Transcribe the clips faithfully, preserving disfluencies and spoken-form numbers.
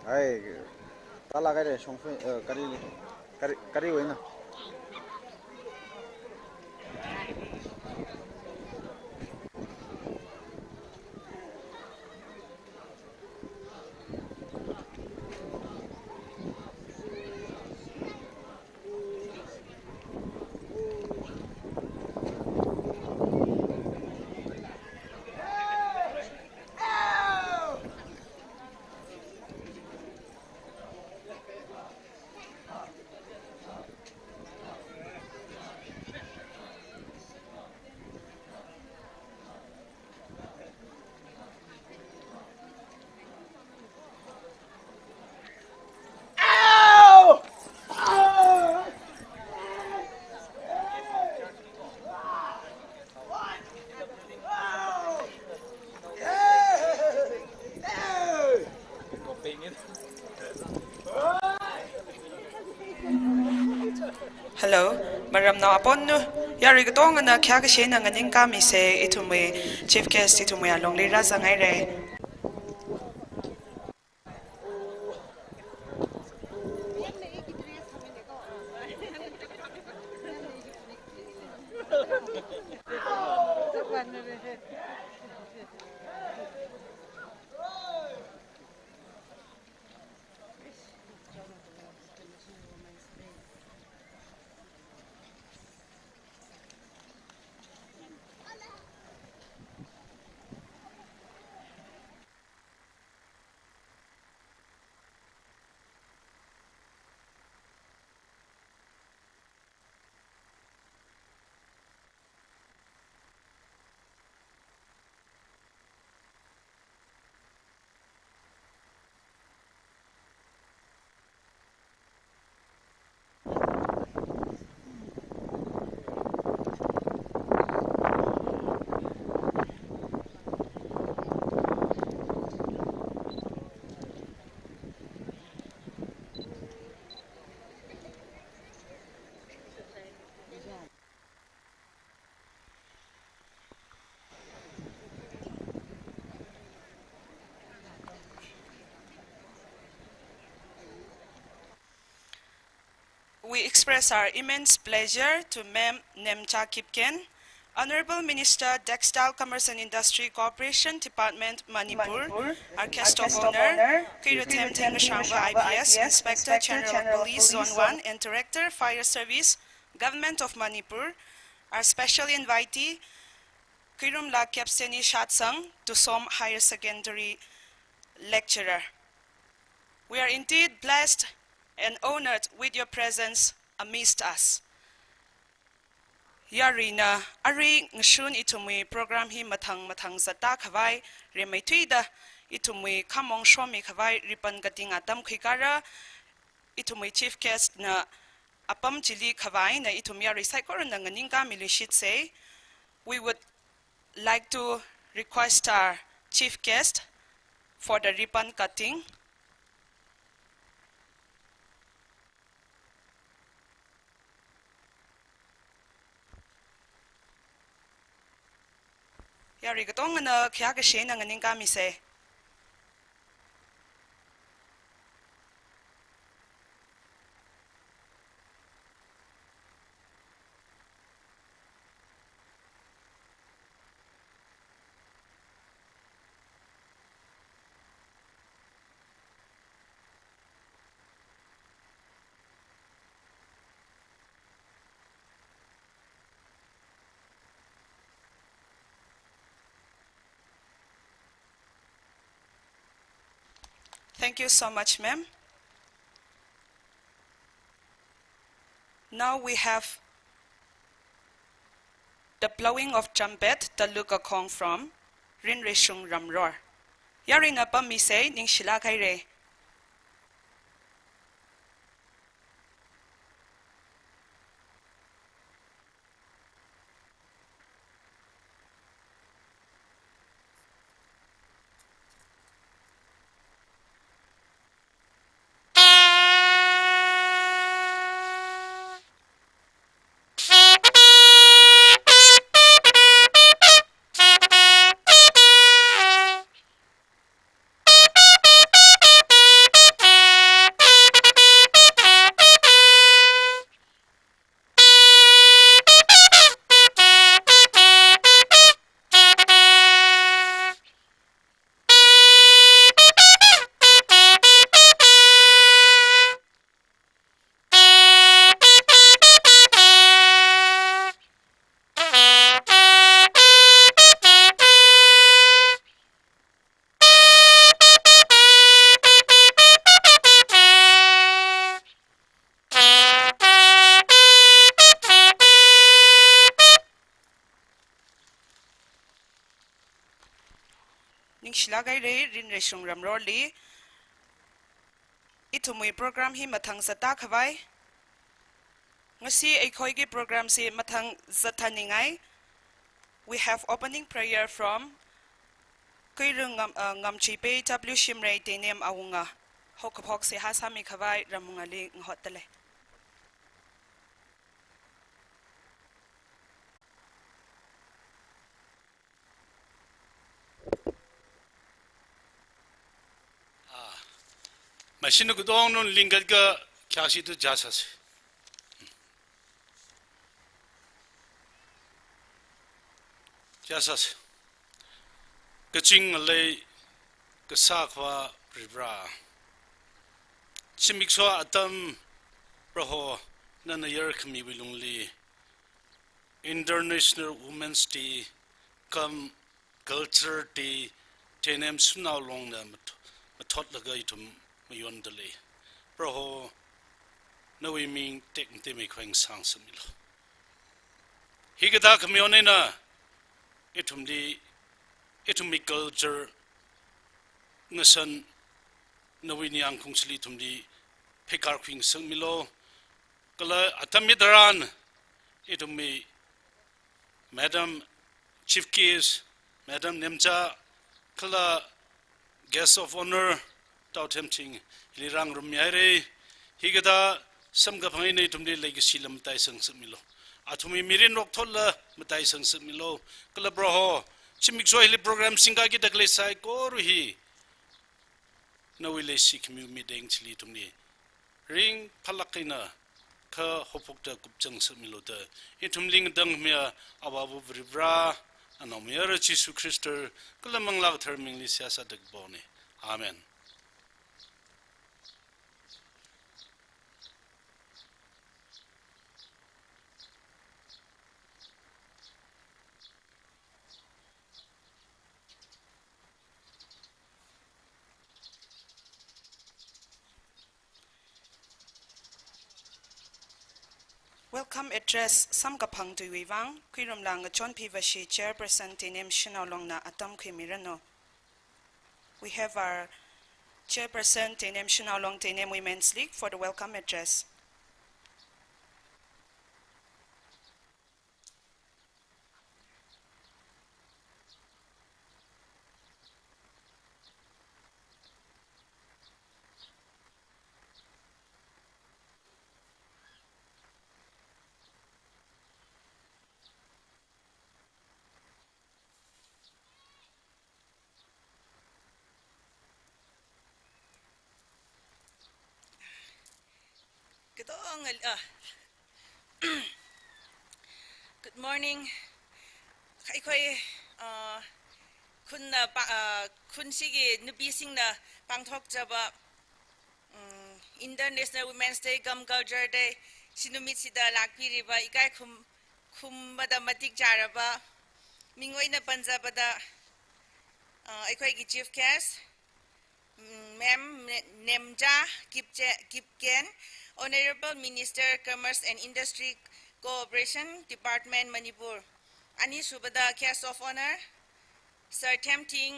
Ai, tala kaire shongfei, eh, kari, kari, kari wena. Hello, maramnao apong nu, yarui katongana khayā kashe eina nganingkāmi se, ithumwui chief guest ithumwui alungli rāzanghaire. We express our immense pleasure to Ma'am Nemcha Kipgen, Honorable Minister, Textile, Commerce and Industry, Cooperation Department, Manipur, our guest of honor, Kuiruthemthing Mashangva, I P S, Inspector General of Police, Zone one, and Director, Fire Service, Government of Manipur, our special invitee, Kuirumla Kepseni Shatsang, Tusom Higher Secondary lecturer. We are indeed blessed and honored with your presence amidst us. Yaruina arui ngashun ithumwui program hi mathang mathang zatda khavai, rimeithuida ithumwui khamong shomi khavai ribbon cutting atam khuikara, ithumwui chief guest na apam chili khavai eina ithum yarui saikorana nganingkāmi luishit se. We would like to request our chief guest for the ribbon cutting. Yarui katongana khayā kashe eina nganingkāmi se. Thank you so much, ma'am. Now we have the blowing of trumpet, Talu Kakhong from Rinreshung Ramror. Yaruina pammi se, ningshilāk haire. shilak haira, rinreishung ramrorli. Ithumwui program hi mathang zatda khavai. Ngasi eikhoiki program si mathang zathaningai. We have opening prayer from Kuirung Ngam, uh, Ngamchipe W Shimray Teinem Awunga. Haokaphok seihā sāmi khavai ramwungali ngahotdalei. Ah, machine kudong nun lingkat ka kya si tu jasas. Jasas. Kaching alei kasakwa ribra. Chimikso atam Proho nana yar khami wilungli. International Women's Day, kam Culture Day, Teinem Shanao Longna mat-, mathotlaga ithum mayondalei. Proho, nawui ming tekmatei meikhweng sangsangmilu. Hikathā khamayon eina, ithumli, ithumwui culture, ngasan, nawui ningyāng khongshili ithumli, pheikār khuingasakmilu. Kala atam hitharan, ithumwui Madam Chief Guest, Madam Nemcha, kala Guest of Honor, Tao Themching, hili rāngarummi haira, hikathā samkaphang eina ithumli leikashi lam mataisangsakmilu. Athumwui mirin rokthotla mataisangsakmilu. Kala Proho, zimiksho hili program singkakida khalei saikora hi, nawui leishi khamiwui midang chili ithumli ringphālāk eina kha haophokta kupchang sāmilu da, ithumli ngatangkhamiya Avāva Varivara, Anaomayara Jishu Khrista, kala Manglā Kathara mingli seihā sāda kapona. Amen. Welcome address samkaphang tuiwui vang, Khuirumla Ngachonphi Vashi, Chairperson Teinem Shanao Longna atam khuimiranu. We have our Chairperson Teinem Shanao Long Teinem Women's League for the welcome address. Katong, ah, good morning. Kaikhoi, ah, khunna pa, ah, khun shiki nupibingna pangthok chaba, mm, International Women's Day cum Culture Day, shi numit shida lakpiriba, ikai khum, khumada matik charaba, mingwui eina panzabada, ah, aikoiki Chief Guest, mm, Ma'am Ne-, Nemcha Kipche-, Kipgen, Honorable Minister, Commerce and Industry Cooperation Department, Manipur. Anisubada Guest of Honor, Sir Themching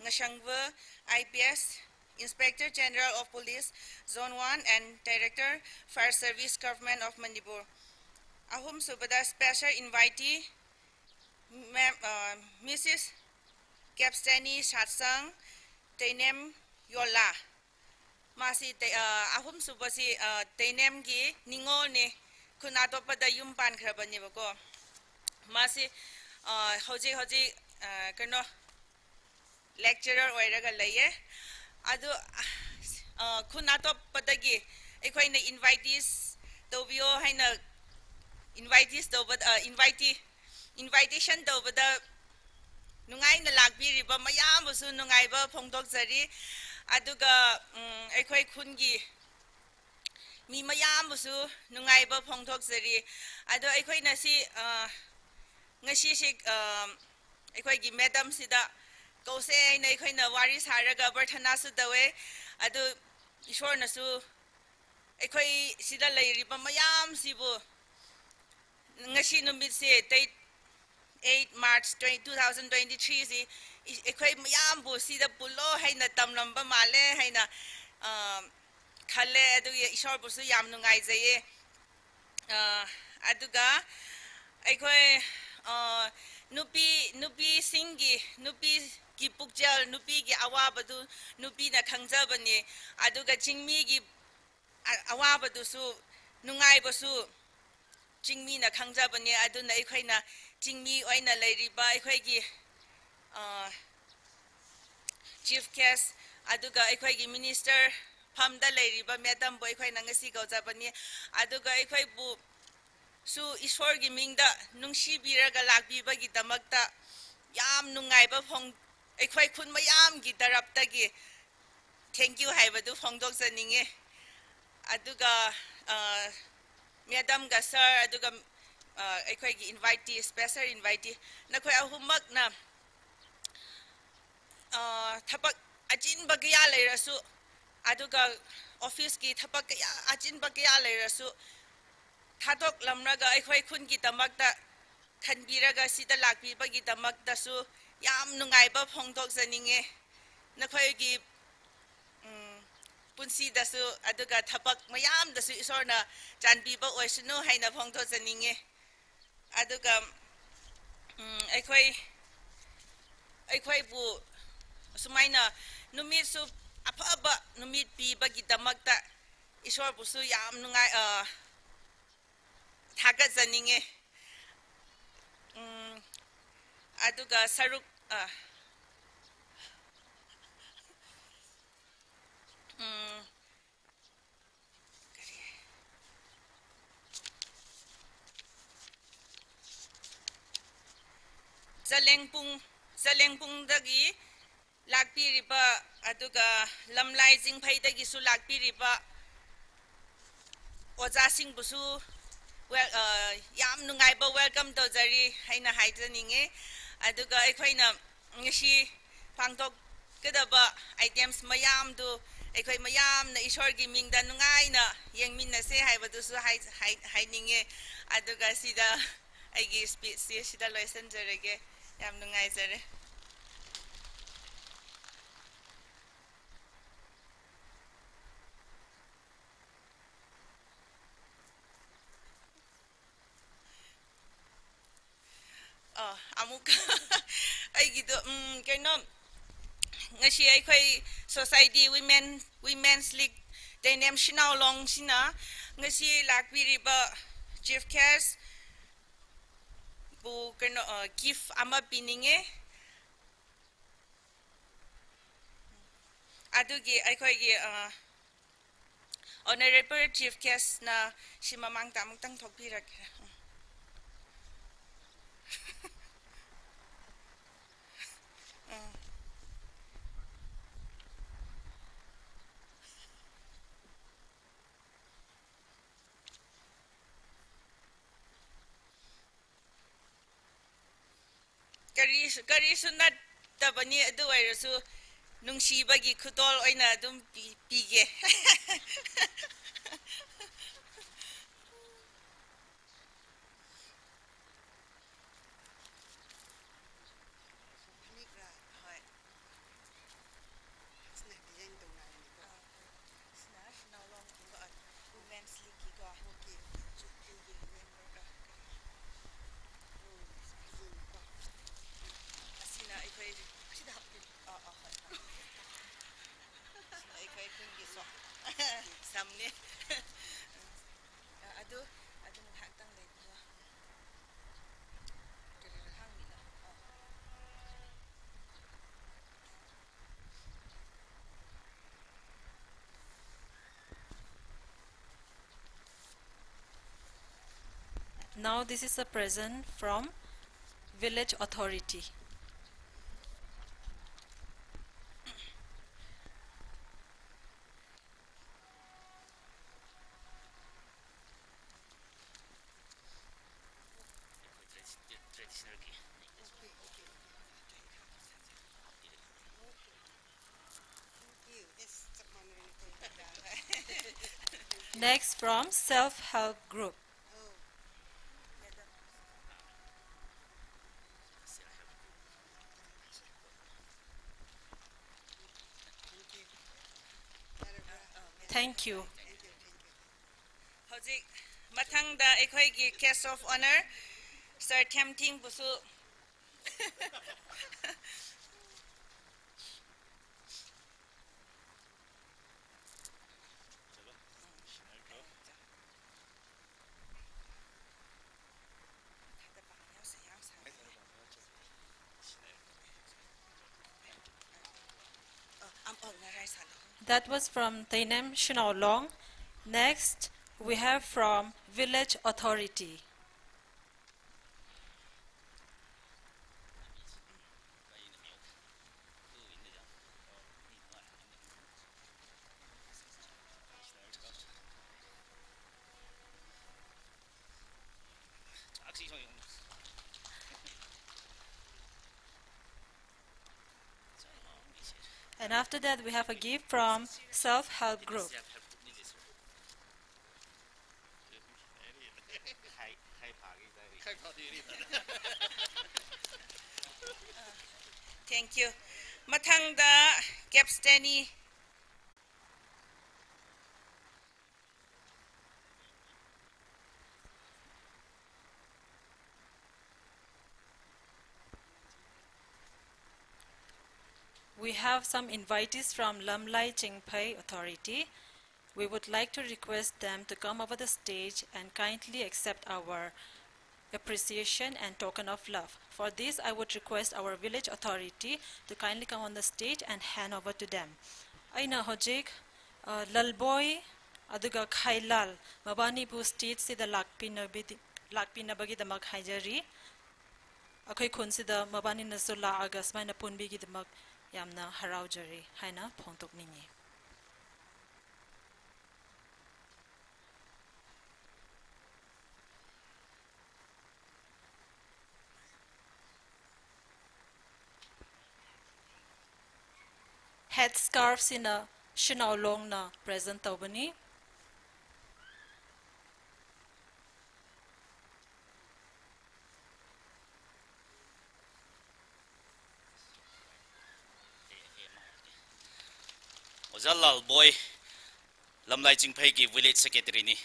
Ngashangva, I P S, Inspector General of Police, Zone one and Director, Fire Service, Government of Manipur. Ahumsubada special invitee, Ma'am, uh, Missus Capstani Shatsang, Teinem Yola. Masi Te-, ah, ahumsuba si, ah, Teinemki ningolna, khun atopada yum pankharabana bako. Masi, ah, hojik, hojik, ah, kano, lecturer oiraga leiya. Ado, ah, khun atopadagi aikoina invitees tobio haina invitees toba, ah, invitee invitation tobada nungaina lakpiriba mayambusu nungaiba phongtokzari. Aduga, mm, aikoi khunki mi mayambusu nungaiba phongtokzari. Ado aikoina si, ah, ngashi shi, ah, aikoiki madam sida kose aina aikoina wari saraga barthana su dawe. Ado Ishornasu aikoi sida leiriba mayam sibu ngashi numitse tei eight March twenty, two thousand twenty-three si, i-, ꯑꯩꯈꯣꯏ ꯃꯌꯥꯝꯕꯨ ꯁꯤꯗ ꯄꯨꯜꯂꯣ ꯍꯥꯏꯅ ꯇꯝꯂꯝꯕ ꯃꯥꯜꯂꯦ ꯍꯥꯏꯅ, ꯑ, ꯈꯜꯂꯦ꯫ ꯑꯗꯨꯒꯤ ꯏꯁꯣꯔꯕꯨꯁꯨ ꯌꯥꯝ ꯅꯨꯡꯉꯥꯏꯖꯩꯌꯦ꯫ ꯑ, ꯑꯗꯨꯒ ꯑꯩꯈꯣꯏ, ꯑ, ꯅꯨꯄꯤ, ꯅꯨꯄꯤꯁꯤꯡꯒꯤ, ꯅꯨꯄꯤꯒꯤ ꯄꯨꯛꯆꯦꯜ, ꯅꯨꯄꯤꯒꯤ ꯑꯋꯥꯕꯗꯨ ꯅꯨꯄꯤꯅ ꯈꯪꯖꯕꯅꯤ꯫ ꯑꯗꯨꯒ ꯆꯤꯡꯃꯤꯒꯤ ꯑ-, ꯑꯋꯥꯕꯗꯨꯁꯨ, ꯅꯨꯡꯉꯥꯏꯕꯁꯨ ꯆꯤꯡꯃꯤꯅ ꯈꯪꯖꯕꯅꯤ꯫ ꯑꯗꯨꯅ ꯑꯩꯈꯣꯏꯅ ꯆꯤꯡꯃꯤ ꯑꯣꯏꯅ ꯂꯩꯔꯤꯕ ꯑꯩꯈꯣꯏꯒꯤ, ꯑ, chief guest, ꯑꯗꯨꯒ ꯑꯩꯈꯣꯏꯒꯤ minister ꯐꯝꯗ ꯂꯩꯔꯤꯕ madamꯕꯨ ꯑꯩꯈꯣꯏꯅ ꯉꯁꯤ ꯀꯧꯖꯕꯅꯤ꯫ ꯑꯗꯨꯒ ꯑꯩꯈꯣꯏꯕꯨ ꯁꯨ ꯏꯁꯣꯔꯒꯤ ꯃꯤꯡꯗ ꯅꯨꯡꯁꯤꯕꯤꯔꯒ ꯂꯥꯛꯄꯤꯕꯒꯤꯗꯃꯛꯇ ꯌꯥꯝ ꯅꯨꯡꯉꯥꯏꯕ ꯐꯣꯡ-, ꯑꯩꯈꯣꯏ ꯈꯨꯟ ꯃꯌꯥꯝꯒꯤ ꯇꯔꯞꯇꯒꯤ thank you ꯍꯥꯏꯕꯗꯨ ꯐꯣꯡꯗꯣꯛꯆꯅꯤꯡꯉꯤ꯫ ꯑꯗꯨꯒ, ꯑ, madamꯒ sir, ꯑꯗꯨꯒ, ꯑ, ꯑꯩꯈꯣꯏꯒꯤ invitee, special invitee, ꯅꯈꯣꯏ ꯑꯍꯨꯝꯃꯛꯅ ꯑ, ꯊꯕꯛ ꯑꯆꯤꯟꯕ ꯀꯌꯥ ꯂꯩꯔꯁꯨ, ꯑꯗꯨꯒ officeꯀꯤ ꯊꯕꯛ ꯀꯌꯥ, ꯑꯆꯤꯟꯕ ꯀꯌꯥ ꯂꯩꯔꯁꯨ, ꯊꯥꯗꯣꯛꯂꯝꯂꯒ ꯑꯩꯈꯣꯏ ꯈꯨꯟꯒꯤꯗꯃꯛꯇ ꯈꯟꯕꯤꯔꯒ ꯁꯤꯗ ꯂꯥꯛꯄꯤꯕꯒꯤꯗꯃꯛꯇꯁꯨ ꯌꯥꯝ ꯅꯨꯡꯉꯥꯏꯕ ꯐꯣꯡꯗꯣꯛꯆꯅꯤꯡꯉꯦ꯫ ꯅꯈꯣꯏꯒꯤ, ꯎꯝ, ꯄꯨꯟꯁꯤꯗꯁꯨ, ꯑꯗꯨꯒ ꯊꯕꯛ ꯃꯌꯥꯝꯗꯁꯨ ꯏꯁꯣꯔꯅ ꯆꯥꯟꯕꯤꯕ ꯑꯣꯏꯁꯅꯨ ꯍꯥꯏꯅ ꯐꯣꯡꯗꯣꯛꯆꯅꯤꯡꯉꯦ꯫ ꯑꯗꯨꯒ, ꯎꯝ, ꯑꯩꯈꯣꯏ, ꯑꯩꯈꯣꯏꯕꯨ ꯑꯁꯨꯃꯥꯏꯅ ꯅꯨꯃꯤꯠꯁꯨ ꯑꯐꯕ ꯅꯨꯃꯤꯠ ꯄꯤꯕꯒꯤꯗꯃꯛꯇ ꯏꯁꯣꯔꯕꯨꯁꯨ ꯌꯥꯝ ꯅꯨꯡꯉꯥꯏ-, ꯑ, ꯊꯥꯒꯠꯆꯅꯤꯡꯉꯦ꯫ ꯎꯝ, ꯑꯗꯨꯒ ꯁꯔꯨꯛ, ꯑ, ꯎꯝ, ꯆꯥꯂꯦꯡꯄꯨꯡ, ꯆꯥꯂꯦꯡꯄꯨꯡꯗꯒꯤ ꯂꯥꯛꯄꯤꯔꯤꯕ, ꯑꯗꯨꯒ ꯂꯝꯂꯥꯏ ꯆꯤꯡꯐꯩꯗꯒꯤꯁꯨ ꯂꯥꯛꯄꯤꯔꯤꯕ ꯑꯣꯖꯥꯁꯤꯡꯕꯨꯁꯨ wel-, ꯑ, ꯌꯥꯝ ꯅꯨꯡꯉꯥꯏꯕ welcome ꯇꯧꯖꯔꯤ ꯍꯥꯏꯅ ꯍꯥꯏꯖꯅꯤꯡꯉꯤ꯫ ꯑꯗꯨꯒ ꯑꯩꯈꯣꯏꯅ ꯉꯁꯤ ꯄꯥꯡꯊꯣꯛꯀꯗꯕ items ꯃꯌꯥꯝꯗꯨ ꯑꯩꯈꯣꯏ ꯃꯌꯥꯝꯅ ꯏꯁꯣꯔꯒꯤ ꯃꯤꯡꯗ ꯅꯨꯡꯉꯥꯏꯅ ꯌꯦꯡꯃꯤꯟꯅꯁꯦ ꯍꯥꯏꯕꯗꯨꯁꯨ ꯍꯥꯏ-, ꯍꯥꯏ-, ꯍꯥꯏꯅꯤꯡꯉꯦ꯫ ꯑꯗꯨꯒ ꯁꯤꯗ ꯑꯩꯒꯤ speechꯁꯤ ꯁꯤꯗ ꯂꯣꯏꯁꯤꯟꯖꯔꯒꯦ꯫ ꯌꯥꯝ ꯅꯨꯡꯉꯥꯏꯖꯔꯦ꯫ ꯑ, ꯑꯃꯨꯛ ꯑꯩꯒꯤꯗꯣ, ꯎꯝ, ꯀꯩꯅꯣ, ꯉꯁꯤ ꯑꯩꯈꯣꯏ society women, Women's League ꯇꯦꯅꯦꯝ ꯁꯤꯅꯥꯎꯂꯣꯡꯁꯤꯅ ꯉꯁꯤ ꯂꯥꯛꯄꯤꯔꯤꯕ chief guestꯕꯨ ꯀꯩꯅꯣ, ꯑ, gift ꯑꯃ ꯄꯤꯅꯤꯡꯉꯦ꯫ ꯑꯗꯨꯒꯤ ꯑꯩꯈꯣꯏꯒꯤ, ꯑ, Honourable Chief Guestꯅ ꯁꯤ ꯃꯃꯥꯡꯗ ꯑꯃꯨꯛꯇꯪ ꯊꯣꯛꯄꯤꯔꯛꯀꯦ꯫ ꯎꯝ꯫ ꯀꯔꯤꯁꯨ, ꯀꯔꯤꯁꯨ ꯅꯠꯇꯕꯅꯤ, ꯑꯗꯨ ꯑꯣꯏꯔꯁꯨ ꯅꯨꯡꯁꯤꯕꯒꯤ ꯈꯨꯗꯣꯜ ꯑꯣꯏꯅ ꯑꯗꯨꯝ ꯄꯤ-, ꯄꯤꯒꯦ꯫ ꯐꯅꯦꯛꯔꯥ? ꯍꯣꯏ꯫ ꯁꯤꯅ design ꯇꯧꯅꯔꯅꯤꯀꯣ꯫ ꯑꯥ, ꯍꯣꯏ꯫ ꯁꯤꯅ ꯁꯤꯅꯥꯎꯂꯣꯡꯒꯤꯀꯣ, Women's Leagueꯀꯤꯀꯣ꯫ Okay, okay. ꯆꯨꯠꯇꯤꯒꯤ memberꯔꯥ ꯀꯔꯤ? ꯑꯣ, ꯐꯖꯅꯀꯣ꯫ ꯑꯁꯤꯅ ꯑꯩꯈꯣꯏ, ꯑꯁꯤꯗ ꯍꯥꯞꯄꯤꯔꯣ꯫ ꯑꯥ, ꯑꯥ, ꯍꯣꯏ, ꯍꯣꯏ꯫ ꯑꯁꯤꯅ ꯑꯩꯈꯣꯏ ꯈꯨꯟꯒꯤ ꯁꯣ-, ꯁꯝꯅꯦ꯫ ꯑ, ꯑꯗꯨ, ꯑꯗꯨ ꯉꯥꯏꯍꯥꯛꯇꯪ ꯂꯩꯕꯤꯌꯣ꯫ ꯀꯔꯤꯔ ꯍꯪꯉꯤꯅꯣ? ꯑ꯫ Now this is a present from village authority. Next from self-help group. Thank you. Hojik mathangda ꯑꯩꯈꯣꯏꯒꯤ guest of honour, Sir Themthing busu. That was from Teinem Shanao Long. Next, we have from Village Authority. And after that, we have a gift from Self Help Group. Thank you. Mathangda Capstani. We have some invitees from Lamlai Chingphei Authority. We would like to request them to come over the stage and kindly accept our appreciation and token of love. For this, I would request our village authority to kindly come on the stage and hand over to them. Eina hojik, uh, Lalboi, aduga Khailal, mabanibu stage sida lakpinabidi-, lakpinabagidamāk haijari. ꯑꯩꯈꯣꯏ ꯈꯨꯟꯁꯤꯗ ꯃꯕꯥꯅꯤꯅꯁꯨ ꯂꯥꯛꯑꯒ ꯁꯨꯃꯥꯏꯅ ꯄꯨꯟꯕꯤꯒꯤꯗꯃꯛ ꯌꯥꯝꯅ ꯍꯔꯥꯎꯖꯔꯤ ꯍꯥꯏꯅ ꯐꯣꯡꯗꯣꯛꯅꯤꯡꯉꯤ꯫ Head scarf sina Shanao Longna present ꯇꯧꯕꯅꯤ꯫ ꯑꯣꯖꯥ ꯂꯥꯜꯕꯣꯏ, ꯂꯝꯂꯥꯏ ꯆꯤꯡꯐꯩꯒꯤ village secretary ꯅꯤ꯫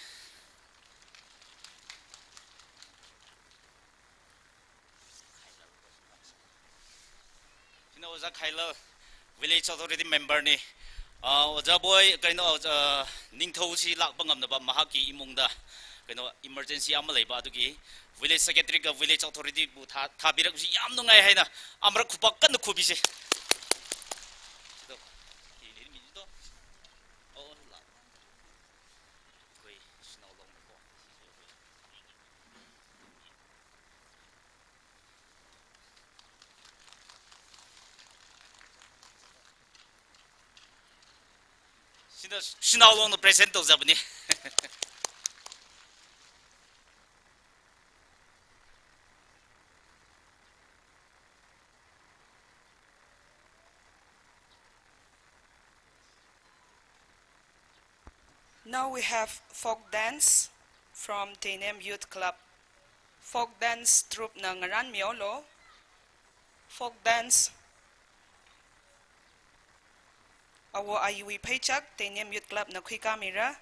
ꯁꯤꯅ ꯑꯣꯖꯥ ꯈꯥꯏꯂꯥꯜ, village authority member ꯅꯤ꯫ ꯑꯥ, ꯑꯣꯖꯥ ꯕꯣꯏ, ꯀꯩꯅꯣ, ꯑꯣꯖꯥ ꯅꯤꯡꯊꯧꯁꯤ ꯂꯥꯛꯄ ꯉꯝꯗꯕ, ꯃꯍꯥꯛꯀꯤ ꯏꯃꯨꯡꯗ, ꯀꯩꯅꯣ, emergency ꯑꯃ ꯂꯩꯕ, ꯑꯗꯨꯒꯤ village secretary ꯒ village authority ꯕꯨ ꯊꯥ-, ꯊꯥꯕꯤꯔꯛꯄꯁꯤ ꯌꯥꯝ ꯅꯨꯡꯉꯥꯏ ꯍꯥꯏꯅ ꯑꯃꯔꯛ ꯈꯨꯄꯥꯛ ꯀꯟꯅ ꯈꯨꯕꯤꯁꯦ꯫ ꯑꯗꯣ, ꯑꯩꯈꯣꯏ ꯁꯤꯅꯥꯎ ꯂꯣꯡꯅꯀꯣ꯫ ꯁꯤꯅ ꯁꯤꯅꯥꯎ ꯂꯣꯡꯅ present ꯇꯧꯖꯕꯅꯤ꯫ Now we have folk dance from Teinem Youth Club. Folk dance troupe na Ngaranmyo lo. Folk dance. Awo Ayui Pheichak, Teinem Youth Club na khuikamira.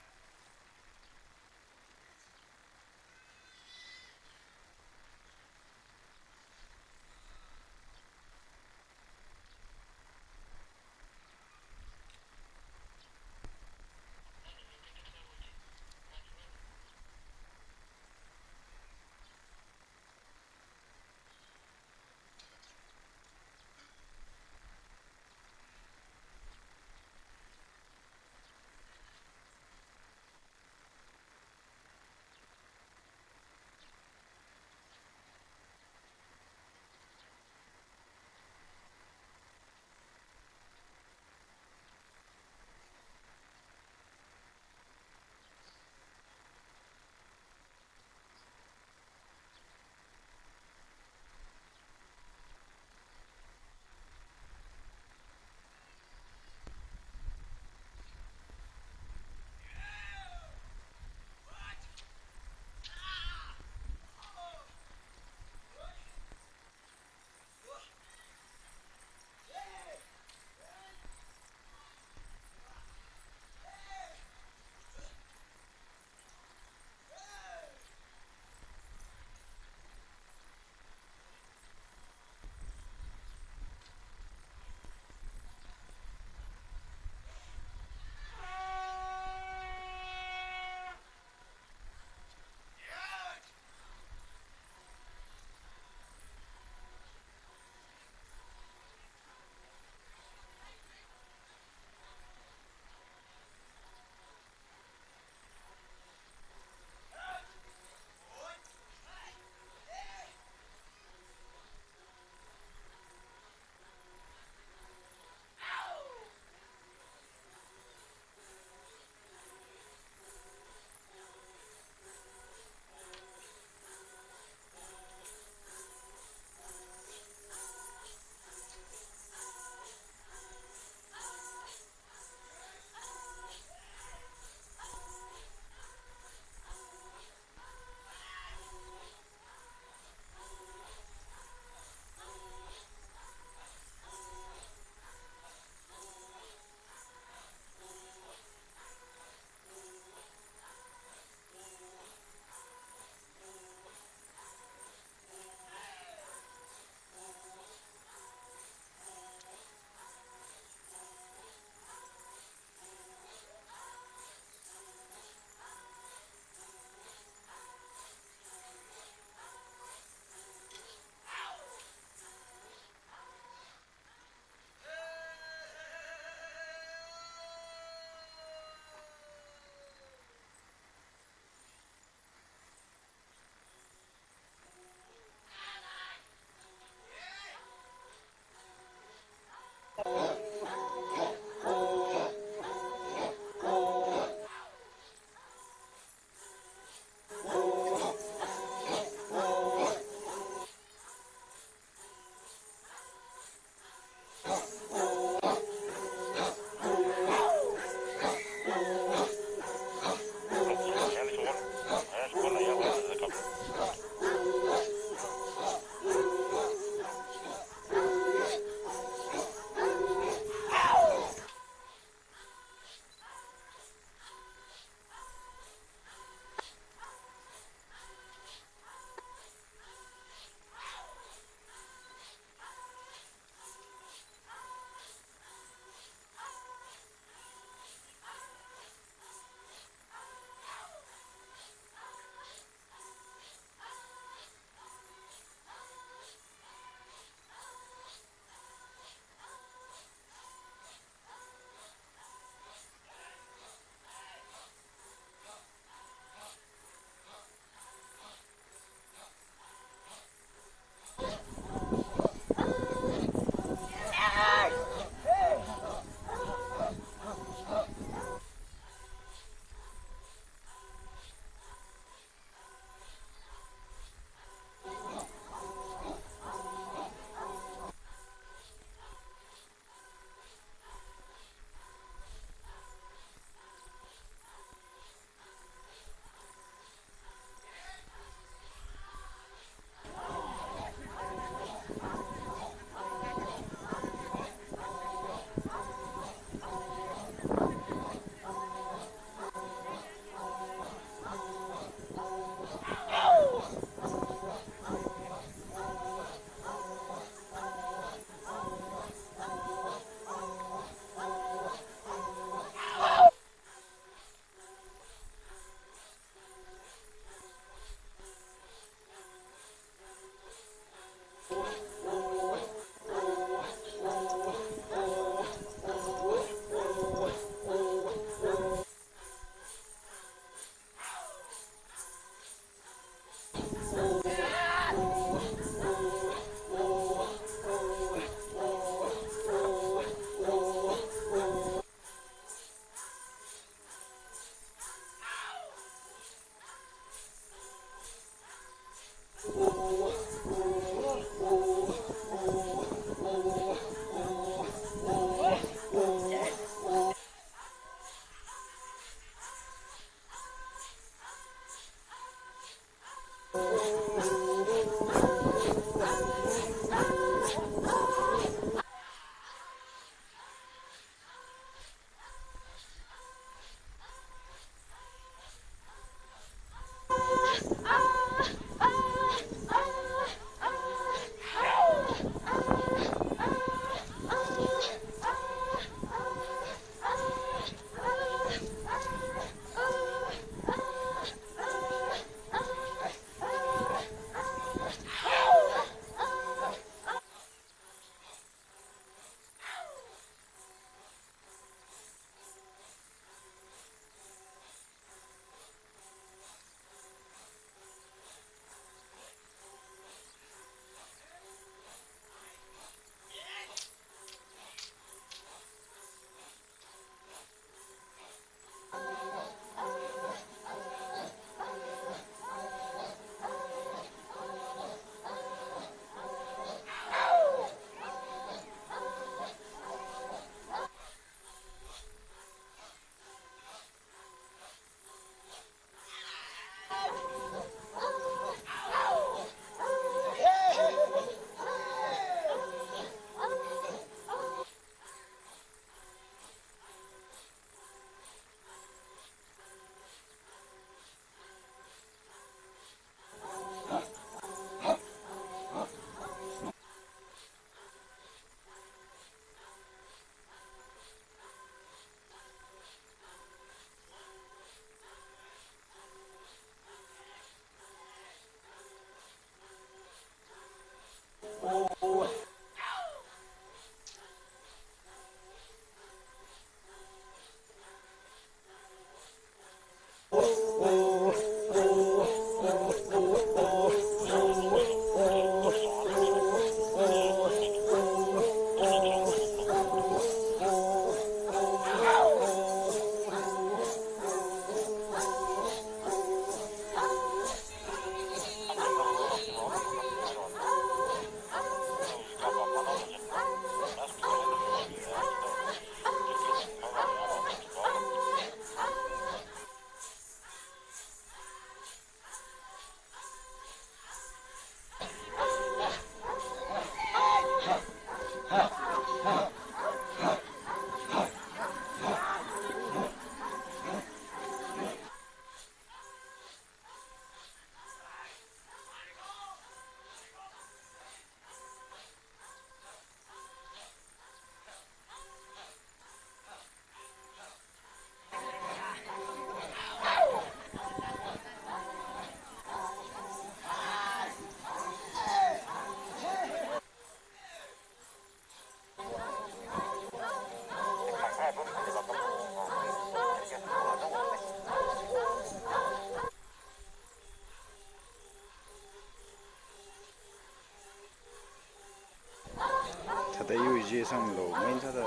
Thāda yu ji sanglo, main thāda.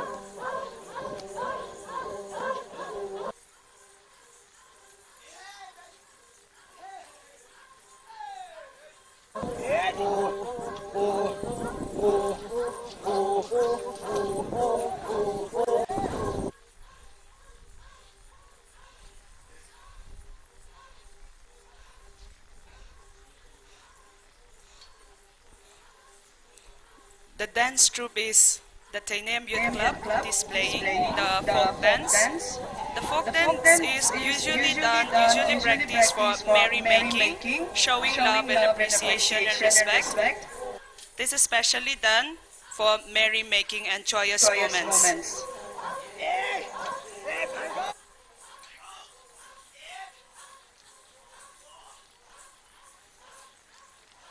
The dance troupe is the Theinem Youth Club displaying the folk dance. The folk dance is usually done, usually practiced for merrymaking, showing love and appreciation and respect. This is specially done for merrymaking and joyous moments.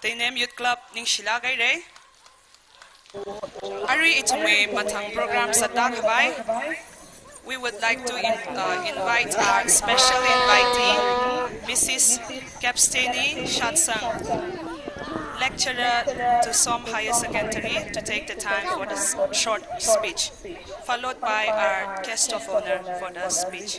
Theinem Youth Club ningshilāk haira. Arui ithumwui mathang program sāda khavai, we would like to in-, uh, invite our special invitee, Missus Capsteni Shatsang, lecturer to Som Higher Secondary, to take the time for the s-, short speech, followed by our guest of honor for the speech.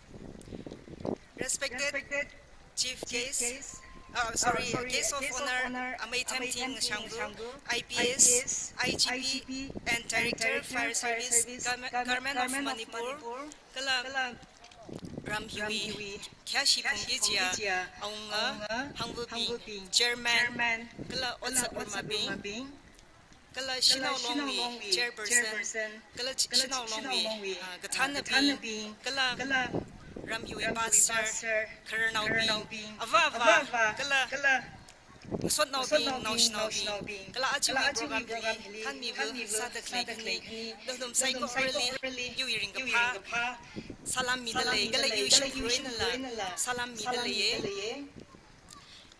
Respected Chief Guest, uh, sorry, Guest of Honor, Amei Themthing Shangbu, I P S, I G P, and Director Fire Service, Government of Manipur, kala ram hiwui khayāshi phungki kajiya awunga, hangvabing, Chairman, kala otsak ramabing, kala Shanao Longwui Chairperson, kala Shanao Longwui, ah, kathānabing, kala ram hiwui Pastor, khararnaobing, avā avā, kala ngasotnaobing, naoshinaobing, kala ajawui program hili thānmivu sāda khalei khani, nathum saikorali iwui ringkaphā salam midalei, kala iwui shimkhur einala salam midalei.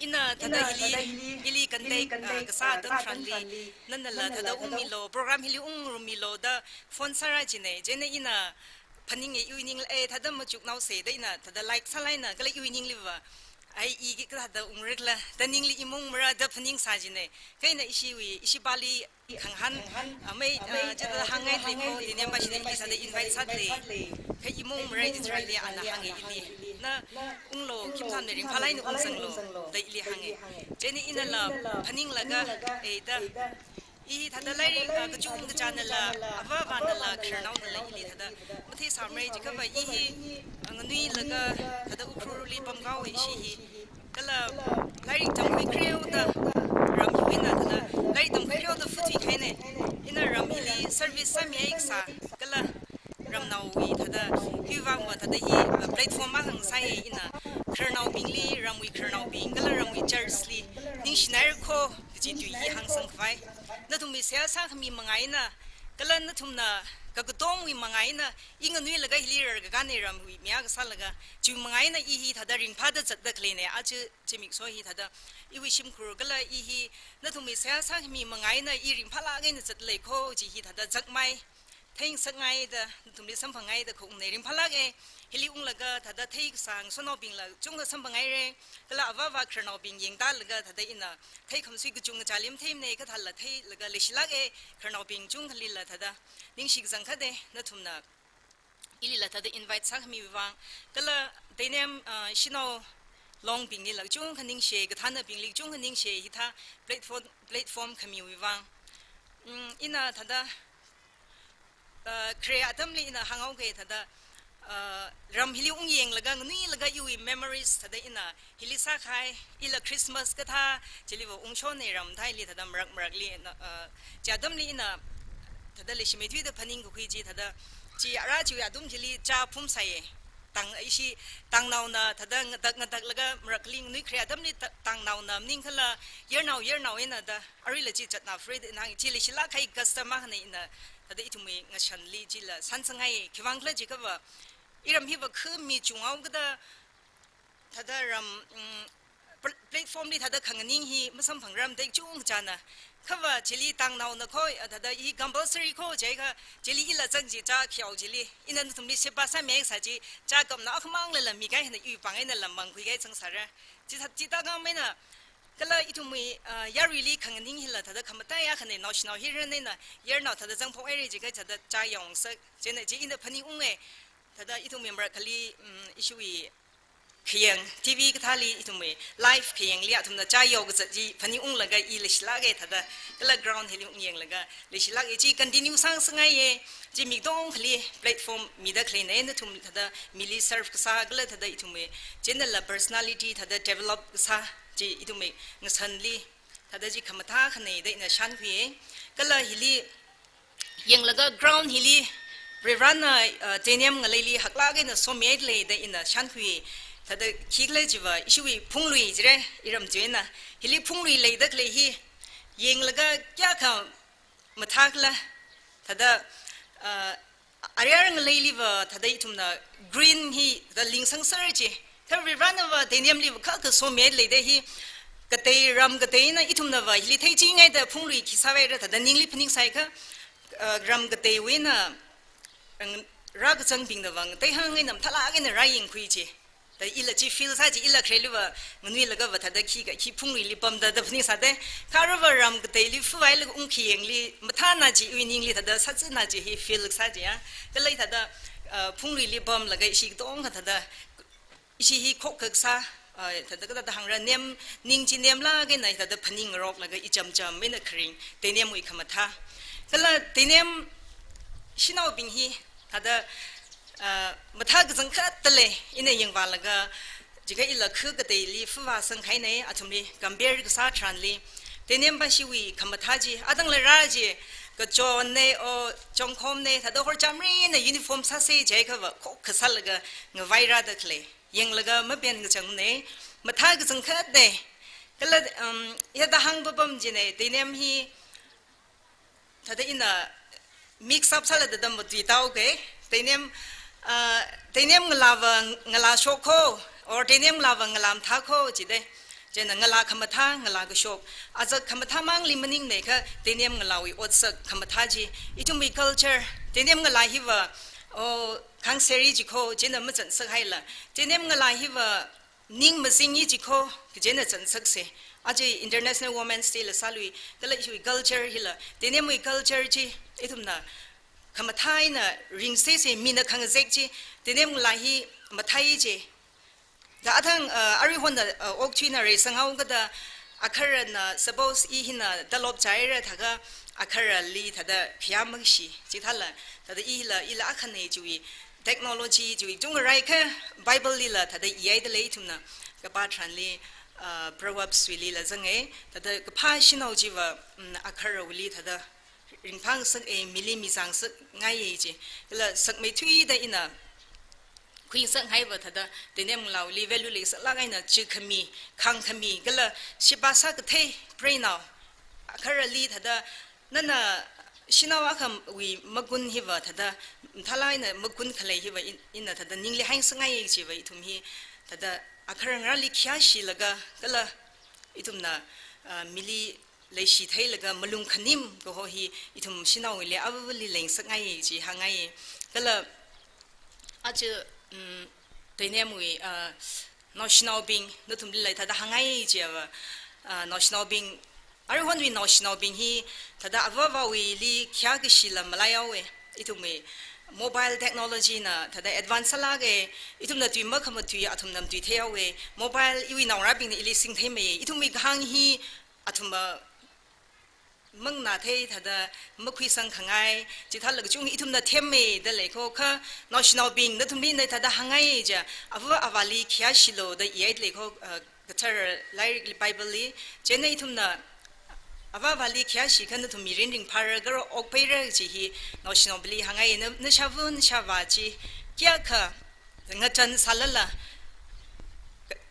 Ina thada hili, hili contact, ah, kasā atam tharanli, nanala thada ungmilu, program hili ungrummilu da phone sāra jine, chieina ina phaninge, iwui ningli, eh, thada machuknaose da ina thada like sālaina, kala iwui ningliva, ai, i kathāda ungrikhala da ningli imung mara da phaningsā jine. Kha ina ishiwui, ishivali khangahān, amei, ah, chithāda hāngngailei kho, Dinem bashina ili sāda invite sālei. Kha imung mara chitharanli ana hānge ili. Na unglu, khim thamne ringphālāk eina ungzanglu da ili hānge. Chieina inala phaninglaga, eh, da, i thada lairik, ah, kachungkha kachānala, avā avānala, khararnaonala ili thada matheisāmara, chiakhava i hi, ah, nganuilaga thada Ukhrulli pamhaowe ishi hi. Kala lairik tamkhui khareoda ram hiwui eina thada lairik tamkhui khareoda phuthui kahaine. Ina ram hili service sāmihai kasā, kala ramnaowui thada, hiwui vangva thada hi, uh, platform akha ngasāi, ina khararnaobingli, ramwui khararnaobing, kala ramwui church li ningshinaira kho kaji tui hi hāngsangkhavai. Nathumwui seihā sākhami manga eina, kala nathumna kakatongwui manga eina, i nganuilaga hili rarkakāne, ramwui mi akha sālaga, chiwui manga eina i hi thada ringphāda zatda khaleine, aja zimiksho hi thada iwui shimkhur kala i hi nathumwui seihā sākhami manga eina i ringphālāk eina zatlei kho kaji hi thada zakmai, theingasakngaida, nathumli samphangngaida khaungne. Ringphālāke, hili unglaga thada theikasā ngasotnaobingla chungkha samphangngaire, kala avā avā khararnaobing yangtālaga thada ina theikhamasui kachungkha chālim theimane, kathāla theilaga leishilāke, khararnaobing chungkhalila thada ningshi kazang khateine, nathumna ilila thada invite sākhamiwui vang, kala Dinem, ah, Shanao Longbinglila chungkha ningshi, kathānabingli chungkha ningshi, hithā platform, platform khamiwui vang. Mm, ina thada, ah, khare atamli ina hānghaoke thada, ah, ram hili ungyanglaga, nganuilaga iwui memories thada ina hili sākahai, ila Christmas kathā chiliva ungshonne, ram thāli thada marak marakli na, ah, chi atamli ina thada leishimeithuida phaningkakhui chi thada, chi ara chiwui atam chili chā phumsāye. tang ishi tangnaona thada ngadak ngadaklaga marakhali nganuikhare atamli ta-, tangnaona maning kala yarnao yarnao eina da aruila chi chatna free de nang chi leishilāk kahai custom akhana ina thada ithumwui ngashanli chila sansangai. Khiwuivang khala jiakhava iram hiva khami chungao kada thada ram, mm, pl-, platform li thada khanganing hi masamphangram dek chungchana. Khava chili tangnaona kho, thada hi compulsory kho jiakha chili ila zang chi cha khiao chili. Ina nathumli sheba sāmei sā chi cha kamna akhamang lala mikahai hina yu pang eina lam mangkhui kahai zangsāra. Chi thada chi ta kam eina kala ithumwui, ah, yaruili khanganing hila thada khamataiya khana naoshinao hi ran eina yarnao thada zangphok haira jiakha thada cha yaongasak. Chieina chi ina phaningunga. Thada ithumwui marakhali, mm, ishiwui khayang, T V kathāli ithumwui live khayangli athumna cha yao kazat chi phaningunglaga i leishilāka thada kala ground hili ungyanglaga leishilāka chi continue sāsangaiya. Chi mi katongkhali platform mida khaleina nathum thada mili serve kasā kala thada ithumwui chieina la personality thada develop kasā chi ithumwui ngashanli thada chi khamathā khana da ina shankhuiya. Kala hili yanglaga ground hili Reverend na, uh, Teinem ngaleili haklāk eina somi lei da ina shankhui. Thada khikhala jiva ishiwui phunglui jira iram chieina. Hili phunglui leida khalei hi yanglaga kayākha mathākhala. Thada, uh, ariyar ngaleiliva thada ithumna green hi thada lingsang sar chi. Kha Reverend nava Teinemliva kha kasomi leida hi katei ram kateina ithumnava hili theichingaida phunglui khi sāvaira thada ningli phaningsai kha, uh, ram kateiwui eina, ang, rākazangbingna vang, teihāng eina mathālāk eina rāyangkhui chi. Da ila chi feel sā chi ila khareliva nganuilagava thada khi ka, khi phungluili pamda da phaningsā da. Kha arava ram kateili fuvailaga ungkhayangli mathāna chi iwui ningli thada sāzana chi hi feel sā chi ya. Kala thada, uh, phungluili pamlaga ishi katongkha thada ishi hi khokkha kasā, ah, thada kathāda hāngra nem, ning chi nemlāk eina thada phaningroklaga i chamcham eina kharing, Teinemwui khamathā. Kala Teinem shanaobing hi thada, ah, mathā kazang khatta lei, ina yangvālaga, jiakha ila khu kateili fuvā sangkhaina, athumli compare kasā tharanli. Teinem pa shiwui khamathā chi, atangla rā chi, kachonna, o, chongkhomna, thada horchamri eina uniform sāsa jiakhava, khokkha sālaga ngavaira da khalei. Yanglaga mapen kachangna, mathā kazang khatta. Kala, um, hithāda hāngpapam china, Teinem hi, thada ina mix up sāla thada matuitao ke. Teinem, uh, Teinem ngalāva ngalāshok kho, or Teinem ngalāva ngalā mathā kho, chida. Chieina ngalā khamathā, ngalā kashok. Azak khamathā mangli maningna kha, Teinem ngalāwui otsak khamathā chi. Ithumwui culture, Teinem ngalā hiva, o, khāngseri chi kho, chieina mazansak haila. Teinem ngalā hiva, ning mazingi chi kho, kajina zansaksa. Aja International Women's Day la sālui, kala ishiwui culture hila, Teinemwui culture chi, ithumna khamathā eina ringsasa, mina khangazek chi, Teinem ngalā hi mathāi chi. Da athang, uh, aruihon da, uh, okthuina reisang haokada, akharana, suppose i hina talop chaira thākha, akharali thada khayā makashi, chithāla, thada ila, ila akhana chiwui, technology chiwui, chungrai kha, Bible lila thada ihaida lei ithumna, kapā tharanli, uh, Proverbs wuilila zanga, thada kaphā shanao chiva, mm, akharawuili thada, ringphāngasaka, mili mizangsangai chi. Kala sakmeithuida ina khuisanghaiva thada, Teinem ngalāwuili value leisaklāk eina chi khami, khāng khami, kala sheba sā kathei preinao. Akharali thada, nana shanao akhawui magun hiva thada, mathālāk eina magun khalei hiva in-, ina thada ningli haisangai chiva ithum hi, thada akharangarāli khayāshilaga, kala ithumna, ah, mili leishi theilaga malung khanim kaho hi ithum shanaowuili avāvali leingasakngai chi hāngngai. Kala aja, mm, Teinemwui, ah, naoshinaobing nathumli lei thada hāngngai chiva, ah, naoshinaobing, aruihonwui naoshinaobing hi thada avāvawuili khayākashila malaihaowa. Ithumwui mobile technology na thada advance sālāka, ithumna tui makhamatui athumna matui theihaowa. Mobile iwui naongarābingna ili singtheimei. Ithumwui kahāng hi athumva manganāthei thada makhuisang khangai, chithālaga chung ithumna themmei da lei kho kha, naoshinaobing nathumli na thada hāngngai ja, avā avāli khayāshilo da ihai lei kho, uh, kathara lairikli Bible li, chieina ithumna avā avāli khayāshi kha nathum mirin ringphāra kala okpaira chi hi naoshinaobingli hāngngai, na, nashava nashava chi kayākha Ngachān sālala,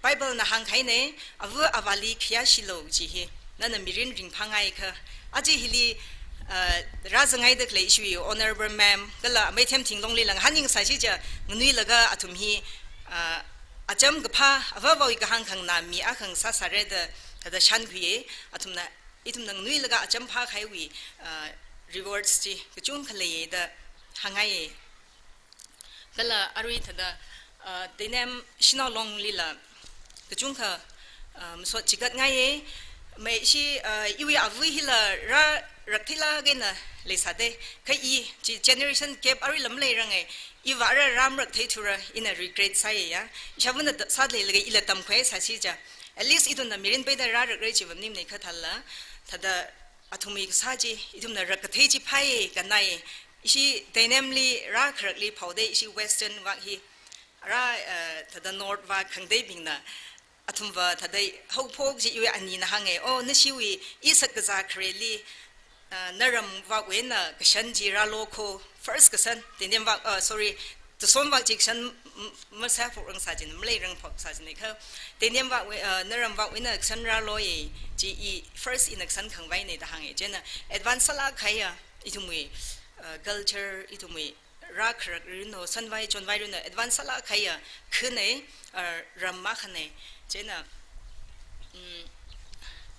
Bible na hāngkahaina, ava avāli khayāshilu chi hi, nana mirin ringphāngaikha. Aja hili, uh, rāzangaida khalei ishiwui Honorable Ma'am, kala Amei Themthinglongli ngahānningsāsi ja, nganuilaga athum hi, uh, acham kaphā, ava avāwui kahāng khanganā mi akha sāsāra da, thāda shānkhuiya, athumna, ithumna nganuilaga acham phākahaiwui, uh, rewards chi kachungkha leiya da hāngngaiya. Kala arui thāda, uh, Teinem Shanao Longlila kachungkha, uh, masot chigatngaiya. Mei ishi, uh, iwui ava hila rāraktheilāk eina leisāda, kha i chi generation gap aruila maleiranga, iva ara rāmaraktheithura ina regret sāya. Ishāvāna ta-, sāda leilaga ila tamkhuisāsi ja. At least ithumna mirin peida rārakra chiva maningmana kha thāla, thāda athumwui kasā chi, ithumna rakkathei chi phāya, kannāya. Ishi Teinemli rākharakli phaoda, ishi Western vak hi, rā, eh, thāda North vak khangateibingna, athumva thāda haophok chi iwui anina hānga, "Oh, nashiwui i sakkazā khareli, eh, naram vakwui eina kashan chi rālu kho, first kashan, Teinem vak, uh, sorry, Tusom vak chi kashan m-, m-, masāphokrang sā china, maleirangphok sā china kha, Teinem vakwui, uh, naram vakwui eina kashan rāluya, chi i first ina kashan khangavaina," da hānga. Chieina advance sālāk kahaiya, ithumwui, uh, culture, ithumwui rākharak rinno, sānvai chonvai rinno, advance sālāk kahaiya khana, uh, ram akhana. Chieina, mm,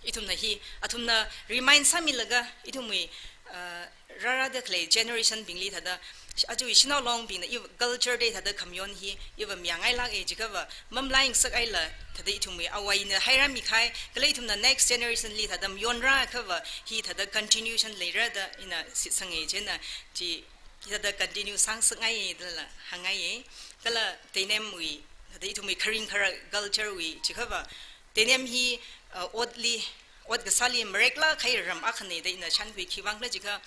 ithumna hi, athumna remind sāmilaga, ithumwui, uh, rārāda khalei generation bingli thāda, aja Shanao Longbingna iva culture da thāda khamayon hi, iva mayāngailāka, chiakhava mamalai ngasakaila, thāda ithumwui avaina hairāmi kahai, kala ithumna next generation li thāda mayonra akhava, hi thāda continuation leira da ina shitsanga. Chieina chi, hi thāda continue sāngasakngaiya dala hāngngaiya. Kala Teinemwui, thāda ithumwui kharing kharak culture wui, chiakhava, Teinem hi, uh, otli, ot kasāli mareklāk kahai ram akhana da ina shānkhui, khiwuivang khala chiakha,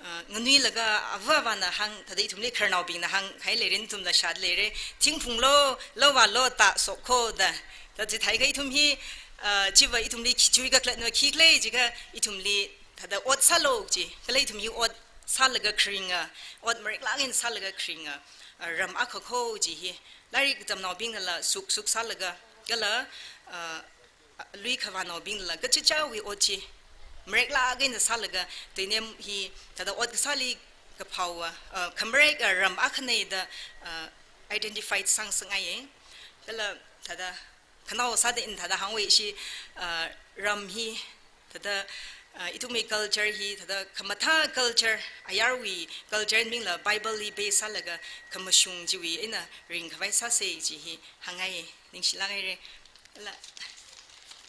uh, nganuilaga ava avāna hāng, thāda ithumli khararnaobingna hāngkahai leira, ithumla shāda leira, "Thingphunglo, lawalo, ta shok kho," da. Thāda chithākha ithum hi, uh, chiva ithumli khi chui kakhalatna khikhala chiakha, ithumli thāda ot sālu chi, kala ithum hi ot sālaga kharinga, ot mareklāk eina sālaga kharinga, uh, ram akha kho chi hi, lairik katamnaobingnala suksuk sālaga, kala, uh, lui khavānaobingla kachichāwui ot chi mareklāk eina sālaga, Teinem hi thāda ot kasāli kaphaowa, uh, khamarek, uh, ram akhana da, uh, identify sāngasakngaiya. Kala thāda khanao sāda ina thāda hāngva ishi, uh, ram hi thāda, uh, ithumwui culture hi thāda khamathā culture, ayarwui culture maningla Bible li base sālaga khamashung chiwui eina ringkhavai sāsa chi hi hāngngaiya. Ningshilāk haira. La,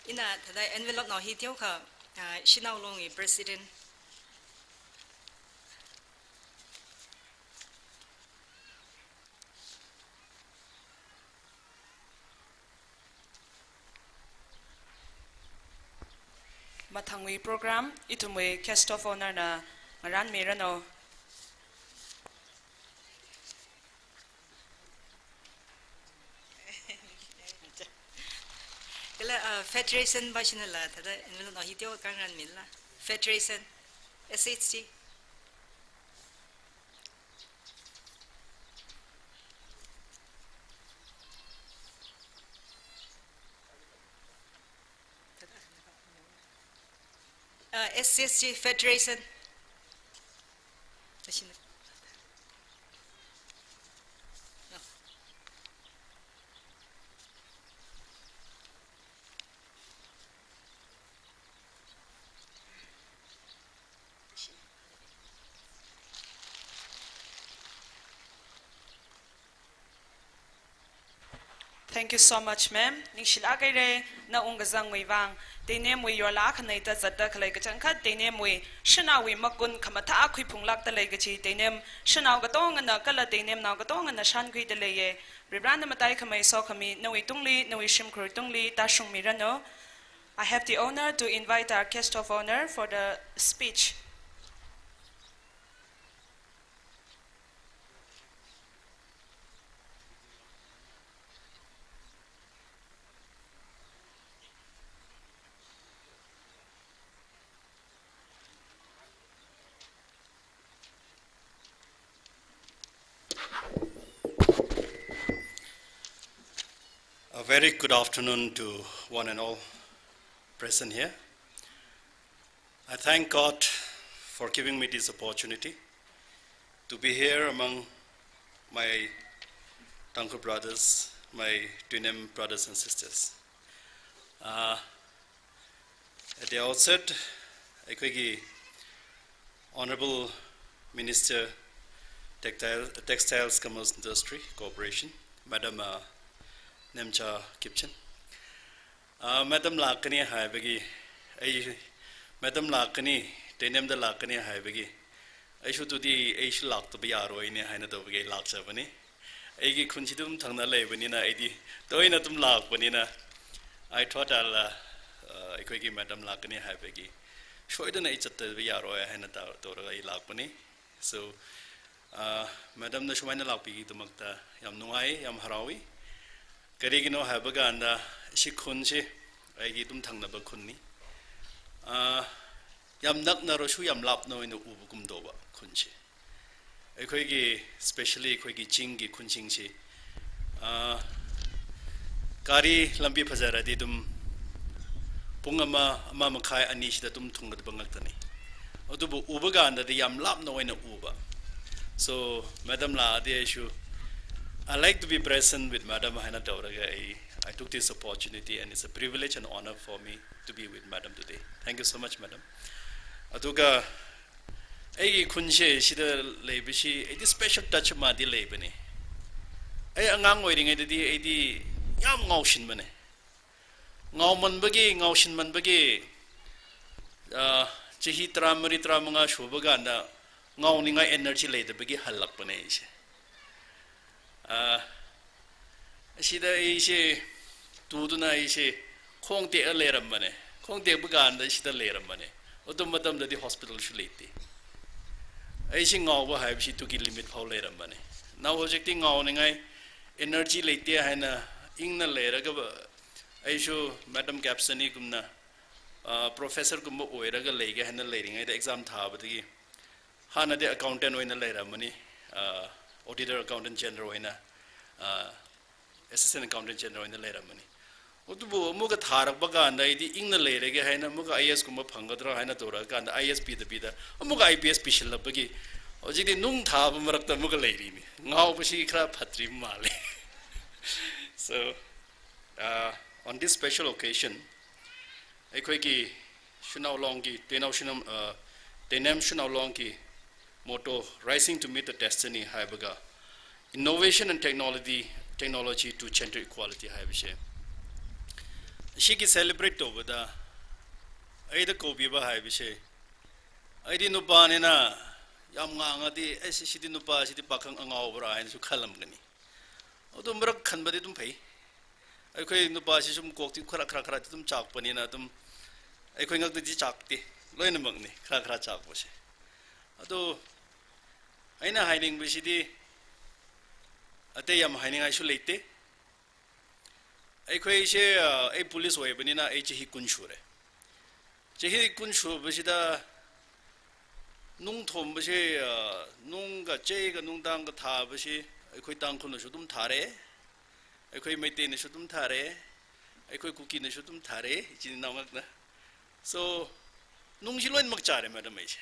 ina thāda envelope nao hi teokha, ah, Shanao Longwui President. Mathangwui program, ithumwui Guest of Honour na ngarānmiranu. Kala, uh, Federation vāshina la, thāda envelope nao hi teokha ngarānmila. Federation, S H G. Uh, S C S G Federation. Thank you so much, ma'am. Ningshilāk haira, na ungkazangwui vang. Teinemwui yorla akhana eina zatda khalei kachangkhat Teinemwui, shanaowui magun khamathā khuiphunglākda lei kachi Teinem shanao katongana kala Teinemnao katongana shānkhuida leiya. Varivarana mataikhamei sokhami, nawui tungli, nawui shimkhur tungli, tāshungmiranu. I have the honour to invite our guest of honour for the speech. Very good afternoon to one and all present here. I thank God for giving me this opportunity to be here among my Tangkhul brothers, my Tuinem brothers and sisters. Uh, at the outset, ꯑꯩꯈꯣꯏꯒꯤ Honorable Minister, Textile, Textiles, Commerce, Industry, Cooperation, Madam, uh, Nemcha Kipchen. Uh, Madam lākkani haibagi, ꯑꯩ, Madam lākkani, Tuinemda lākkani haibagi, ꯑꯩꯁꯨ ꯑꯗꯨꯗꯤ ꯑꯩꯁꯨ ꯂꯥꯛꯇꯕ ꯌꯥꯔꯣꯏꯅꯦ ꯍꯥꯏꯅ ꯇꯧꯕꯒꯤ ꯑꯩ ꯂꯥꯛꯆꯕꯅꯤ꯫ ꯑꯩꯒꯤ ꯈꯨꯟꯁꯤ ꯑꯗꯨꯝ ꯊꯪꯅ ꯂꯩꯕꯅꯤꯅ, ꯑꯩꯗꯤ ꯇꯣꯏꯅ ꯑꯗꯨꯝ ꯂꯥꯛꯄꯅꯤꯅ, I thought I'll, uh, uh, ꯑꯩꯈꯣꯏꯒꯤ Madam ꯂꯥꯛꯀꯅꯤ ꯍꯥꯏꯕꯒꯤ ꯁꯣꯏꯗꯅ ꯑꯩ ꯆꯠꯇꯕ ꯌꯥꯔꯣꯏ ꯍꯥꯏꯅ ꯇꯧ-, ꯇꯧꯔꯒ ꯑꯩ ꯂꯥꯛꯄꯅꯤ꯫ So, uh, Madamꯅ ꯁꯨꯃꯥꯏꯅ ꯂꯥꯛꯄꯤꯒꯤꯗꯃꯛꯇ ꯌꯥꯝ ꯅꯨꯡꯉꯥꯏ, ꯌꯥꯝ ꯍꯔꯥꯎꯏ꯫ ꯀꯔꯤꯒꯤꯅꯣ ꯍꯥꯏꯕ ꯀꯥꯟꯗ, ꯁꯤ ꯈꯨꯟꯁꯤ ꯑꯩꯒꯤ ꯑꯗꯨꯝ ꯊꯪꯅꯕ ꯈꯨꯟꯅꯤ꯫ ꯑꯥ, ꯌꯥꯝ ꯅꯛꯅꯔꯁꯨ ꯌꯥꯝ ꯂꯥꯞꯅ ꯑꯣꯏꯅ ꯎꯕꯒꯨꯝ ꯇꯧꯕ ꯈꯨꯟꯁꯤ꯫ ꯑꯩꯈꯣꯏꯒꯤ, especially ꯑꯩꯈꯣꯏꯒꯤ ꯆꯤꯡꯒꯤ ꯈꯨꯟꯁꯤꯡꯁꯤ, ꯑꯥ, ꯒꯥꯔꯤ ꯂꯝꯕꯤ ꯐꯖꯔꯗꯤ ꯑꯗꯨꯝ ꯄꯨꯡ ꯑꯃ, ꯑꯃ ꯃꯈꯥꯏ, ꯑꯅꯤꯁꯤꯗ ꯑꯗꯨꯝ ꯊꯨꯡꯒꯗꯕ ꯉꯥꯛꯇꯅꯤ꯫ ꯑꯗꯨꯕꯨ ꯎꯕ ꯀꯥꯟꯗꯗꯤ ꯌꯥꯝ ꯂꯥꯞꯅ ꯑꯣꯏꯅ ꯎꯕ꯫ So, Madam ꯂꯥꯛꯑꯗꯤ ꯑꯩꯁꯨ, I like to be present with Madam ꯍꯥꯏꯅ ꯇꯧꯔꯒ ꯑꯩ, I took this opportunity and it's a privilege and honor for me to be with Madam today. Thank you so much, Madam. ꯑꯗꯨꯒ ꯑꯩꯒꯤ ꯈꯨꯟꯁꯦ ꯁꯤꯗ ꯂꯩꯕꯁꯤ ꯑꯩꯗꯤ special touch ꯑꯃꯗꯤ ꯂꯩꯕꯅꯤ꯫ ꯑꯩ ꯑꯉꯥꯡ ꯑꯣꯏꯔꯤꯉꯩꯗꯗꯤ ꯑꯩꯗꯤ ꯌꯥꯝ ꯉꯥꯎꯁꯤꯟꯕꯅꯦ꯫ ꯉꯥꯎꯃꯟꯕꯒꯤ, ꯉꯥꯎꯁꯤꯟꯃꯟꯕꯒꯤ, ꯑ, ꯆꯍꯤ ꯇꯔꯥꯃꯔꯤ, ꯇꯔꯥꯃꯉꯥ ꯁꯨꯕ ꯀꯥꯟꯗ ꯉꯥꯎꯅꯤꯡꯉꯥꯏ energy ꯂꯩꯇꯕꯒꯤ ꯍꯜꯂꯛꯄꯅꯦ ꯑꯩꯁꯦ꯫ ꯑ, ꯑꯁꯤꯗ ꯑꯩꯁꯦ ꯇꯨꯗꯨꯅ ꯑꯩꯁꯦ ꯈꯣꯡ ꯇꯦꯛꯑ ꯂꯩꯔꯝꯕꯅꯦ꯫ ꯈꯣꯡ ꯇꯦꯛꯄ ꯀꯥꯟꯗ ꯁꯤꯗ ꯂꯩꯔꯝꯕꯅꯦ꯫ ꯑꯗꯨ ꯃꯇꯝꯗꯗꯤ hospitalꯁꯨ ꯂꯩꯇꯦ꯫ ꯑꯩꯁꯦ ꯉꯥꯎꯕ ꯍꯥꯏꯕꯁꯤ ꯑꯗꯨꯒꯤ limit ꯐꯥꯎ ꯂꯩꯔꯝꯕꯅꯦ꯫ Now ꯍꯧꯖꯤꯛꯇꯤ ꯉꯥꯎꯅꯤꯡꯉꯥꯏ energy ꯂꯩꯇꯦ ꯍꯥꯏꯅ ꯏꯪꯅ ꯂꯩꯔꯒ ꯑꯩꯁꯨ Madam ꯒꯦꯞꯁꯅꯤꯒꯨꯝꯅ, ꯑ, professorꯒꯨꯝꯕ ꯑꯣꯏꯔꯒ ꯂꯩꯒꯦ ꯍꯥꯏꯅ ꯂꯩꯔꯤꯉꯩꯗ exam ꯊꯥꯕꯗꯒꯤ ꯍꯥꯟꯅꯗꯤ accountant ꯑꯣꯏꯅ ꯂꯩꯔꯝꯕꯅꯤ, ꯑ, Auditor Accountant General ꯑꯣꯏꯅ, ꯑ, Assistant Accountant General ꯑꯣꯏꯅ ꯂꯩꯔꯝꯕꯅꯤ꯫ ꯑꯗꯨꯕꯨ ꯑꯃꯨꯛꯀ ꯊꯥꯔꯛꯄ ꯀꯥꯟꯗ ꯑꯩꯗꯤ ꯏꯪꯅ ꯂꯩꯔꯒꯦ ꯍꯥꯏꯅ ꯑꯃꯨꯛꯀ IASꯒꯨꯝꯕ ꯐꯪꯒꯗ꯭ꯔꯥ ꯍꯥꯏꯅ ꯇꯧꯔꯛꯑꯀꯥꯟꯗ IAS ꯄꯤꯗꯕꯤꯗ ꯑꯃꯨꯛꯀ IPS ꯄꯤꯁꯤꯜꯂꯛꯄꯒꯤ ꯍꯧꯖꯤꯛꯇꯤ ꯅꯨꯡ ꯊꯥꯕ ꯃꯔꯛꯇ ꯑꯃꯨꯛꯀ ꯂꯩꯔꯤꯅꯤ꯫ ꯉꯥꯎꯕꯁꯤ ꯈꯔ ꯐꯠꯇ꯭ꯔꯤꯕ ꯃꯥꯜꯂꯦ꯫ So, uh, on this special occasion, ꯑꯩꯈꯣꯏꯒꯤ ꯁꯨꯅꯥꯎ ꯂꯣꯡꯒꯤ, ꯇꯦꯅꯥꯎ ꯁꯨꯅꯥꯎ, ꯑ, ꯇꯦꯅꯦꯝ ꯁꯨꯅꯥꯎ ꯂꯣꯡꯒꯤ motto, Rising to Meet the Destiny ꯍꯥꯏꯕꯒ, Innovation and Technology, Technology to Gender Equality ꯍꯥꯏꯕꯁꯦ, ꯑꯁꯤꯒꯤ celebrate ꯇꯧꯕꯗ ꯑꯩꯗ ꯀꯧꯕꯤꯕ ꯍꯥꯏꯕꯁꯦ, ꯑꯩꯗꯤ ꯅꯨꯄꯥꯅꯤꯅ ꯌꯥꯝ ꯉꯥꯡꯉꯗꯤ, "ꯑꯩ ꯁꯤ-, ꯁꯤꯗꯤ ꯅꯨꯄꯥ, ꯁꯤꯗꯤ ꯄꯥꯈꯪ ꯑꯉꯥꯎꯕꯔꯥ?" ꯍꯥꯏꯅꯁꯨ ꯈꯜꯂꯝꯒꯅꯤ꯫ ꯑꯗꯨ ꯃꯔꯛ ꯈꯟꯕꯗꯤ ꯑꯗꯨꯝ ꯐꯩ꯫ ꯑꯩꯈꯣꯏ ꯅꯨꯄꯥꯁꯤ ꯁꯨꯝ ꯀꯣꯛꯇꯤ ꯈꯔ, ꯈꯔ, ꯈꯔꯗꯤ ꯑꯗꯨꯝ ꯆꯥꯛꯄꯅꯤꯅ ꯑꯗꯨꯝ ꯑꯩꯈꯣꯏ ꯉꯛꯇꯗꯤ ꯆꯥꯛꯇꯦ, ꯂꯣꯏꯅꯃꯛꯅꯤ ꯈꯔ, ꯈꯔ ꯆꯥꯛꯄꯁꯦ꯫ ꯑꯗꯣ ꯑꯩꯅ ꯍꯥꯏꯅꯤꯡꯕꯁꯤꯗꯤ ꯑꯇꯩ ꯌꯥꯝ ꯍꯥꯏꯅꯤꯡꯉꯥꯏꯁꯨ ꯂꯩꯇꯦ꯫ ꯑꯩꯈꯣꯏꯁꯦ, ꯑ, ꯑꯩ police ꯑꯣꯏꯕꯅꯤꯅ ꯑꯩ ꯆꯍꯤ ꯀꯨꯟ ꯁꯨꯔꯦ꯫ ꯆꯍꯤ ꯀꯨꯟ ꯁꯨꯕꯁꯤꯗ ꯅꯨꯡ ꯊꯣꯝꯕꯁꯦ, ꯑ, ꯅꯨꯡꯒ ꯆꯦꯛꯒ ꯅꯨꯡꯗꯥꯡꯒ ꯊꯥꯕꯁꯤ ꯑꯩꯈꯣꯏ ꯇꯥꯡꯈꯨꯜꯅꯁꯨ ꯑꯗꯨꯝ ꯊꯥꯔꯦ, ꯑꯩꯈꯣꯏ ꯃꯩꯇꯩꯅꯁꯨ ꯑꯗꯨꯝ ꯊꯥꯔꯦ, ꯑꯩꯈꯣꯏ ꯀꯨꯀꯤꯅꯁꯨ ꯑꯗꯨꯝ ꯊꯥꯔꯦ, ꯏꯆꯤꯟ ꯏꯅꯥꯎ ꯉꯥꯛꯅ꯫ So, ꯅꯨꯡꯁꯤ ꯂꯣꯏꯅꯃꯛ ꯆꯥꯔꯦ, madam, ꯑꯩꯁꯦ꯫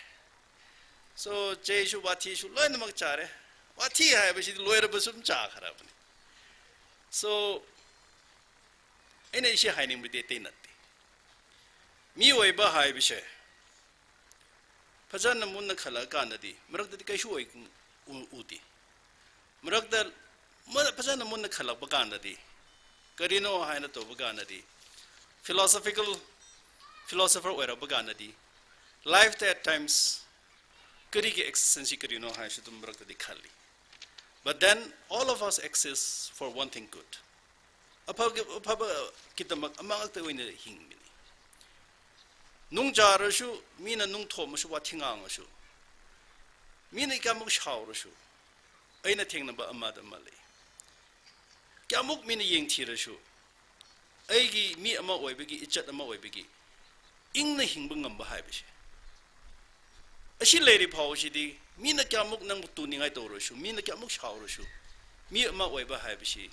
So, ꯆꯩꯁꯨ, ꯋꯥꯊꯤꯁꯨ ꯂꯣꯏꯅꯃꯛ ꯆꯥꯔꯦ꯫ ꯋꯥꯊꯤ ꯍꯥꯏꯕꯁꯤꯗꯤ ꯂꯣꯏꯔꯕꯁꯨ ꯑꯗꯨꯝ ꯆꯥꯈ꯭ꯔꯕꯅꯤ꯫ So, ꯑꯩꯅ ꯏꯁꯤ ꯍꯥꯏꯅꯤꯡꯕꯗꯤ ꯑꯇꯩ ꯅꯠꯇꯦ꯫ ꯃꯤꯑꯣꯏꯕ ꯍꯥꯏꯕꯁꯦ ꯐꯖꯅ ꯃꯨꯟꯅ ꯈꯜꯂꯛꯑꯀꯥꯟꯗꯗꯤ ꯃꯔꯛꯇꯗꯤ ꯀꯩꯁꯨ ꯑꯣꯏ-, ꯎ-, ꯎꯗꯦ꯫ ꯃꯔꯛꯇ ꯃ-, ꯐꯖꯅ ꯃꯨꯟꯅ ꯈꯜꯂꯛꯄ ꯀꯥꯟꯗꯗꯤ, ꯀꯔꯤꯅꯣ ꯍꯥꯏꯅ ꯇꯧꯕ ꯀꯥꯟꯗꯗꯤ, philosophical, philosopher ꯑꯣꯏꯔꯛꯄ ꯀꯥꯟꯗꯗꯤ, life at times ꯀꯔꯤꯒꯤ existence ꯁꯤ ꯀꯔꯤꯅꯣ ꯍꯥꯏꯁꯨ ꯑꯗꯨꯝ ꯃꯔꯛꯇꯗꯤ ꯈꯜꯂꯤ꯫ But then all of us exist for one thing good. ꯑꯐꯕ, ꯑꯐꯕꯒꯤꯗꯃꯛ ꯑꯃ ꯉꯥꯛꯇ ꯑꯣꯏꯅ ꯍꯤꯡꯕꯅꯤ꯫ ꯅꯨꯡ ꯆꯥꯔꯁꯨ, ꯃꯤꯅ ꯅꯨꯡ ꯊꯣꯝꯃꯁꯨ, ꯋꯥꯊꯤ ꯉꯥꯡꯉꯁꯨ, ꯃꯤꯅ ꯀꯌꯥꯃꯨꯛ ꯁꯥꯎꯔꯁꯨ, ꯑꯩꯅ ꯊꯦꯡꯅꯕ ꯑꯃꯗ ꯑꯃ ꯂꯩ꯫ ꯀꯌꯥꯃꯨꯛ ꯃꯤꯅ ꯌꯦꯡꯊꯤꯔꯁꯨ, ꯑꯩꯒꯤ ꯃꯤ ꯑꯃ ꯑꯣꯏꯕꯒꯤ, ꯏꯖꯠ ꯑꯃ ꯑꯣꯏꯕꯒꯤ, ꯏꯪꯅ ꯍꯤꯡꯕ ꯉꯝꯕ ꯍꯥꯏꯕꯁꯦ꯫ ꯑꯁꯤ ꯂꯩꯔꯤ ꯐꯥꯎꯁꯤꯗꯤ ꯃꯤꯅ ꯀꯌꯥꯃꯨꯛ ꯅꯪꯕꯨ ꯇꯨꯅꯤꯡꯉꯥꯏ ꯇꯧꯔꯁꯨ, ꯃꯤꯅ ꯀꯌꯥꯃꯨꯛ ꯁꯥꯎꯔꯁꯨ, ꯃꯤ ꯑꯃ ꯑꯣꯏꯕ ꯍꯥꯏꯕꯁꯤ,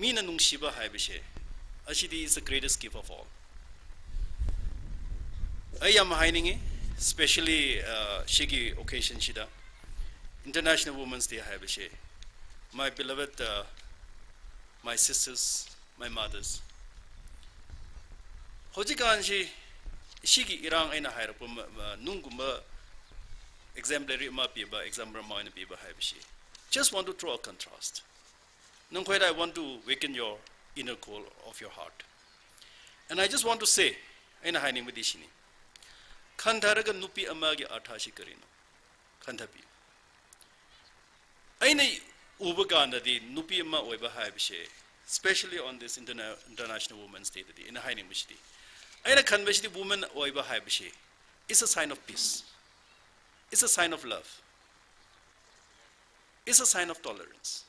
mina nungshiba haibashe, ashidi is the greatest gift of all. Ai yam hainingi, especially, uh, shiki occasion shida, International Women's Day haibashe. My beloved, uh, my sisters, my mothers. Hojikān shi, shiki irāng eina hairākpa ma, ma, nungkumba exemplary ma piba, example ma eina piba haibashi. Just want to draw a contrast. Nangkhuida, I want to waken your inner core of your heart. And I just want to say, eina hainingmadi shini. Khantharaga nupi amagi artha shi karino? Khanthabi. Eina uba kandadi nupi ama oiba haibashe, especially on this interna-, International Women's Day tadi, eina hainingmashidi, eina khanmashidi woman oiba haibashe, it's a sign of peace. It's a sign of love. It's a sign of tolerance.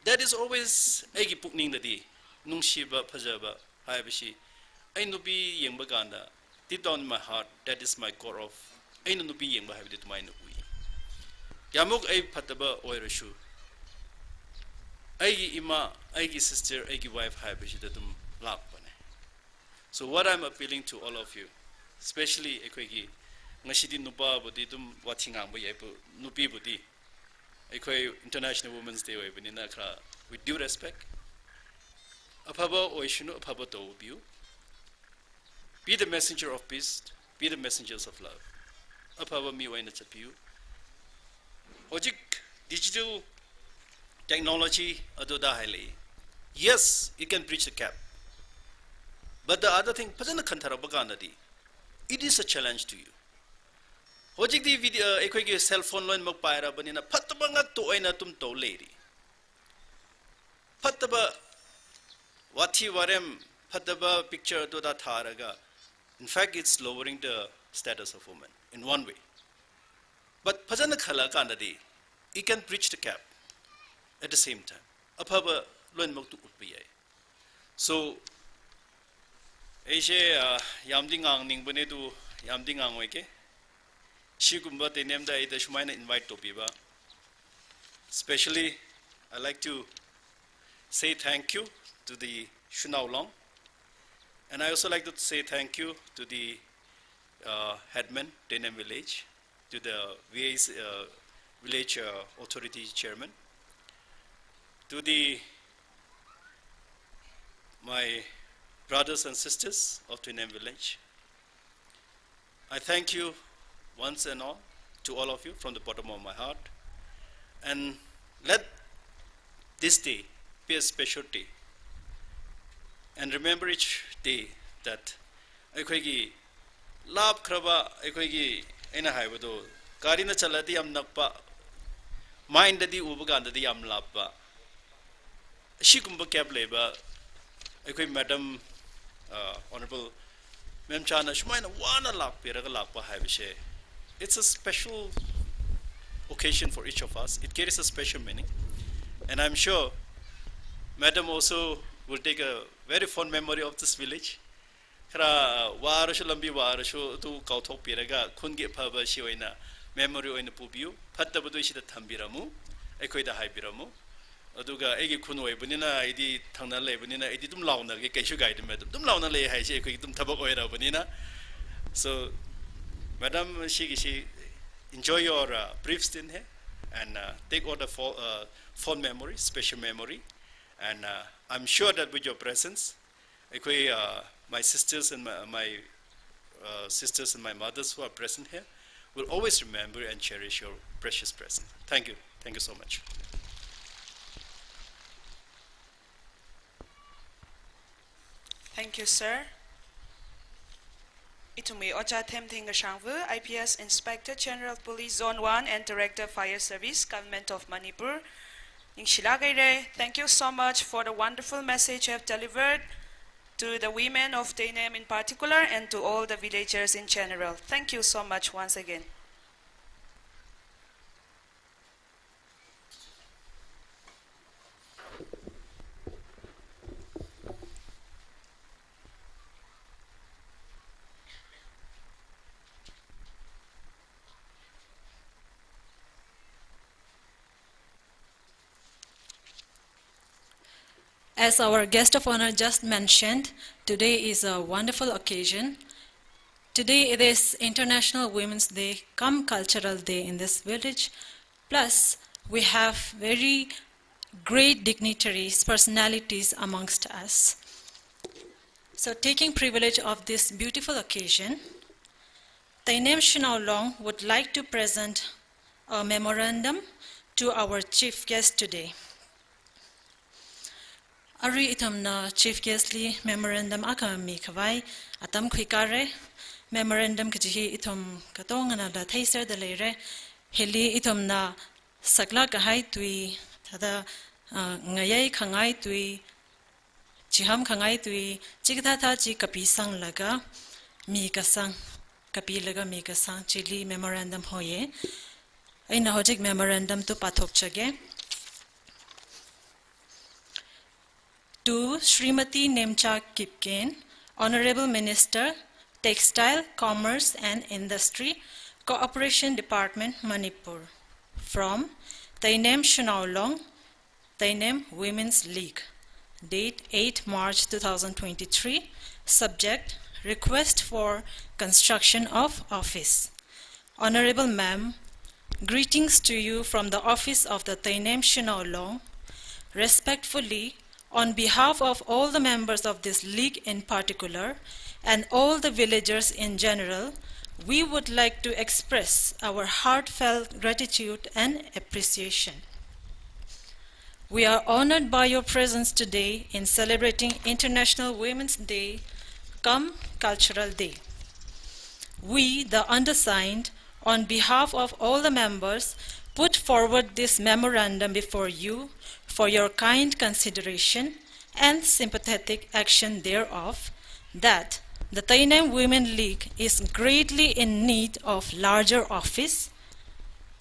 That is always aigi pukningdadi, nungshiba, phajaba haibashi, ai nupi yangba kanda, deep down in my heart, that is my core of, eina nupi yangba haibadi tumai na ui. Kayamuk ai phataba oirashu, aigi ima, aigi sister, aigi wife haibashida tum lakpane. So what I'm appealing to all of you, especially aikhoigi, ngashidi nupabudi tum wathingangba yaipu, nupibudi, aikhoi International Women's Day oibanina khara, with due respect, aphaba oishunu, aphaba tobiu. Be the messenger of peace, be the messengers of love. Aphaba mi oina zatbiu. Hojik digital technology adoda haile. Yes, it can bridge the gap. But the other thing, phajana khantharaba kandadi, it is a challenge to you. Hojikdi video, uh, aikhoigi cell phone loimak pairabanina, phataba ngakto eina tum to leiri. Phataba wathi warem, phataba picture adoda tharaga, in fact, it's lowering the status of women in one way. But phajana khala kandadi, it can bridge the gap at the same time. Aphaba loimaktu utpa yai. So, aishe, uh, yamdi ngangningbanei tu, yamdi ngangoike. Shikumba TENEM da ida shumaina invite topiba. Especially, I like to say thank you to the Shunaolong. And I also like to say thank you to the, uh, headman, TENEM village, to the V A C, uh, village, uh, authority chairman, to the, my brothers and sisters of TENEM village, I thank you once and all, to all of you from the bottom of my heart. And let this day be a special day. And remember each day that aikhoigi lapkharaba, aikhoigi eina haibado, garina chaladi yam nakpa, mindadi uba kandadi yam lappa, shikumba gap leiba, aikhoi Madam, uh, Honorable Memchana shumaina wana lakpiraga lakpa haibashe, it's a special occasion for each of us. It carries a special meaning. And I'm sure Madam also will take a very fond memory of this village. Khara, uh, warashu, lambi warashu tu kaothokpiraga, khungi phaba shi oina, memory oina pubiu, phataba tu shida thambiramu, aikhoida haibiramu. Aduga aigi khun oibanina, aidi thangna leibanina, aidi tum laona ke, kaishu gaidi me tum, tum laona lei haishi, aikhoi tum thabak oirabanina. So, Madam, shiki shi, enjoy your, uh, brief stint here, and, uh, take all the fo-, uh, fond memory, special memory, and, uh, I'm sure that with your presence, Aikoi, uh, my sisters and my, my, uh, sisters and my mothers who are present here will always remember and cherish your precious presence. Thank you. Thank you so much. Thank you, sir. Ithumwui Ojā Themthing Kashangvu, I P S Inspector General Police Zone one and Director Fire Service, Government of Manipur. Ningshilāk haira. Thank you so much for the wonderful message you have delivered to the women of TENEM in particular and to all the villagers in general. Thank you so much once again. As our guest of honor just mentioned, today is a wonderful occasion. Today it is International Women's Day cum Cultural Day in this village. Plus, we have very great dignitaries, personalities amongst us. So, taking privilege of this beautiful occasion, Teinem Shanao Long would like to present a memorandum to our chief guest today. Arui ithumna chief guest li memorandum akha mikhavai atam khuikare. Memorandum kaji hi ithum katonganala theiserda leire. Hili ithumna saklāk kahai tui, thāda, ah, ngayei khangai tui, chiham khangai tui, chikathāthā chi kapisanglaga mikasang, kapilaga mikasang chili memorandum hoiye. Eina hojik memorandum tu pāthokchage. To Srimati Nemcha Kipgen, Honorable Minister, Textile, Commerce and Industry, Cooperation Department, Manipur, from Teinem Shanao Long, Teinem Women's League, date eight March two thousand twenty-three, subject, request for construction of office. Honorable Ma'am, greetings to you from the office of the Teinem Shanao Long. Respectfully, on behalf of all the members of this league in particular, and all the villagers in general, we would like to express our heartfelt gratitude and appreciation. We are honored by your presence today in celebrating International Women's Day cum Cultural Day. We, the undersigned, on behalf of all the members, put forward this memorandum before you for your kind consideration and sympathetic action thereof, that the Teinem Women League is greatly in need of larger office,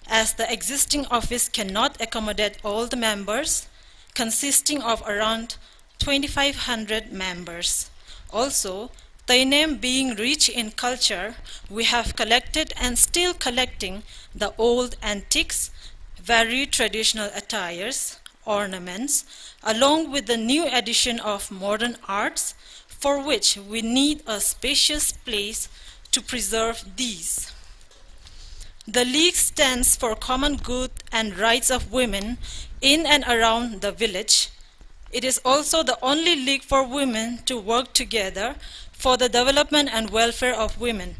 as the existing office cannot accommodate all the members, consisting of around twenty-five hundred members. Also, Teinem being rich in culture, we have collected and still collecting the old antiques, varied traditional attires, ornaments, along with the new addition of modern arts, for which we need a spacious place to preserve these. The League stands for common good and rights of women in and around the village. It is also the only league for women to work together for the development and welfare of women.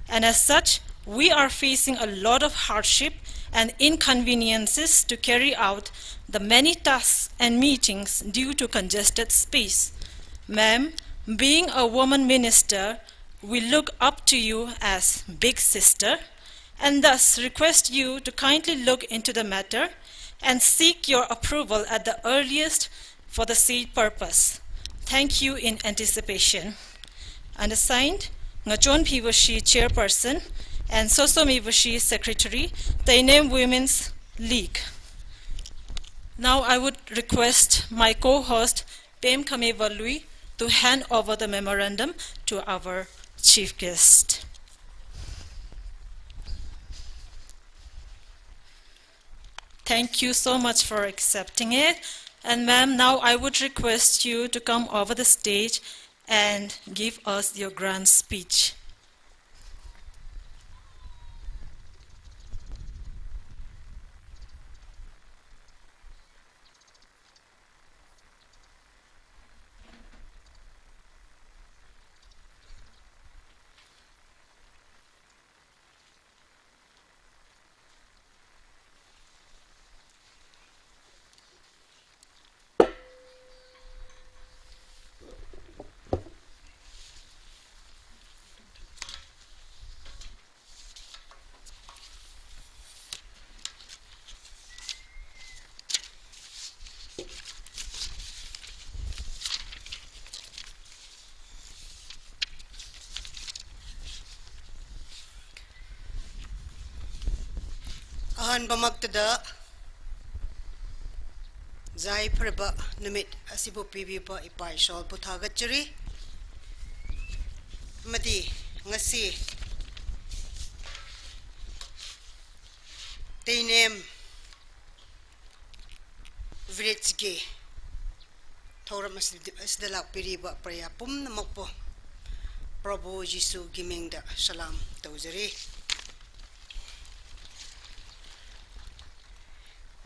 And as such, we are facing a lot of hardship and inconveniences to carry out the many tasks and meetings due to congested space. Ma'am, being a woman minister, we look up to you as big sister and thus request you to kindly look into the matter and seek your approval at the earliest for the said purpose. Thank you in anticipation. Undersigned, Ngachonphi Vashi, Chairperson, and Sosomi Vashi, Secretary, Teinem Women's League. Now I would request my co-host, Pemkhami Valui, to hand over the memorandum to our chief guest. Thank you so much for accepting it. And ma'am, now I would request you to come over the stage and give us your grand speech. Ahanbamaktada, zaipharaba numit asibu pibiba ipai shol puthagachari. Madi ngasi Teinem village ki Thouram asida, asida lakpiriba preya pumnamakpu Prabhu Jishuwui mingda salam toujari.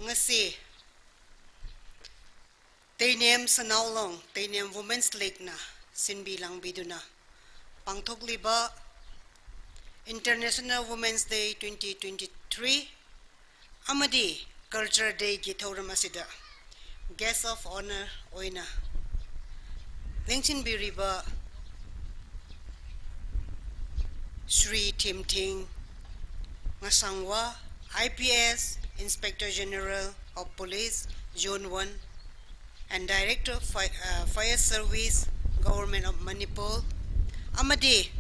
Ngasi Teinem Sanaolong, Teinem Women's League na sinbi langbiduna pangthokliba International Women's Day twenty twenty-three amadi Culture Day gi thouram asida Guest of Honour oina lengshinbiriba Shri Thimthing Ngasangwa, I P S, Inspector General of Police, Zone one, and Director of Fi-, uh, Fire Service, Government of Manipur, amadi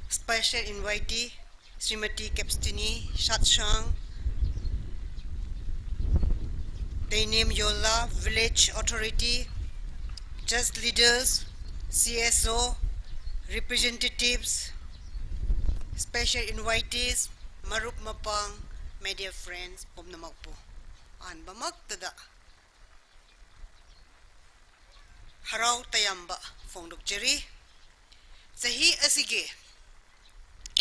special invitee, Srimati Capstini Shatshang, Teinem Yola Village Authority, church leaders, C S O, representatives, special invitees, marup mapang, media friends, pumnamakpu anbamak tada harau tayamba phongdokchari. Zahi asigi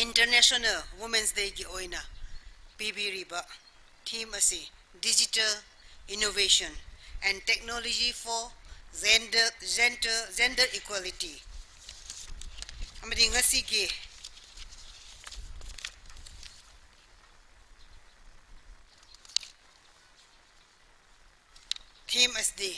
International Women's Day gi oina pibiriba theme asi Digital Innovation and Technology for Gender, Gender, Gender Equality. Amadi ngasigi theme asida.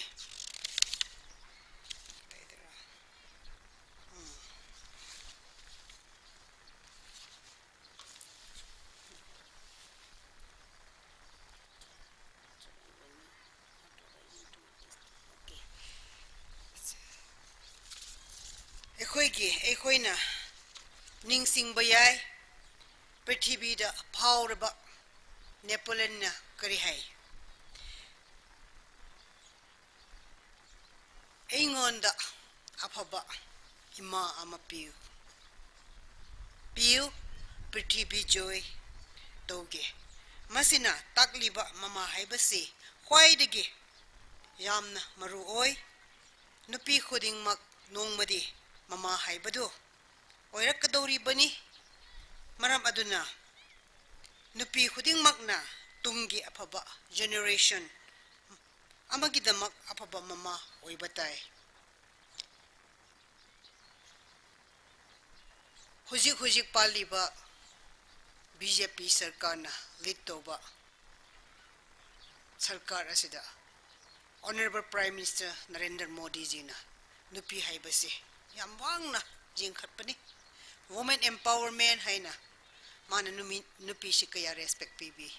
ꯑꯩꯈꯣꯏꯒꯤ, ꯑꯩꯈꯣꯏꯅ ꯅꯤꯡꯁꯤꯡꯕ ꯌꯥꯏ, ꯄ꯭ꯔꯤꯊꯤꯕꯤꯗ ꯐꯥꯎꯔꯕ ꯅꯦꯄꯣꯂꯤꯌꯟꯅ ꯀꯔꯤ ꯍꯥꯏ? ꯑꯩꯉꯣꯟꯗ ꯑꯐꯕ ꯏꯃꯥ ꯑꯃ ꯄꯤꯌꯨ, ꯄꯤꯌꯨ, ꯄ꯭ꯔꯤꯊꯤꯕꯤ joy ꯇꯧꯒꯦ꯫ ꯃꯁꯤꯅ ꯇꯥꯛꯂꯤꯕ ꯃꯃꯥ ꯍꯥꯏꯕꯁꯤ ꯈ꯭ꯋꯥꯏꯗꯒꯤ ꯌꯥꯝꯅ ꯃꯔꯨ ꯑꯣꯏ꯫ ꯅꯨꯄꯤ ꯈꯨꯗꯤꯡꯃꯛ ꯅꯣꯡꯃꯗꯤ ꯃꯃꯥ ꯍꯥꯏꯕꯗꯨ ꯑꯣꯏꯔꯛꯀꯗꯧꯔꯤꯕꯅꯤ꯫ ꯃꯔꯝ ꯑꯗꯨꯅ ꯅꯨꯄꯤ ꯈꯨꯗꯤꯡꯃꯛꯅ ꯇꯨꯡꯒꯤ ꯑꯐꯕ generation ꯑꯃꯒꯤꯗꯃꯛ ꯑꯐꯕ ꯃꯃꯥ ꯑꯣꯏꯕ ꯇꯥꯏ꯫ ꯍꯧꯖꯤꯛ ꯍꯧꯖꯤꯛ ꯄꯥꯜꯂꯤꯕ B J P ꯁꯔꯀꯥꯔꯅ lead ꯇꯧꯕ ꯁꯔꯀꯥꯔ ꯑꯁꯤꯗ Honourable Prime Minister ꯅꯔꯦꯟꯗ꯭ꯔ ꯃꯣꯗꯤꯖꯤꯅ ꯅꯨꯄꯤ ꯍꯥꯏꯕꯁꯤ ꯌꯥꯝ ꯋꯥꯡꯅ ꯆꯤꯡꯈꯠꯄꯅꯤ꯫ Women empowerment ꯍꯥꯏꯅ ꯃꯥꯅ ꯅꯨꯃꯤ-, ꯅꯨꯄꯤꯁꯤ ꯀꯌꯥ respect ꯄꯤꯕꯤ꯫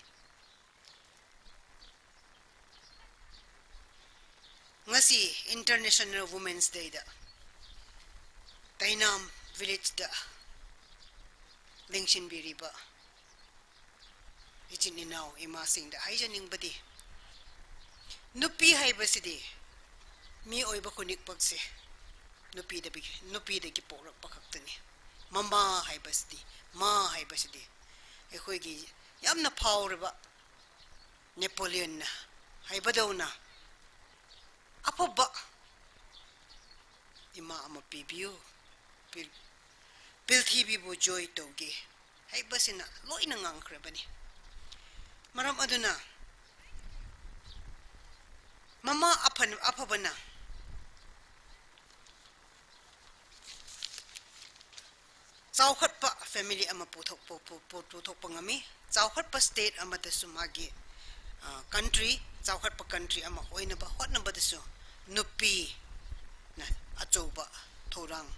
ꯉꯁꯤ International Women's Day ꯗ ꯇꯩꯅꯥꯝ village ꯗ ꯂꯦꯡꯁꯤꯟꯕꯤꯔꯤꯕ ꯏꯆꯤꯟ ꯏꯅꯥꯎ ꯏꯃꯥꯁꯤꯡꯗ ꯍꯥꯏꯖꯅꯤꯡꯕꯗꯤ, ꯅꯨꯄꯤ ꯍꯥꯏꯕꯁꯤꯗꯤ ꯃꯤꯑꯣꯏꯕ ꯈꯨꯗꯤꯡꯃꯛꯁꯦ ꯅꯨꯄꯤꯗꯒꯤ, ꯅꯨꯄꯤꯗꯒꯤ ꯄꯣꯛꯂꯛꯄ ꯈꯛꯇꯅꯤ꯫ ꯃꯃꯥ ꯍꯥꯏꯕꯁꯤꯗꯤ, ꯃꯥ ꯍꯥꯏꯕꯁꯤꯗꯤ ꯑꯩꯈꯣꯏꯒꯤ ꯌꯥꯝꯅ ꯐꯥꯎꯔꯕ ꯅꯦꯄꯣꯂꯤꯌꯟꯅ ꯍꯥꯏꯕꯗꯧꯅ, "ꯑꯐꯕ ꯏꯃꯥ ꯑꯃ ꯄꯤꯕꯤꯌꯨ, ꯄꯤꯜ-, ꯄ꯭ꯔꯤꯊꯤꯕꯤꯕꯨ joy ꯇꯧꯒꯦ" ꯍꯥꯏꯕꯁꯤꯅ ꯂꯣꯏꯅ ꯉꯥꯡꯈ꯭ꯔꯕꯅꯤ꯫ ꯃꯔꯝ ꯑꯗꯨꯅ ꯃꯃꯥ ꯑꯐ-, ꯑꯐꯕꯅ ꯆꯥꯎꯈꯠꯄ family ꯑꯃ ꯄꯨꯊꯣꯛꯄ, ꯄꯨ-, ꯄꯨ-, ꯄꯨꯊꯣꯛꯄ ꯉꯝꯃꯤ꯫ ꯆꯥꯎꯈꯠꯄ state ꯑꯃꯗꯁꯨ ꯃꯥꯒꯤ, ꯑ, country, ꯆꯥꯎꯈꯠꯄ country ꯑꯃ ꯑꯣꯏꯅꯕ ꯍꯣꯠꯅꯕꯗꯁꯨ ꯅꯨꯄꯤꯅ ꯑꯆꯧꯕ ꯊꯧꯗꯥꯡ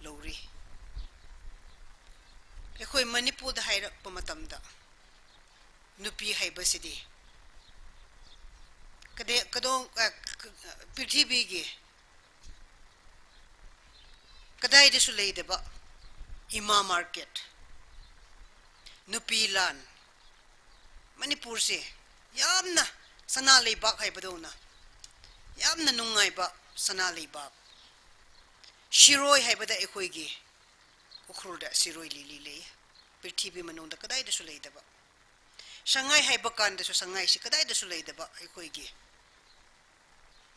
ꯂꯧꯔꯤ꯫ ꯑꯩꯈꯣꯏ ꯃꯅꯤꯄꯨꯔꯗ ꯍꯥꯏꯔꯛꯄ ꯃꯇꯝꯗ, ꯅꯨꯄꯤ ꯍꯥꯏꯕꯁꯤꯗꯤ ꯀꯗꯦ-, ꯀꯗꯣꯡ-, ꯑ, ꯀ-, ꯄ꯭ꯔꯤꯊꯤꯕꯤꯒꯤ ꯀꯗꯥꯏꯗꯁꯨ ꯂꯩꯇꯕ ꯏꯃꯥ market, ꯅꯨꯄꯤ ꯂꯥꯟ, ꯃꯅꯤꯄꯨꯔꯁꯦ ꯌꯥꯝꯅ ꯁꯅꯥ ꯂꯩꯕꯥꯛ ꯍꯥꯏꯕꯗꯧꯅ, ꯌꯥꯝꯅ ꯅꯨꯡꯉꯥꯏꯕ ꯁꯅꯥ ꯂꯩꯕꯥꯛ꯫ ꯁꯤꯔꯣꯏ ꯍꯥꯏꯕꯗ ꯑꯩꯈꯣꯏꯒꯤ ꯎꯈ꯭ꯔꯨꯜꯗ ꯁꯤꯔꯣꯏ ꯂꯤꯂꯤ ꯂꯩ, ꯄ꯭ꯔꯤꯊꯤꯕꯤ ꯃꯅꯨꯡꯗ ꯀꯗꯥꯏꯗꯁꯨ ꯂꯩꯇꯕ꯫ ꯁꯉꯥꯏ ꯍꯥꯏꯕ ꯀꯥꯟꯗꯁꯨ ꯁꯉꯥꯏꯁꯤ ꯀꯗꯥꯏꯗꯁꯨ ꯂꯩꯇꯕ ꯑꯩꯈꯣꯏꯒꯤ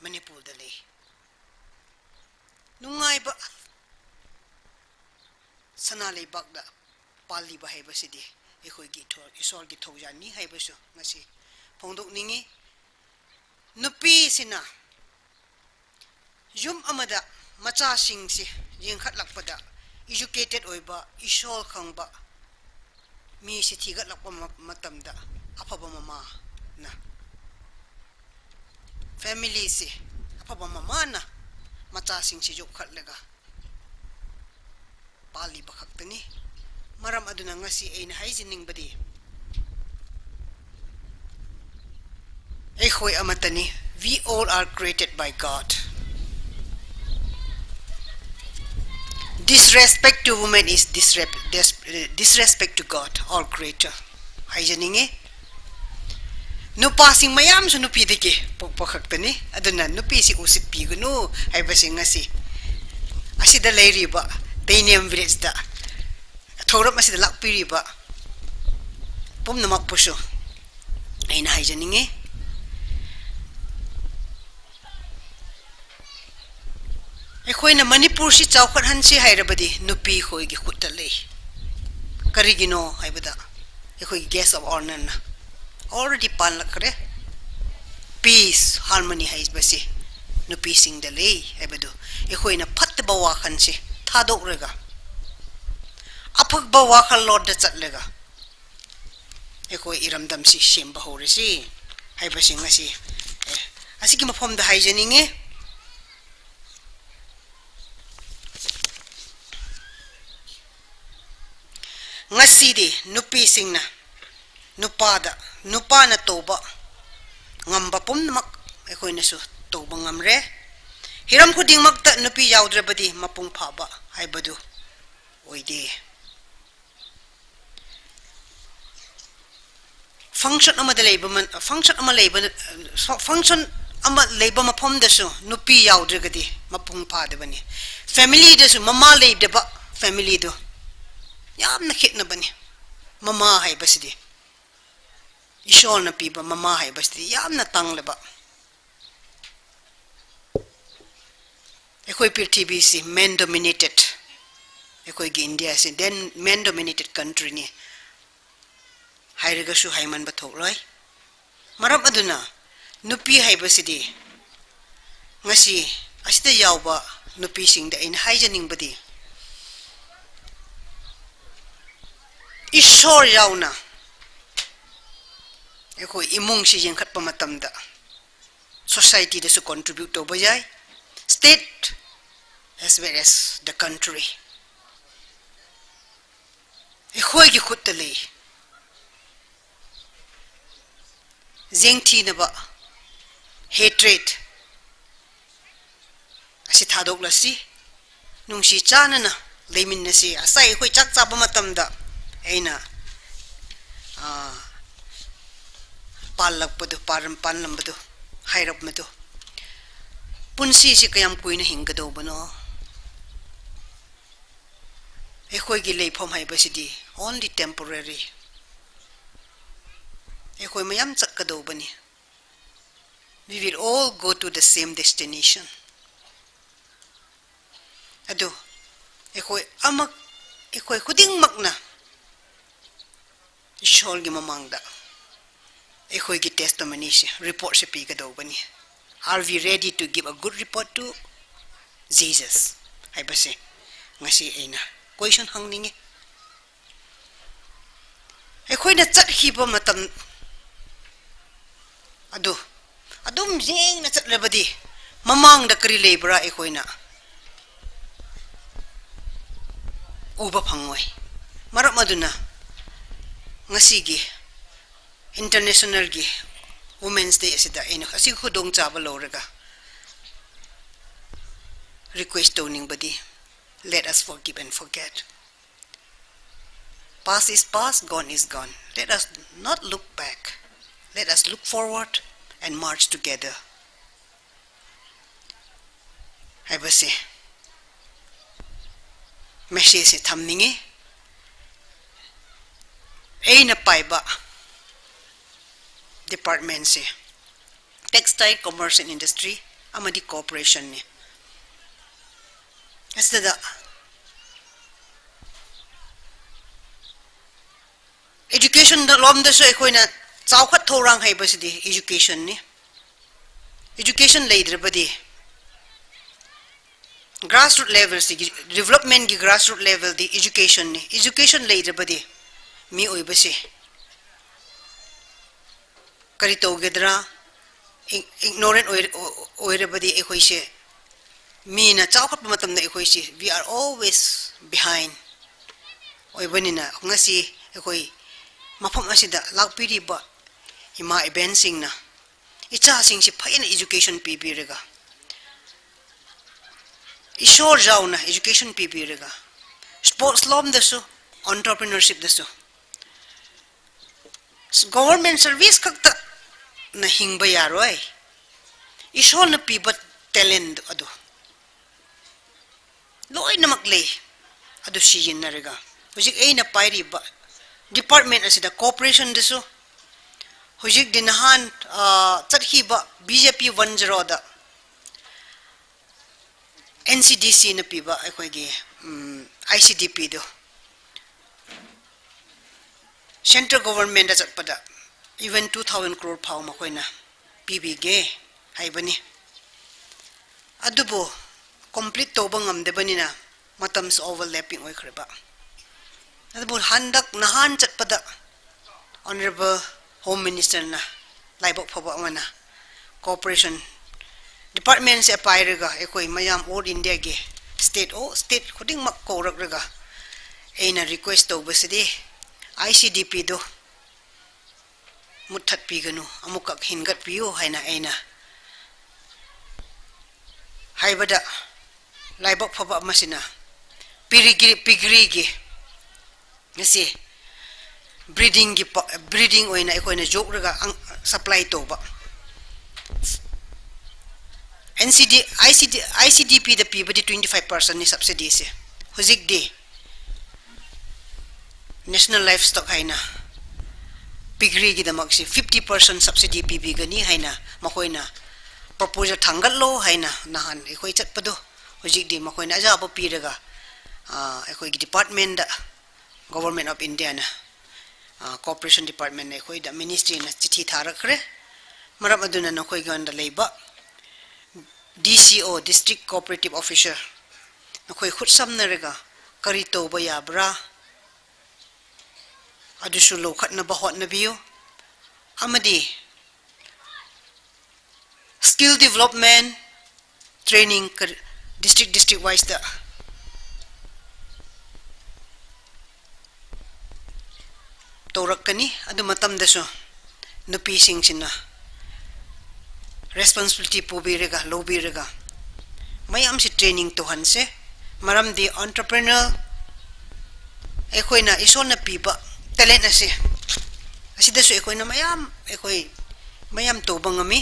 ꯃꯅꯤꯄꯨꯔꯗ ꯂꯩ꯫ nungaiba sanā leibakda pāliba haibasidi, ꯑꯩꯈꯣꯏꯒꯤ ꯏꯊꯣ-, ꯏꯁꯣꯔꯒꯤ ꯊꯧꯖꯥꯜꯅꯤ ꯍꯥꯏꯕꯁꯨ ꯉꯁꯤ ꯐꯣꯡꯗꯣꯛꯅꯤꯡꯉꯤ꯫ ꯅꯨꯄꯤꯁꯤꯅ ꯌꯨꯝ ꯑꯃꯗ ꯃꯆꯥꯁꯤꯡꯁꯤ ꯌꯦꯡꯈꯠꯂꯛꯄꯗ, educated ꯑꯣꯏꯕ, ꯏꯁꯣꯔ ꯈꯪꯕ ꯃꯤꯁꯤ ꯊꯤꯒꯠꯂꯛꯄ ꯃ-, ꯃꯇꯝꯗ, ꯑꯐꯕ ꯃꯃꯥꯅ, family ꯁꯤ ꯑꯐꯕ ꯃꯃꯥꯅ ꯃꯆꯥꯁꯤꯡꯁꯤ ꯌꯣꯛꯈꯠꯂꯒ ꯄꯥꯜꯂꯤꯕ ꯈꯛꯇꯅꯤ꯫ ꯃꯔꯝ ꯑꯗꯨꯅ ꯉꯁꯤ ꯑꯩꯅ ꯍꯥꯏꯖꯅꯤꯡꯕꯗꯤ, ꯑꯩꯈꯣꯏ ꯑꯃꯠꯇꯅꯤ꯫ We all are created by God. Disrespect to women is disrep-, dis-, disrespect to God, our Creator. ꯍꯥꯏꯖꯅꯤꯡꯉꯤ꯫ ꯅꯨꯄꯥꯁꯤꯡ ꯃꯌꯥꯝꯁꯨ ꯅꯨꯄꯤꯗꯒꯤ ꯄꯣꯛꯄ ꯈꯛꯇꯅꯤ꯫ ꯑꯗꯨꯅ ꯅꯨꯄꯤꯁꯤ ꯎꯁꯤꯠꯄꯤꯒꯅꯨ ꯍꯥꯏꯕꯁꯤ ꯉꯁꯤ ꯑꯁꯤꯗ ꯂꯩꯔꯤꯕ ꯇꯩꯅꯦꯝ village ꯗ ꯊꯧꯔꯝ ꯑꯁꯤꯗ ꯂꯥꯛꯄꯤꯔꯤꯕ ꯄꯨꯝꯅꯃꯛꯄꯨꯁꯨ ꯑꯩꯅ ꯍꯥꯏꯖꯅꯤꯡꯉꯤ꯫ ꯑꯩꯈꯣꯏꯅ ꯃꯅꯤꯄꯨꯔꯁꯤ ꯆꯥꯎꯈꯠꯍꯟꯁꯤ ꯍꯥꯏꯔꯕꯗꯤ ꯅꯨꯄꯤꯈꯣꯏꯒꯤ ꯈꯨꯠꯇ ꯂꯩ꯫ ꯀꯔꯤꯒꯤꯅꯣ ꯍꯥꯏꯕꯗ, ꯑꯩꯈꯣꯏꯒꯤ guest of honour ꯅ already ꯄꯥꯜꯂꯛꯈ꯭ꯔꯦ꯫ Peace, harmony ꯍꯥꯏꯕꯁꯤ ꯅꯨꯄꯤꯁꯤꯡꯗ ꯂꯩ ꯍꯥꯏꯕꯗꯨ ꯑꯩꯈꯣꯏꯅ ꯐꯠꯇꯕ ꯋꯥꯈꯜꯁꯤ ꯊꯥꯗꯣꯛꯂꯒ, ꯑꯐꯕ ꯋꯥꯈꯜꯂꯣꯟꯗ ꯆꯠꯂꯒ, ꯑꯩꯈꯣꯏ ꯏꯔꯝꯗꯝꯁꯤ ꯁꯦꯝꯕ ꯍꯧꯔꯁꯤ ꯍꯥꯏꯕꯁꯤ ꯉꯁꯤ, ꯑꯦ, ꯑꯁꯤꯒꯤ ꯃꯐꯝꯗ ꯍꯥꯏꯖꯅꯤꯡꯉꯤ꯫ ꯉꯁꯤꯗꯤ ꯅꯨꯄꯤꯁꯤꯡꯅ ꯅꯨꯄꯥꯗ, ꯅꯨꯄꯥꯅ ꯇꯧꯕ ꯉꯝꯕ ꯄꯨꯝꯅꯃꯛ ꯑꯩꯈꯣꯏꯅꯁꯨ ꯇꯧꯕ ꯉꯝꯔꯦ꯫ ꯍꯤꯔꯝ ꯈꯨꯗꯤꯡꯃꯛꯇ ꯅꯨꯄꯤ ꯌꯥꯎꯗ꯭ꯔꯕꯗꯤ ꯃꯄꯨꯡ ꯐꯥꯕ ꯍꯥꯏꯕꯗꯨ ꯑꯣꯏꯗꯦ꯫ Function ꯑꯃꯗ ꯂꯩꯕ ꯃ-, function ꯑꯃ ꯂꯩꯕ, function ꯑꯃ ꯂꯩꯕ ꯃꯐꯝꯗꯁꯨ ꯅꯨꯄꯤ ꯌꯥꯎꯗ꯭ꯔꯒꯗꯤ ꯃꯄꯨꯡ ꯐꯥꯗꯕꯅꯤ꯫ Family ꯗꯁꯨ ꯃꯃꯥ ꯂꯩꯇꯕ family ꯗꯨ ꯌꯥꯝꯅ ꯈꯦꯠꯅꯕꯅꯤ꯫ ꯃꯃꯥ ꯍꯥꯏꯕꯁꯤꯗꯤ, ꯏꯁꯣꯔꯅ ꯄꯤꯕ ꯃꯃꯥ ꯍꯥꯏꯕꯁꯤꯗꯤ ꯌꯥꯝꯅ ꯇꯥꯡꯂꯕ꯫ ꯑꯩꯈꯣꯏ ꯄ꯭ꯔꯤꯊꯤꯕꯤꯁꯤ men dominated, ꯑꯩꯈꯣꯏꯒꯤ ꯏꯟꯗꯤꯌꯥꯁꯤ then men dominated country ꯅꯤ ꯍꯥꯏꯔꯒꯁꯨ ꯍꯥꯏꯃꯟꯕ ꯊꯣꯛꯂꯣꯏ꯫ ꯃꯔꯝ ꯑꯗꯨꯅ ꯅꯨꯄꯤ ꯍꯥꯏꯕꯁꯤꯗꯤ, ꯉꯁꯤ ꯑꯁꯤꯗ ꯌꯥꯎꯕ ꯅꯨꯄꯤꯁꯤꯡꯗ ꯑꯩꯅ ꯍꯥꯏꯖꯅꯤꯡꯕꯗꯤ, ꯏꯁꯣꯔ ꯌꯥꯎꯅ ꯑꯩꯈꯣꯏ ꯏꯃꯨꯡꯁꯤ ꯌꯦꯡꯈꯠꯄ ꯃꯇꯝꯗ, society ꯗꯁꯨ contribute ꯇꯧꯕ ꯌꯥꯏ, state as well as the country꯫ ꯑꯩꯈꯣꯏꯒꯤ ꯈꯨꯠꯇ ꯂꯩ꯫ ꯌꯦꯡꯊꯤꯅꯕ, hatred ꯑꯁꯤ ꯊꯥꯗꯣꯛꯂꯁꯤ꯫ ꯅꯨꯡꯁꯤ ꯆꯥꯟꯅꯅ ꯂꯩꯃꯤꯟꯅꯁꯤ꯫ ꯉꯁꯥꯏ ꯑꯩꯈꯣꯏ ꯆꯥꯛ ꯆꯥꯕ ꯃꯇꯝꯗ ꯑꯩꯅ, ꯑꯥ, ꯄꯥꯜꯂꯛꯄꯗꯨ, ꯄꯥꯔꯝ-, ꯄꯥꯜꯂꯝꯕꯗꯨ, ꯍꯥꯏꯔꯝꯕꯗꯨ, ꯄꯨꯟꯁꯤꯁꯤ ꯀꯌꯥꯝ ꯀꯨꯏꯅ ꯍꯤꯡꯒꯗꯧꯕꯅꯣ? ꯑꯩꯈꯣꯏꯒꯤ ꯂꯩꯐꯝ ꯍꯥꯏꯕꯁꯤꯗꯤ only temporary꯫ ꯑꯩꯈꯣꯏ ꯃꯌꯥꯝ ꯆꯠꯀꯗꯧꯕꯅꯤ꯫ We will all go to the same destination. ꯑꯗꯨ ꯑꯩꯈꯣꯏ ꯑꯃꯛ-, ꯑꯩꯈꯣꯏ ꯈꯨꯗꯤꯡꯃꯛꯅ ꯏꯁꯣꯔꯒꯤ ꯃꯃꯥꯡꯗ ꯑꯩꯈꯣꯏꯒꯤ testimony ꯁꯦ, report ꯁꯦ ꯄꯤꯒꯗꯧꯕꯅꯤ꯫ Are we ready to give a good report to Jesus? ꯍꯥꯏꯕꯁꯦ ꯉꯁꯤ ꯑꯩꯅ question ꯍꯪꯅꯤꯡꯉꯤ꯫ ꯑꯩꯈꯣꯏꯅ ꯆꯠꯈꯤꯕ ꯃꯇꯝ ꯑꯗꯨ ꯑꯗꯨꯝ ꯌꯦꯡꯅ ꯆꯠꯂꯕꯗꯤ, ꯃꯃꯥꯡꯗ ꯀꯔꯤ ꯂꯩꯕ꯭ꯔꯥ ꯑꯩꯈꯣꯏꯅ ꯎꯕ ꯐꯪꯉꯣꯏ꯫ ꯃꯔꯝ ꯑꯗꯨꯅ ꯉꯁꯤꯒꯤ International ꯒꯤ Women's Day ꯑꯁꯤꯗ ꯑꯩꯅ ꯑꯁꯤꯒꯤ ꯈꯨꯗꯣꯡꯆꯥꯕ ꯂꯧꯔꯒ request ꯇꯧꯅꯤꯡꯕꯗꯤ, let us forgive and forget. Past is past, gone is gone. Let us not look back. Let us look forward and march together. ꯍꯥꯏꯕꯁꯦ message ꯁꯦ ꯊꯝꯅꯤꯡꯉꯤ꯫ ꯑꯩꯅ ꯄꯥꯏꯕ department ꯁꯦ Textile, Commerce and Industry ꯑꯃꯗꯤ Cooperation ꯅꯤ꯫ Asida education da lomdasu, ꯑꯩꯈꯣꯏꯅ ꯆꯥꯎꯈꯠ ꯊꯧꯔꯥꯡ ꯍꯥꯏꯕꯁꯤꯗꯤ education ꯅꯤ꯫ Education ꯂꯩꯇ꯭ꯔꯕꯗꯤ, grassroot level ꯁꯤꯒꯤ development ꯒꯤ grassroot level ꯗꯤ education ꯅꯤ꯫ Education ꯂꯩꯇ꯭ꯔꯕꯗꯤ ꯃꯤꯑꯣꯏꯕꯁꯦ ꯀꯔꯤ ꯇꯧꯒꯗ꯭ꯔꯥ? ꯏ-, ignorant ꯑꯣꯏ-, ꯑꯣ-, ꯑꯣꯏꯔꯕꯗꯤ ꯑꯩꯈꯣꯏꯁꯦ, ꯃꯤꯅ ꯆꯥꯎꯈꯠꯄ ꯃꯇꯝꯗ ꯑꯩꯈꯣꯏꯁꯦ, we are always behind ꯑꯣꯏꯕꯅꯤꯅ, ꯉꯁꯤ ꯑꯩꯈꯣꯏ ꯃꯐꯝ ꯑꯁꯤꯗ ꯂꯥꯛꯄꯤꯔꯤꯕ ꯏꯃꯥ ꯏꯕꯦꯟꯁꯤꯡꯅ ꯏꯆꯥꯁꯤꯡꯁꯤ ꯐꯖꯅ education ꯄꯤꯕꯤꯔꯒ, ꯏꯁꯣꯔ ꯌꯥꯎꯅ education ꯄꯤꯕꯤꯔꯒ, sports ꯂꯣꯝꯗꯁꯨ, entrepreneurship ꯗꯁꯨ, government service ꯈꯛꯇꯅ ꯍꯤꯡꯕ ꯌꯥꯔꯣꯏ꯫ ꯏꯁꯣꯔꯅ ꯄꯤꯕ talent ꯑꯗꯨ ꯂꯣꯏꯅꯃꯛ ꯂꯩ꯫ ꯑꯗꯨ ꯁꯤꯖꯤꯟꯅꯔꯒ ꯍꯧꯖꯤꯛ ꯑꯩꯅ ꯄꯥꯏꯔꯤꯕ department ꯑꯁꯤꯗ cooperation ꯗꯁꯨ, ꯍꯧꯖꯤꯛꯇꯤ ꯅꯍꯥꯟ, ꯑ, ꯆꯠꯈꯤꯕ B J P one zero ꯗ N C D C ꯅ ꯄꯤꯕ ꯑꯩꯈꯣꯏꯒꯤ, ꯎꯝ, I C D P ꯗꯣ central government ꯗ ꯆꯠꯄꯗ even two thousand crore ꯐꯥꯎ ꯃꯈꯣꯏꯅ ꯄꯤꯕꯤꯒꯦ ꯍꯥꯏꯕꯅꯤ꯫ ꯑꯗꯨꯕꯨ complete ꯇꯧꯕ ꯉꯝꯗꯕꯅꯤꯅ ꯃꯇꯝꯁꯨ overlapping ꯑꯣꯏꯈ꯭ꯔꯕ꯫ ꯑꯗꯨꯕꯨ ꯍꯟꯗꯛ ꯅꯍꯥꯟ ꯆꯠꯄꯗ Honourable Home Minister ꯅ ꯂꯥꯏꯕꯛ ꯐꯕ ꯑꯃꯅ cooperation department ꯁꯦ ꯄꯥꯏꯔꯒ ꯑꯩꯈꯣꯏ ꯃꯌꯥꯝ all India ꯒꯤ state, ꯑꯣ, state ꯈꯨꯗꯤꯡꯃꯛ ꯀꯧꯔꯛꯂꯒ ꯑꯩꯅ request ꯇꯧꯕꯁꯤꯗꯤ I C D P ꯗꯣ ꯃꯨꯠꯊꯠꯄꯤꯒꯅꯨ, ꯑꯃꯨꯛꯀ ꯍꯤꯡꯒꯠꯄꯤꯌꯨ ꯍꯥꯏꯅ ꯑꯩꯅ ꯍꯥꯏꯕꯗ, ꯂꯥꯏꯕꯛ ꯐꯕ ꯑꯃꯁꯤꯅ ꯄꯤꯔꯤꯒꯤ-, piggery ꯒꯤ ꯉꯁꯤ breeding ꯒꯤ ꯄ-, breeding ꯑꯣꯏꯅ ꯑꯩꯈꯣꯏꯅ ꯌꯣꯛꯂꯒ ꯑꯪ-, supply ꯇꯧꯕ꯫ N C D, I C D, I C D P ꯗ ꯄꯤꯕꯗꯤ twenty five percent ꯅꯤ subsidy ꯁꯦ꯫ ꯍꯧꯖꯤꯛꯇꯤ National Livestock ꯍꯥꯏꯅ piggery ꯒꯤꯗꯃꯛꯁꯤ fifty percent subsidy ꯄꯤꯕꯤꯒꯅꯤ ꯍꯥꯏꯅ ꯃꯈꯣꯏꯅ proposal ꯊꯥꯡꯒꯠꯂꯣ ꯍꯥꯏꯅ ꯅꯍꯥꯟ ꯑꯩꯈꯣꯏ ꯆꯠꯄꯗꯣ, ꯍꯧꯖꯤꯛꯇꯤ ꯃꯈꯣꯏꯅ ꯑꯌꯥꯕ ꯄꯤꯔꯒ, ꯑ, ꯑꯩꯈꯣꯏꯒꯤ department ꯗ Government of India ꯅ, ꯑ, cooperation department ꯅ ꯑꯩꯈꯣꯏꯗ ministry ꯅ ꯆꯤꯊꯤ ꯊꯥꯔꯛꯈ꯭ꯔꯦ꯫ ꯃꯔꯝ ꯑꯗꯨꯅ ꯅꯈꯣꯏꯒꯤ ꯉꯣꯟꯗ ꯂꯩꯕ D C O, District Cooperative Officer, ꯅꯈꯣꯏ ꯈꯨꯠꯁꯝꯅꯔꯒ ꯀꯔꯤ ꯇꯧꯕ ꯌꯥꯕ꯭ꯔꯥ? ꯑꯗꯨꯁꯨ ꯂꯧꯈꯠꯅꯕ ꯍꯣꯠꯅꯕꯤꯌꯨ꯫ ꯑꯃꯗꯤ skill development training ꯀꯔꯤ district, district wise ꯇ ꯇꯧꯔꯛꯀꯅꯤ꯫ ꯑꯗꯨ ꯃꯇꯝꯗꯁꯨ ꯅꯨꯄꯤꯁꯤꯡꯁꯤꯅ responsibility ꯄꯨꯕꯤꯔꯒ, ꯂꯧꯕꯤꯔꯒ ꯃꯌꯥꯝꯁꯤ training ꯇꯧꯍꯟꯁꯦ꯫ ꯃꯔꯝꯗꯤ entrepreneur ꯑꯩꯈꯣꯏꯅ ꯏꯁꯣꯔꯅ ꯄꯤꯕ talent ꯑꯁꯤ, ꯑꯁꯤꯗꯁꯨ ꯑꯩꯈꯣꯏꯅ ꯃꯌꯥꯝ, ꯑꯩꯈꯣꯏ ꯃꯌꯥꯝ ꯇꯧꯕ ꯉꯝꯃꯤ꯫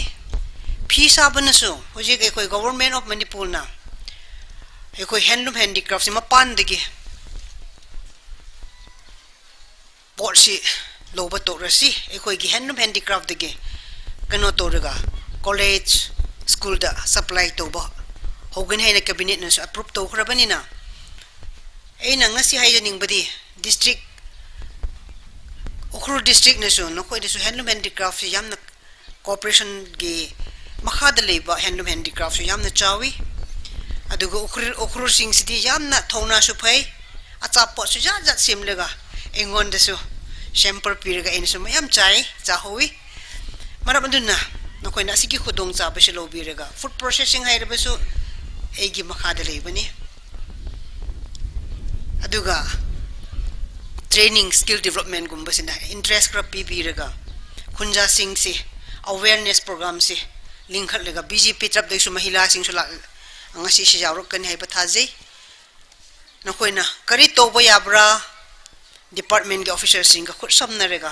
ꯐꯤ ꯁꯥꯕꯅꯁꯨ ꯍꯧꯖꯤꯛ ꯑꯩꯈꯣꯏ Government of Manipur ꯅ ꯑꯩꯈꯣꯏ handloom handicraft ꯁꯤ ꯃꯄꯥꯟꯗꯒꯤ ꯄꯣꯠꯁꯤ ꯂꯧꯕ ꯇꯣꯛꯂꯁꯤ, ꯑꯩꯈꯣꯏꯒꯤ handloom handicraft ꯗꯒꯤ ꯀꯩꯅꯣ ꯇꯧꯔꯒ college, school ꯗ supply ꯇꯧꯕ ꯍꯧꯒꯅꯤ ꯍꯥꯏꯅ cabinet ꯅꯁꯨ approve ꯇꯧꯈ꯭ꯔꯕꯅꯤꯅ, ꯑꯩꯅ ꯉꯁꯤ ꯍꯥꯏꯖꯅꯤꯡꯕꯗꯤ district, ꯎꯈ꯭ꯔꯨꯜ district ꯅꯁꯨ ꯅꯈꯣꯏꯗꯁꯨ handloom handicraft ꯁꯤ ꯌꯥꯝꯅ cooperation ꯒꯤ ꯃꯈꯥꯗ ꯂꯩꯕ handloom handicraft ꯁꯨ ꯌꯥꯝꯅ ꯆꯥꯎꯏ꯫ ꯑꯗꯨꯒ ꯎꯈ꯭ꯔꯨꯜ, ꯎꯈ꯭ꯔꯨꯜꯁꯤꯡꯁꯤꯗꯤ ꯌꯥꯝꯅ ꯊꯧꯅꯥꯁꯨ ꯐꯩ, ꯑꯆꯥꯄꯣꯠꯁꯨ ꯖꯥꯠ ꯖꯥꯠ ꯁꯦꯝꯂꯒ ꯑꯩꯉꯣꯟꯗꯁꯨ sample ꯄꯤꯔꯒ ꯑꯩꯅꯁꯨ ꯃꯌꯥꯝ ꯆꯥꯏ, ꯆꯥꯍꯧꯏ꯫ ꯃꯔꯝ ꯑꯗꯨꯅ ꯅꯈꯣꯏꯅ ꯑꯁꯤꯒꯤ ꯈꯨꯗꯣꯡꯆꯥꯕꯁꯤ ꯂꯧꯕꯤꯔꯒ, food processing ꯍꯥꯏꯔꯕꯁꯨ ꯑꯩꯒꯤ ꯃꯈꯥꯗ ꯂꯩꯕꯅꯤ꯫ ꯑꯗꯨꯒ training, skill development ꯒꯨꯝꯕꯁꯤꯅ interest ꯈꯔ ꯄꯤꯕꯤꯔꯒ, ꯈꯨꯟꯖꯥꯁꯤꯡꯁꯤ awareness program ꯁꯤ ꯂꯤꯡꯈꯠꯂꯒ, B J P ꯇꯔꯞꯇꯒꯤꯁꯨ ꯃꯍꯤꯂꯥꯁꯤꯡꯁꯨ ꯂꯥꯛ-, ꯉꯁꯤꯁꯤ ꯌꯥꯎꯔꯛꯀꯅꯤ ꯍꯥꯏꯕ ꯊꯥꯖꯩ꯫ ꯅꯈꯣꯏꯅ ꯀꯔꯤ ꯇꯧꯕ ꯌꯥꯕ꯭ꯔꯥ? Department ꯀꯤ officer ꯁꯤꯡꯒ ꯈꯨꯠꯁꯝꯅꯔꯒ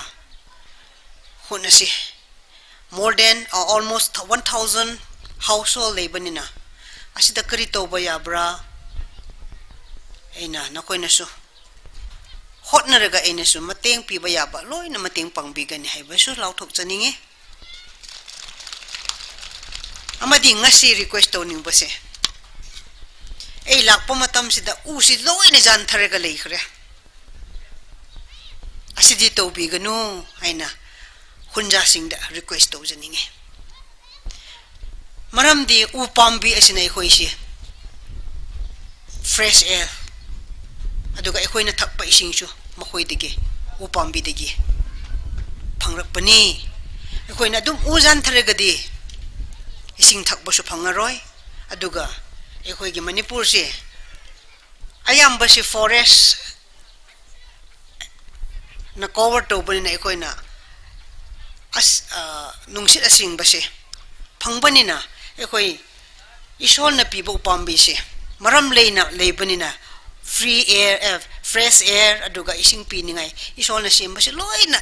ꯍꯣꯠꯅꯁꯤ꯫ More than, uh, almost one thousand household ꯂꯩꯕꯅꯤꯅ, ꯑꯁꯤꯗ ꯀꯔꯤ ꯇꯧꯕ ꯌꯥꯕ꯭ꯔꯥ? ꯑꯩꯅ ꯅꯈꯣꯏꯅꯁꯨ ꯍꯣꯠꯅꯔꯒ ꯑꯩꯅꯁꯨ ꯃꯇꯦꯡ ꯄꯤꯕ ꯌꯥꯕ ꯂꯣꯏꯅ ꯃꯇꯦꯡ ꯄꯥꯡꯕꯤꯒꯅꯤ ꯍꯥꯏꯕꯁꯨ ꯂꯥꯎꯊꯣꯛꯆꯅꯤꯡꯉꯤ꯫ ꯑꯃꯗꯤ ꯉꯁꯤ request ꯇꯧꯅꯤꯡꯕꯁꯦ, ei lākpa matamsida usi loina zāntharaga leikhare. Ashidi tobiganu haina hunjasingda request tojaninge. Maramdi upambi ashina eikhoisi fresh air, aduga eikhoina thakpa isingsu makhoidagi, upambidagi phangrakpani. Eikhoina adum u zāntharagadi ising thakpasu phangaroi. Aduga eikhoigi Manipursi ayambasi forest na cover tobanina eikhoina as-, ah, nungshit asingbasi phangbanina eikhoi Ishorna piba upambisi maram leina leibanina free air, eh, fresh air, aduga ising piningai Ishorna sembasi loina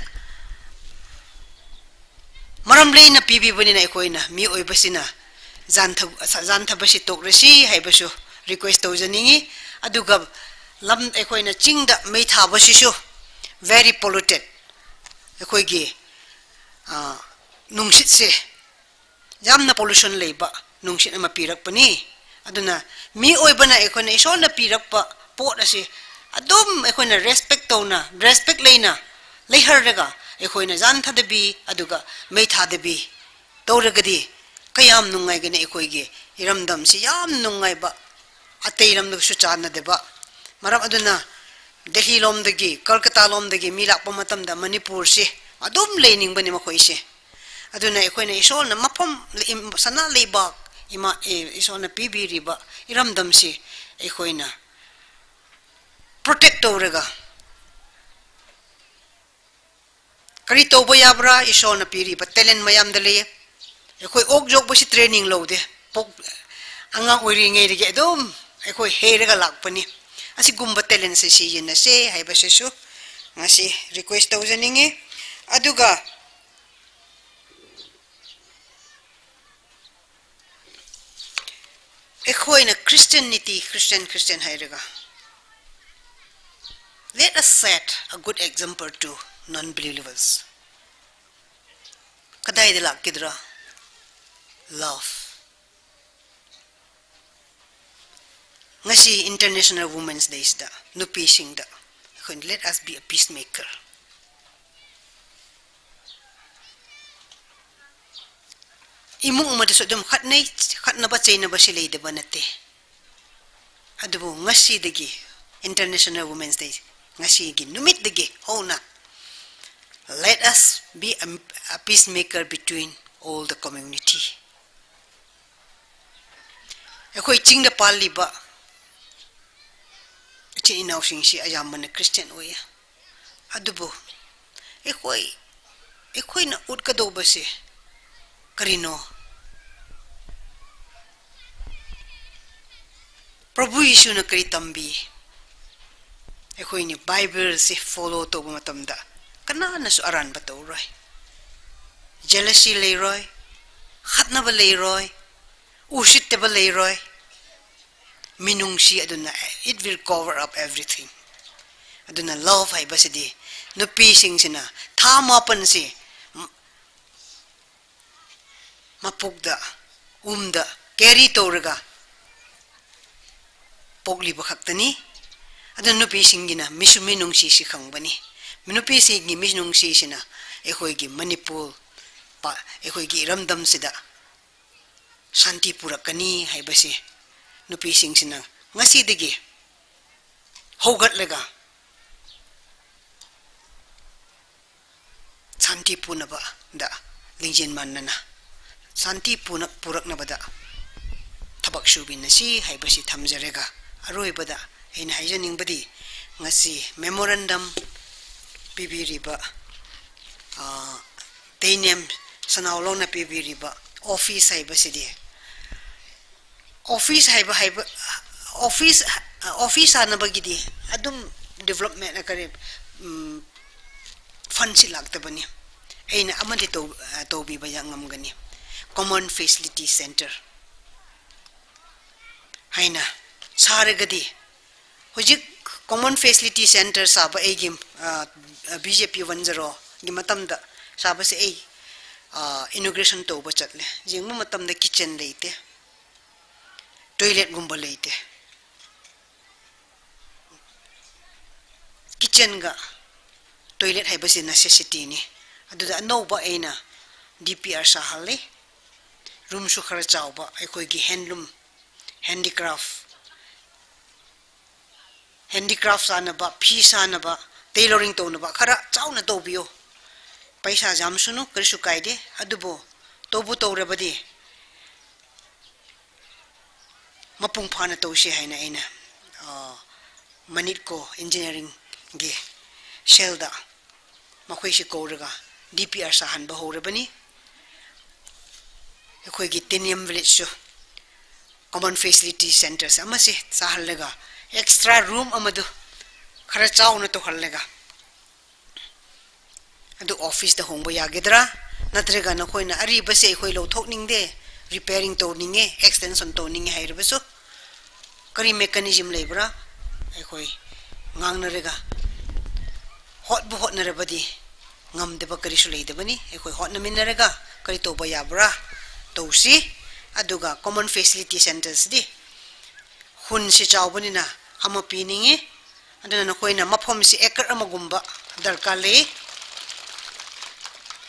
maram leina pibibanina eikhoina mi oibasina zāntha-, zānthabasi tokrasi haibasu request tojaningi. Aduga lam eikhoina chingda mei thābasisu very polluted. Eikhoigi, ah, nungshitse yamna pollution leiba nungshit ama pirakpani. Aduna mi oibana eikhoina Ishorna pirakpa pot asi adum eikhoina respect touna, respect leina leiharaga eikhoina zānthadabi aduga mei thādabi toragadi kayam nungngaigani eikhoigi iramdamsi yam nungngaiba, atei lamdasu chānna deba. Maram aduna Delhi lomdagi, Kolkata lomdagi mi lākpa matamda Manipursi adum leiningbani makhoisi. Aduna eikhoina Ishorna mafam le-, im-, sana leibak ima, eh, Ishorna pibiriba iramdamsi eikhoina protect toraga kari toba yabra, Ishorna piriba talent mayamda lei. Eikhoina okjokbasi training lode. Pok angang oiringaidagi adum eikhoina heiraga lākpani. Asigumba talent si sijinnase haibasisu ngasi request tojaningi. Aduga eikhoina Christianity, Christian, Christian hairaga, let us set a good example to non-believers. Kadaida lākkidra? Love. Ngasi International Women's Day sida nupisingda eikhoina let us be a peacemaker. Imung madasu adum khatnei, khatnaba cheinabasi leidaba nate. Adubu ngasidagi, International Women's Day, ngasigi numitdagi hona, let us be a, a peacemaker between all the community. Eikhoina chingda pāliba ichin inaosingsi ayambana Christian oiya. Adubu, eikhoina, eikhoina utkadoba si karino? Prabhu Jishuna kari tambi? Eikhoina Bible si follow toba matamda kananasu aranba toroi. Jealousy leiroi, khatnaba leiroi, ushittaba leiroi. Minungshi aduna, it will cover up everything. Aduna love haibasidi, nupising sina, thā mapansi, m-, mapukda, umda, carry toraga, pokliba khaktani. Aduna nupisingina, misu minungshi si khangbani. Nupisingi minungshi sina, eikhoigi Manipur, pa, eikhoigi iramdam sida shanti purakkani haibasi, nupising sina ngasidagi haugatlaga shanti punaba da lingjin mannana, shanti puna puraknaba da thabak subinnasi haibasi thamjaraga, aruibada eina haijaningbadi, ngasi memorandum pibiriba, ah, Teinem Sanaolongna pibiriba office haibasidi, office haiba, haiba, office, office sānabagidi adum development a kare, mm, fund si lāktabani. Eina amadi to, ah, tobiba yang ngamgani. Common Facility Center haina sāragadi, hojik Common Facility Center sāba eigi, ah, B J P one zero gi matamda sābasi ei, ah, inauguration toba chatle. Jingma matamda kitchen leite, toilet gumba leite. kitchen ga toilet haibasi necessity ni. Aduda anauva eina D P R sāhali. Room su khara chauva, eikhoigi handloom, handicraft, handicraft sānava, phi sānava, tailoring tounava, khara chauna toubiyo. Paisa jamsunu, karisu kaide, adubo, toubu tourabadi mapung phāna tousi haina eina, ah, Manitco Engineering gi cell da makhuisi kouraga D P R sāhanba hourabani. Eikhoigi Teinem village su common facility centers amasi sāhanlaga extra room amadu khara chauna touhanlaga adu office da hongba yagedra, natraga nakhoina aribasi eikhoi lou thokningde, repairing touninge, extension touninge hairabasu, kari mechanism leibra, eikhoi ngangnaraga, hotbu hotnarabadi, ngamdaba karisu leidabani, eikhoi hotnaminnaraga, kari touba yabra, tousi, aduga common facility centers di, hunsi chaubanina, ama pininge, aduna nakhoina mafamsi acre amagumba darkar lei.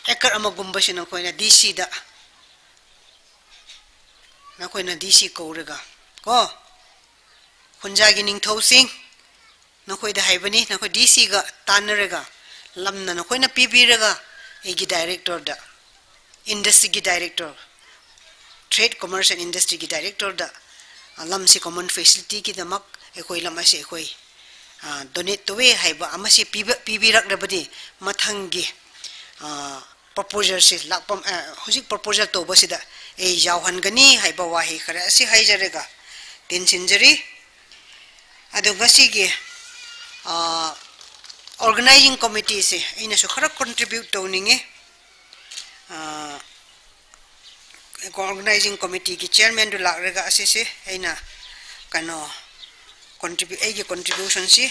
Acre amagumbasi nakhoina D C da, nakhoina D C kouraga, ko, Khunjagi Ningthousing, nakhoida haibani, nakhoi D C ga tanraga, lamna nakhoina pibiraga, eigi director da, industry gi director, trade, commerce and industry gi director da, ah, lamsi common facility gidamak, eikhoi lamasi eikhoi, ah, donate touwe haiba amasi pibi-, pibirakrabadi, mathanggi, ah, proposal si lakpam, ah, hojik proposal toubasida, ei jauhangani haiba wahei kharasi haijaraga, tinsinjari. Aduga sigi, ah, organizing committee si einasu khara contribute touninge. Ah, organizing committee gi chairman du lakraga asisi eina kano contribu-, eigi contribution si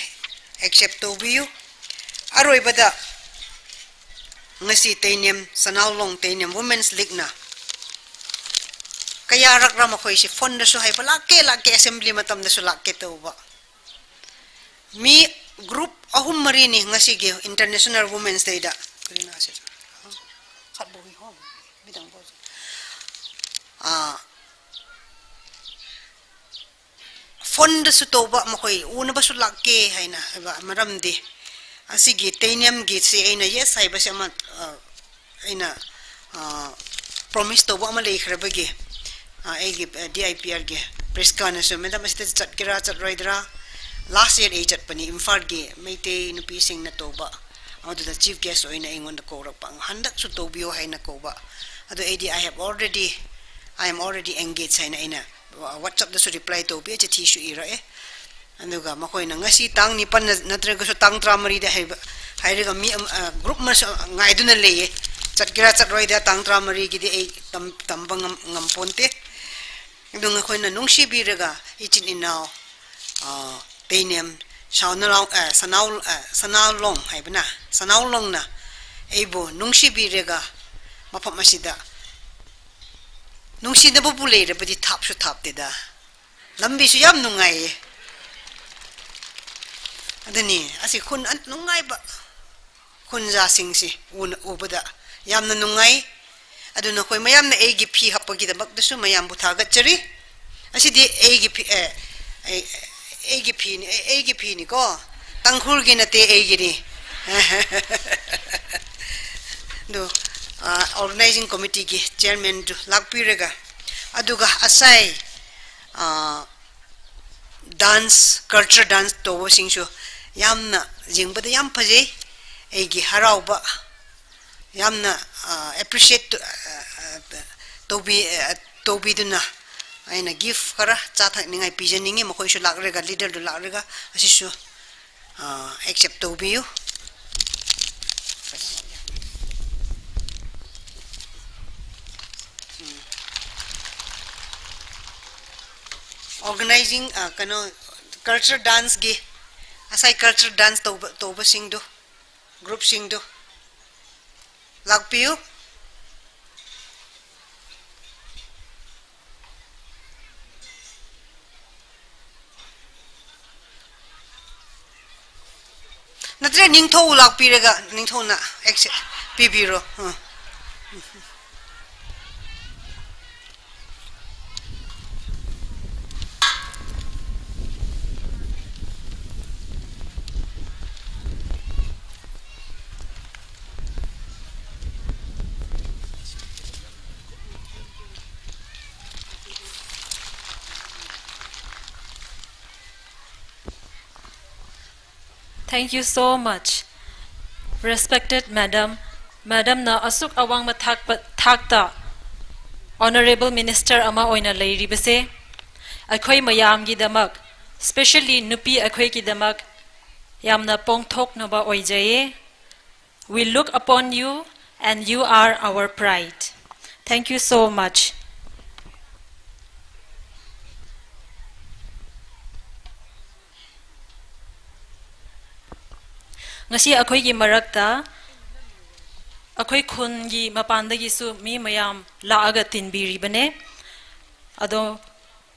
accept toubiyu. Aroibada ngasi Teinem, Sanaolong Teinem Women's League na kayārakra makhoisi phone dasu haiba lākke, lākke, assembly matamdasu lākke touba. Mi group ahum marini ngasigi International Women's Day da. Kari na se. Khatbu hi hom. Midang bo. Ah, phone dasu touba makhoi, unabasu lākke haina, haiba maramdi. Asigi Teinem gisi eina yes haibasi ama, ah, eina, ah, promise touba ama leikharabagi, ah, eigi, ah, D I P R gi Prisca nasu, "Madam, asida zatkira, zatroidra?" Last year ei zatpani, Imphal gi Meitei nupibingna touba. Aduda chief guest oina eingonda kourakpa, "Handasu toubiyo," haina kouba. Adu eidi, "I have already, I am already engaged," haina eina wa-, WhatsApp dasu reply toubi, chithisu ira e. Aduga makhoina ngasi tang nipan na, natragasu tang tara marida haiba, hairaga mi am, ah, group masu ngaiduna leiye. Zatkira, zatroida tang tara mari gidi ei tam, tamba ngam, ngamponte. Adunga makhoina nungsibiraga, ichin inao, ah, Teinem, Sanaolong, ah, Sanao, ah, Sanaolong haibana, Sanaolongna eibu nungsibiraga, mafam asida nungsida bubu leirabadi thapsu thapteda. Lambisu yam nungaiye. Aduni, asi khun an nungaiba. Khunjasingsi, un-, ubada yamna nungai. Aduna khoi mayamna eigi phi happagidamakdasu mayambu thagatchari. Asidi eigi phi, eh, eh, eigi phini, eh, eigi phini ko. Tangkhulgi nate eigini. Du, ah, organizing committee gi chairman du lakpiraga. Aduga asai, ah, dance, culture dance touwasingsu yamna jingbada yam phajei, eigi harauba, yamna, ah, appreciate to, ah, ah, toubi, ah, toubiduna, eina gift khara chāthakningai pijaninge, makhoisu lakraga, leader du lakraga, asisu, ah, accept toubiyu. Organizing, ah, kano, culture dance gi, asai culture dance touba, toubasingdu, group singdu lakpiyu. Atre Ningthou lakpiraga, Ningthouna action pibiro. Hmm. Thank you so much, respected madam. Madam na asuk awang mathak pa-, thakta Honorable Minister ama oina leiribase, akhoi mayamgidamak, specially nupi akhoigidamak, yamna pongthoknaba oijaiye. We look upon you and you are our pride. Thank you so much. Ngasi akhoigi marakta, akhoi khungi mapandagisu mi mayam laaga tinbiribane. Ado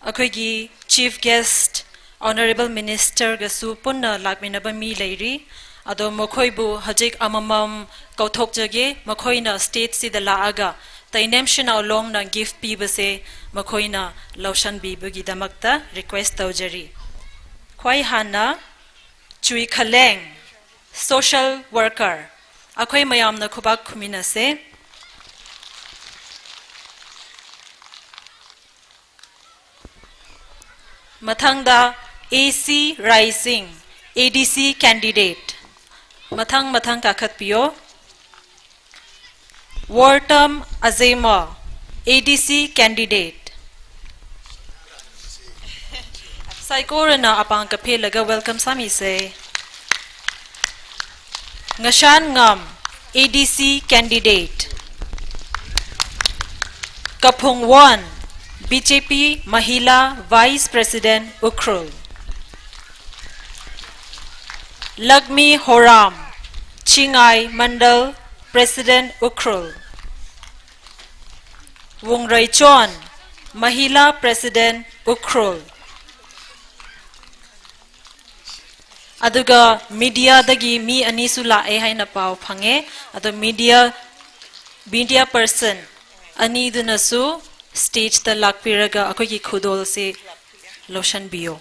akhoigi Chief Guest, Honorable Minister gasu punna lakminaba mi leiri. Ado makhoibu hajik amamam kauthokjage, makhoina stage sida laaga Tainem Shanao Longna gift pibase, makhoina laushanbibagidamakta request taujari. Khwai hana Chui Khaleng, social worker. Akhoi mayamna khubak khuminase. Mathangda A C Rising, A D C candidate. Mathang mathang kakhatpiyo. Wortam Azema, A D C candidate. Saikorana apāng kaphelaga welcome sāmise. Ngashan Ngam, A D C candidate. Kaphung Won, B J P Mahila Vice President Ukhrul. Lakmi Horam, Chingai Mandal President Ukhrul. Wungreichon, Mahila President Ukhrul. Aduga media dagi mi anisu laa haina pao phange, ado media, media person anidunasu stage da lakpiraga akhoigi khudolse laushanbiyo.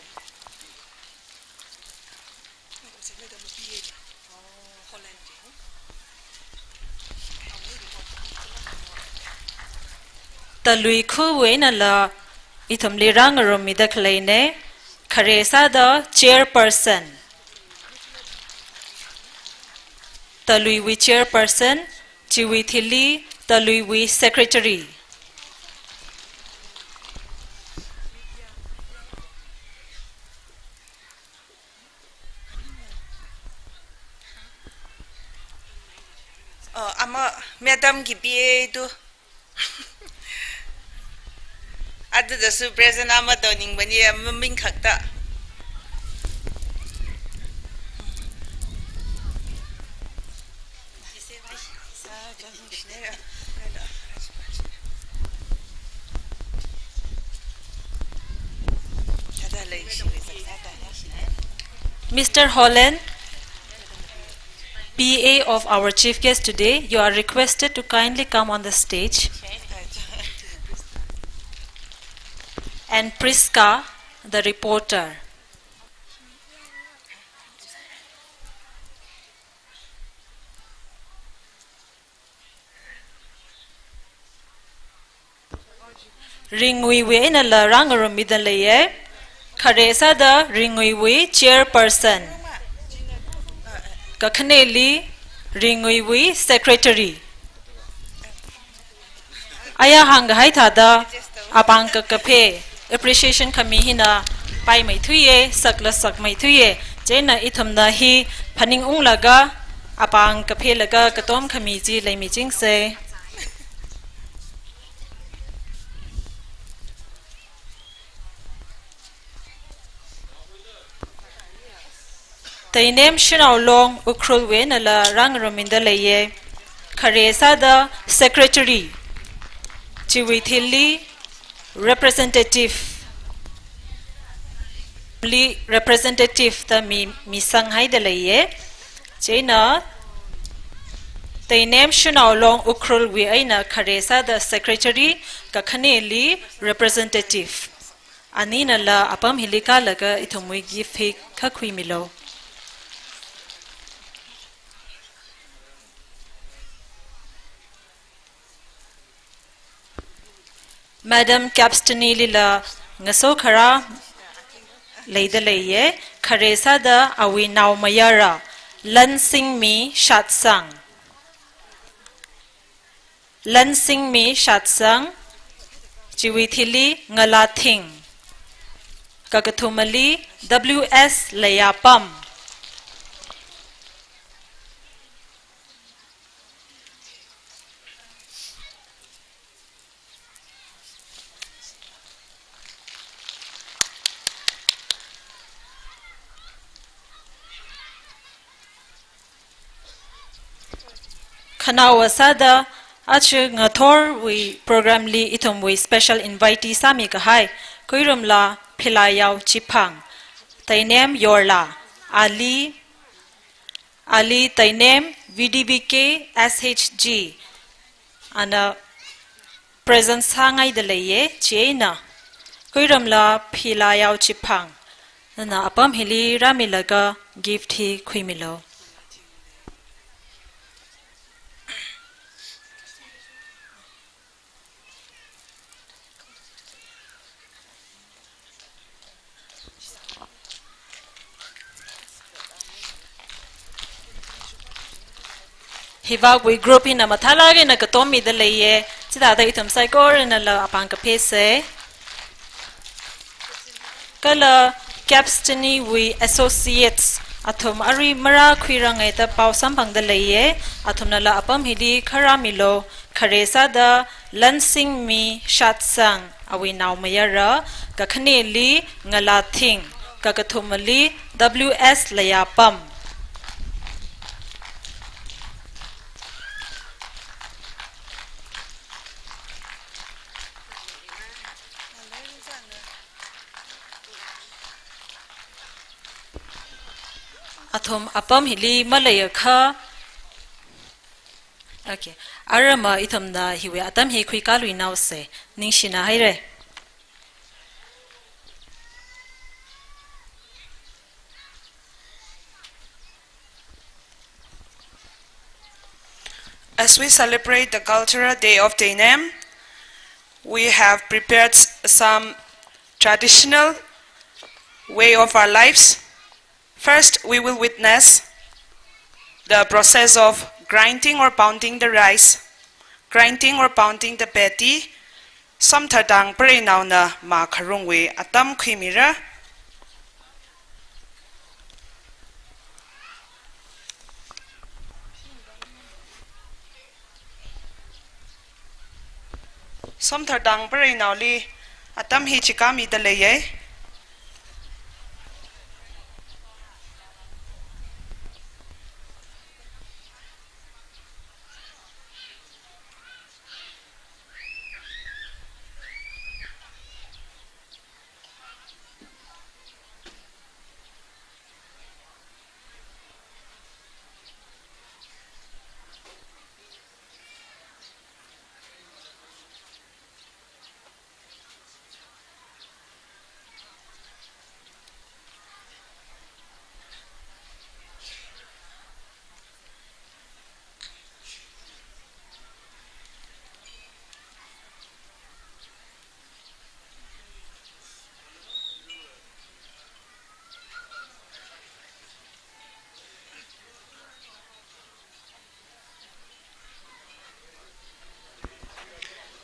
Talui khuwui einala ithumli rāngarummida khaleine, khare sāda chairperson. Taluiwui chairperson, chiwui thili Taluiwui secretary. Oh, ama madam ki P A tu. Adudasu present ama to ningmani ama ming khakta. Mister Holland, P A of our chief guest today, you are requested to kindly come on the stage. And Prisca, the reporter. Ringwui wui einala rāngarummida leiye. Khare sāda Ringwui wui chairperson. Kakhaneli Ringwui wui secretary. Aya hāngkahai thāda apāng kakaphe appreciation khami hina paimeithuiye, sakla sakmeithuiye. Chieina ithumna hi phaningunglaga apāng kaphelaga katom khami chi leimichingse. Tainem Shanao Long Ukhrul wui einala rāngarummida leiye. Khare sāda secretary, chiwui thili representative, li representative da mi, misanghaida leiye. Chieina, Teinem Shanao Long Ukhrulwui eina khare sāda secretary, kakhaneli representative. Aninala apam hili kālaga ithumwui gift hi khuimilu. Madam Capstani lila ngasokhara leida leiye, khare sāda awui naomayara, Lansingmi Shatsang. Lansingmi Shatsang, chiwui thili Ngalathing. Kakathumali W S Layapam. Khanaowa sāda aja ngathorwui program li ithumwui special invitee sāmi kahai, Kuirumla Philayao Chiphang, Teinem Yorla, Ali, Ali Teinem V D B K S H G, ana present sāngaida leiye, chieina Kuirumla Philayao Chiphang, nana apam hili rāmilaga gift hi khuimilu. Hivākwui group hina mathālāk eina katommida leiye, chithāda ithum saikoranala apāng kaphese. Kala Capstani wui associates athum arui marākhuirangei da pao samphangda leiye, athumnala apam hili kharāmilu, khare sāda Lansingmi Shatsang, awui naomayara, kakhaneli Ngalathing, kakathumali W S Layapam. Athum apam hili maleiakha. Okay. Arama ithumna hiwui atam hi khuikāluinaose. Ningshina haire. As we celebrate the Cultural Day of Teinem, we have prepared s-, some traditional way of our lives. First, we will witness the process of grinding or pounding the rice, grinding or pounding the paddy. Somthartang pareinaona mā kharungwui atam khuimira. Somthartang pareinaoli atam hi chikāmida leiye.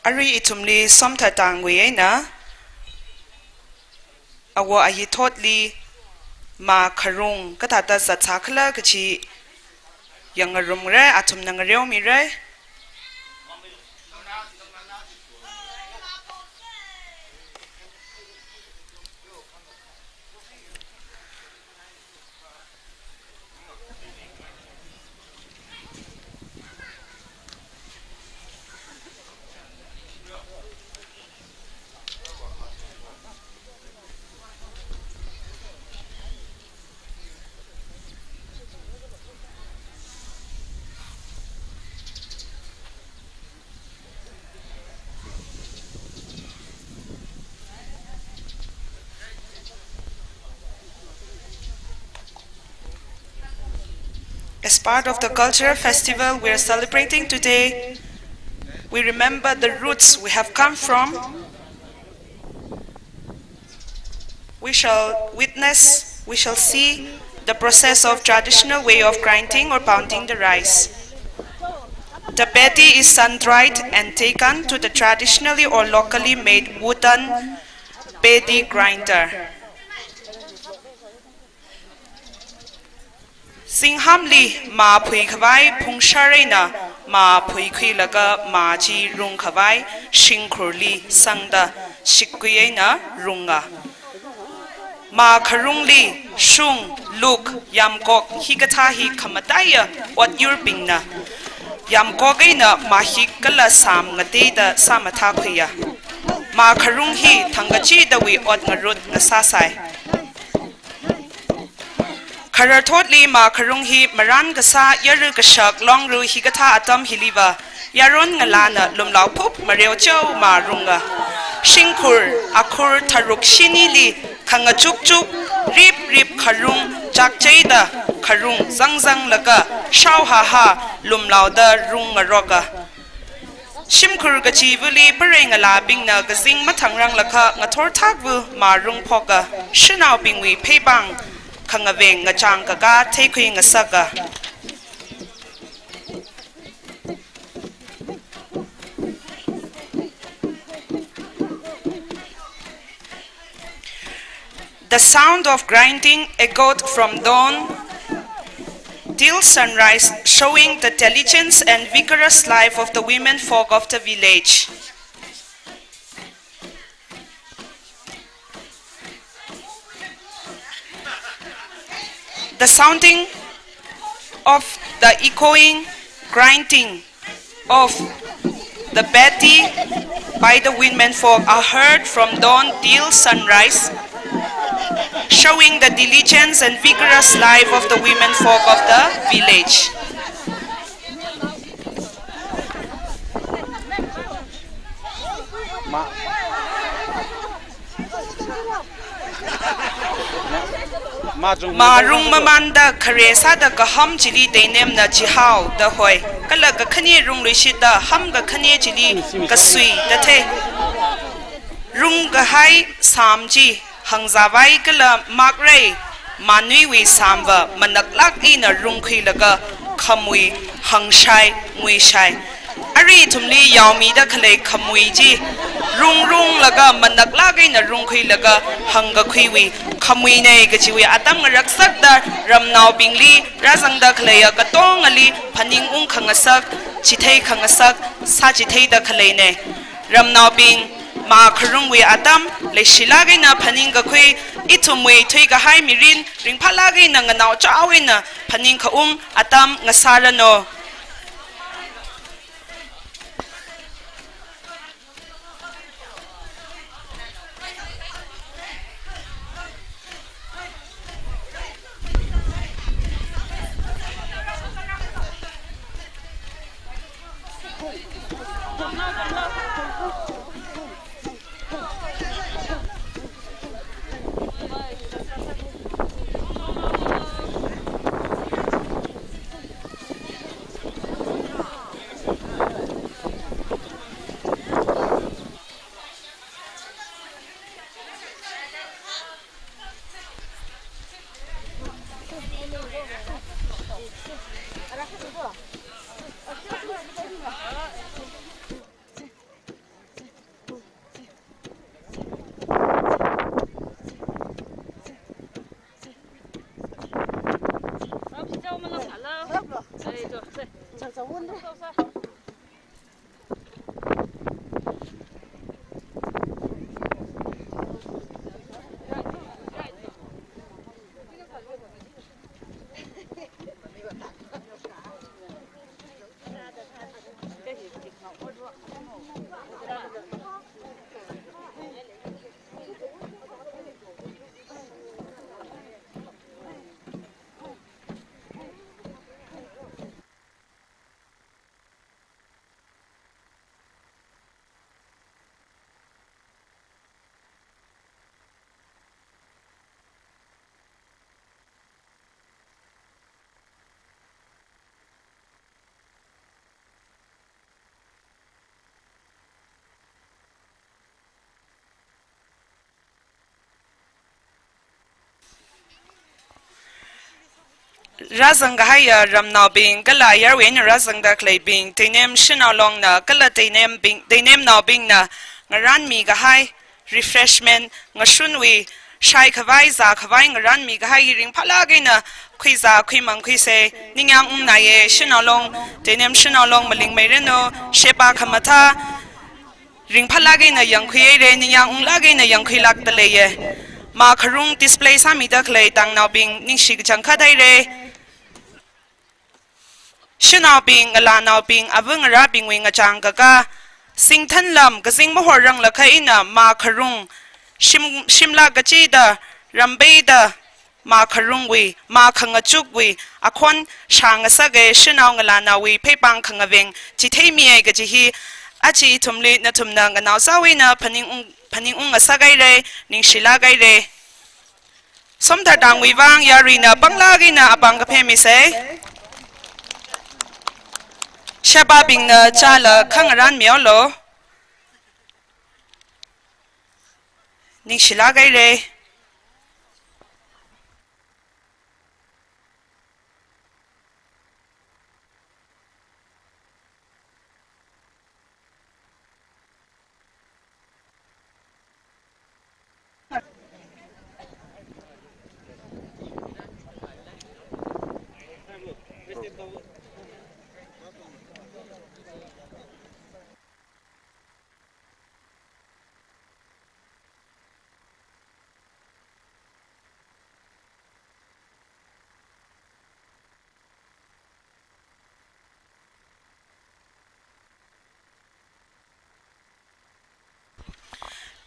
Arui ithumli somthartangwui eina, awo ayi thotli mā kharung kathāda zatsākhala kachi yangngarumra, athumna ngareomira. As part of the cultural festival we are celebrating today, we remember the roots we have come from. We shall witness, we shall see the process of traditional way of grinding or pounding the rice. The paddy is sun-dried and taken to the traditionally or locally made wooden paddy grinder. Singhamli mā phuikhavai phungshar eina mā phuikhuilaga mā chi rungkhavai shingkhurli sangda shikkui eina runga. Mā kharungli shung, luk, yamkok hikathā hi khamataiya otyurbingna yamkok eina mahik kala sām ngateida sāmathākhuiya. Mā kharung hi thangkachidawui ot ngarut ngasāsai. Khararthotli mā kharung hi marān kasā yarui kashak longru hikathā atam hiliva yaron ngalāna lumlao phup mareo chao mā runga. Shingkhur, akhur tharuk shinili khangachukchuk, rip rip kharung chakcheida kharung zangzanglaga shao haha lumlaoda rungngaroka. Shimkhur kachivali parei ngalābingna kazing mathangranglakha ngathor thakvu mā rungphoka, shanaobingwui pheibang khangaveng ngachang kaka theikhui ngasaka. The sound of grinding echoed from dawn till sunrise, showing the diligence and vigorous life of the women folk of the village. The sounding of the echoing grinding of the paddy by the women folk are heard from dawn till sunrise, showing the diligence and vigorous life of the women folk of the village. Mā, mā rung mamanda khare sāda kaham chili teinemna chihao da hoi. Kala kakhane rungluishitda ham kakhane chili kasui da thei. Rungkahai sām chi hangzāvai kala makrei mānuiwui sāmva manaklak eina rungkhuilaga khamui hangshai nguishai. Arui ithumli yaomida khalei khamui chi rungrunglaga manaklak eina rungkhuilaga hangkakhuiwui khamuinei kachiwui atam ngaraksakda ramnaobingli rāzangda khaleiya katongali phaningung khangasak, chithei khangasak sāchitheida khaleinei. Ramnaobing, mā kharungwui atam leishilak eina phaningkakhui, ithumwui thuikahai mirin ringphālak eina nganao chao eina phaningkaung atam ngasāranu. Rāzang kahaiya ramnaobing, kala ayarwui eina rāzangda khaleibing, Teinem shanao longna, kala Teinem bing, Teinem naobingna, ngarānmi kahai, refreshment, ngashunwui, shai khavai, zā khavai, ngarānmi kahai, ringphālāk eina, khuizā, khuimang khuisei, ningyāng ungnaye, shanao long, Teinem shanao long, maling meiranu, sheba khamathā, ringphālāk eina yangkhui haire, ningyāng unglāk eina yangkhuilākda leiye. Makharung display sāmida khalei tangnaobing, ningshi kachangkhat haire. Shanaobing, ngalānaobing, ava ngarābingwui ngachang kaka, singthanlam, kazing mahor ranglakha eina, makharung, shim, shimlā kachida, rambeida, makharungwui, makhangachukwui, akhon shāngasake, shanao ngalānaowui, pheipāng khangaveng, chitheimiye kaji hi, aja ithumli nathumna nganaozaowui eina phaningung, phaningung ngasak haire, ningshilāk haire. Somdaltangwui vang yaruina panglāk eina apāng kaphemiye. Shebabingna chāla khangarānmihaolu. Ningshilāk haire.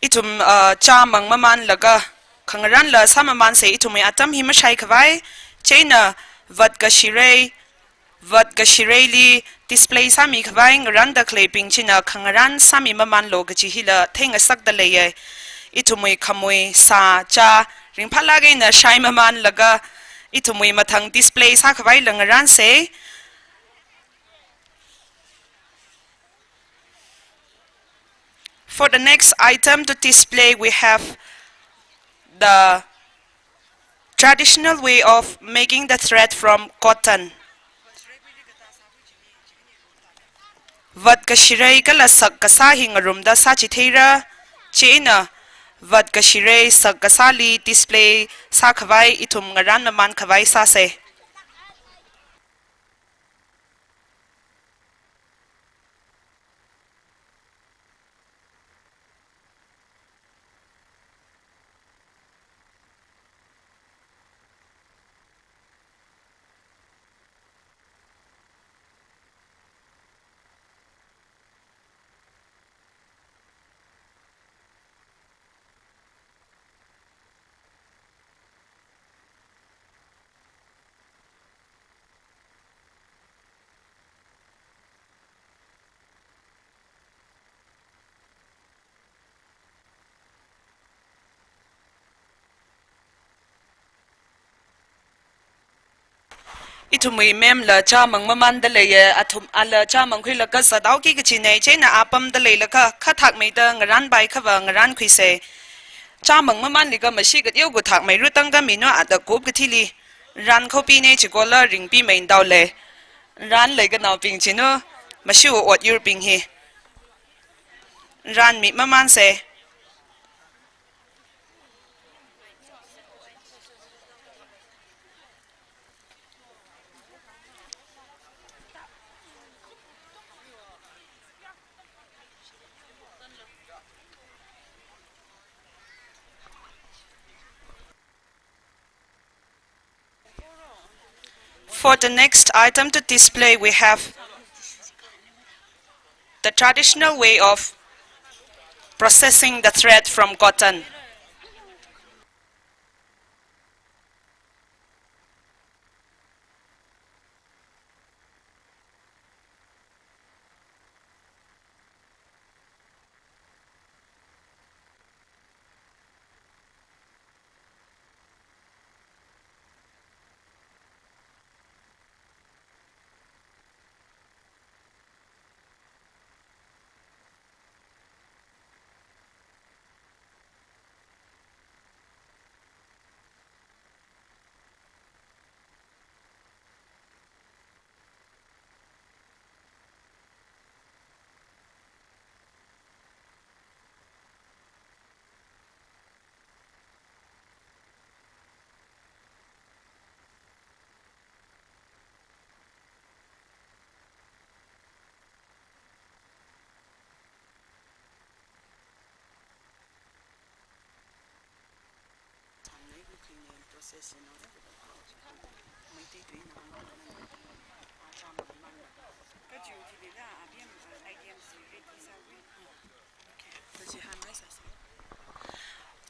Ithum, ah, chāmang mamānlaga, khangarānla sāmamānse, ithumwui atam hi mashai khavai, chieina vat kashirei, vat kashireili display sāmi khavai ngarānda khaleibing china khangarān sāmi mamānlu kaji hila theingasakda leiye. Ithumwui khamui, sā, chā, ringphālāk eina shai mamānlaga, ithumwui mathang display sākhavaila ngarānse. For the next item to display, we have the traditional way of making the thread from cotton. Vat kashirei kala sak kasā hi ngarumda sāchitheira, chieina vat kashirei sak kasāli display sākhavai ithum ngarān mamān khavai sāse. Ithumwui ma'amla chāmang mamānda leiye, athum ala chāmang khuilaga zathaoki kajine, chieina apamda leilakha, kha thakmeida ngarānpai khava ngarānkhuise. Chāmang mamānlikha mashi kateokha thakmeiru tangkhaminu ada kup kathili. Rānkhaopine chikola ringpi meindao lei. Rānleikanaobing chinu, mashiwui ot yurbing hi. Rānmi mamānse. For the next item to display, we have the traditional way of processing the thread from cotton.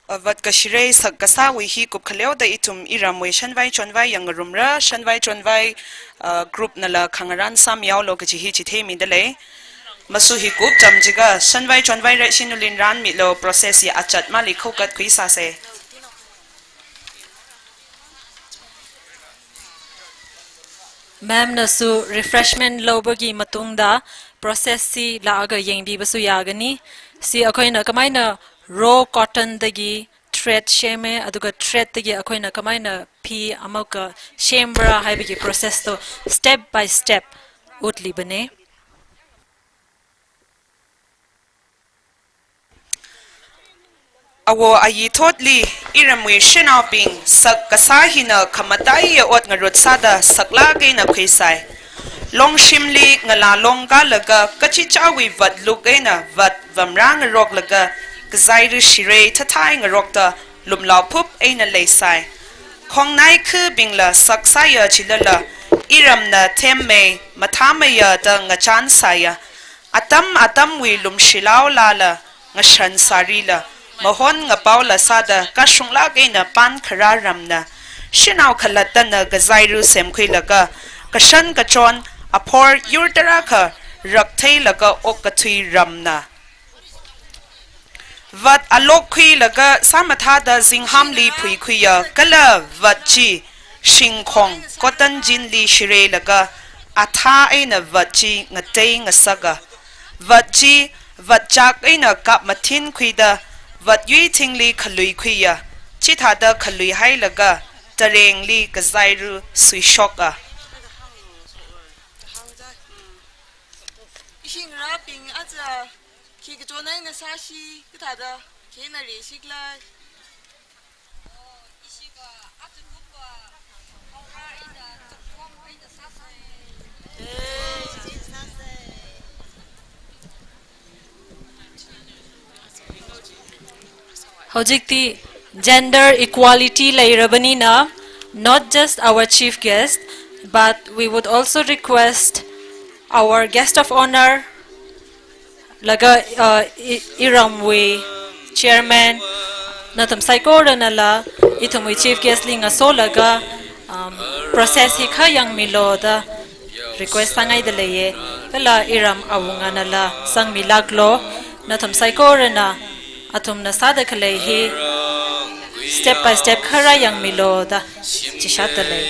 Avat kashirei sak kasāwui hi kupkhaleoda ithum iramwui shanvai chonvai yangngarumra, shanvai chonvai, uh, group nala khangarān sāmihaolu kaji hi chitheimida lei. Masu hi kupcham jiakha, shanvai chonvai reishinulin rānmilu, process hi achat mali khokhatkhui sāsa. Ma'am nasu refreshment lobagi matungda process chi lāga yangbibasu yagani. Chi akhona kamaina raw cotton dagi thread seme, aduga thread dagi akhona kamaina phi amuka semra haibagi process to step by step utlibane. Awo ayi thotli iramwui shanaobing sak kasā hina khamataiya ot ngarut sāda saklāk eina khuisai. Longshimli ngalā longkalaga kachichāwui vat luk eina vat vamrāngaroklaga kazairu shirei thathai ngarokta lumlaophup eina leisai. Khongnai khubingla saksāya chilala iramna themmei mathāmeiya da ngachān sāya. Atam atamwui lumshilao lala, ngashan sārila, mahon ngapaola sāda kashunglāk eina pan kharā ramna. Shanao khalattana kazairu semkhuilaga, kashan kachon, aphor yur tarākha raktheilaga okkathui ramna. Vat alokkhuilaga sāmathāda zinghāmli phuikhuiya kala vat chi shingkhong cotton jeanli shireilaga athā eina vat chi ngatei ngasaka. Vat chi vat chak eina kap mathinkhuida vat yuithingli khaluikhuiya. Chithāda khaluihailaga tarengli kazairu suishoka. Ishingrabing aja khi kachonai ngasāshi kathāda khena reishikla. Hojikti gender equality leirabanina, not just our chief guest, but we would also request our guest of honor, laga, uh, i-, iramwui chairman, nathum saikoranala, ithumwui chief guest li ngasolaga, um, process hi kha yangmilu da request sāngaida leiye. Kala iram awunganala sangmilāklu, nathum saikorana, athumna sāda khalei hi step by step kharā yangmilu da chishatda lei.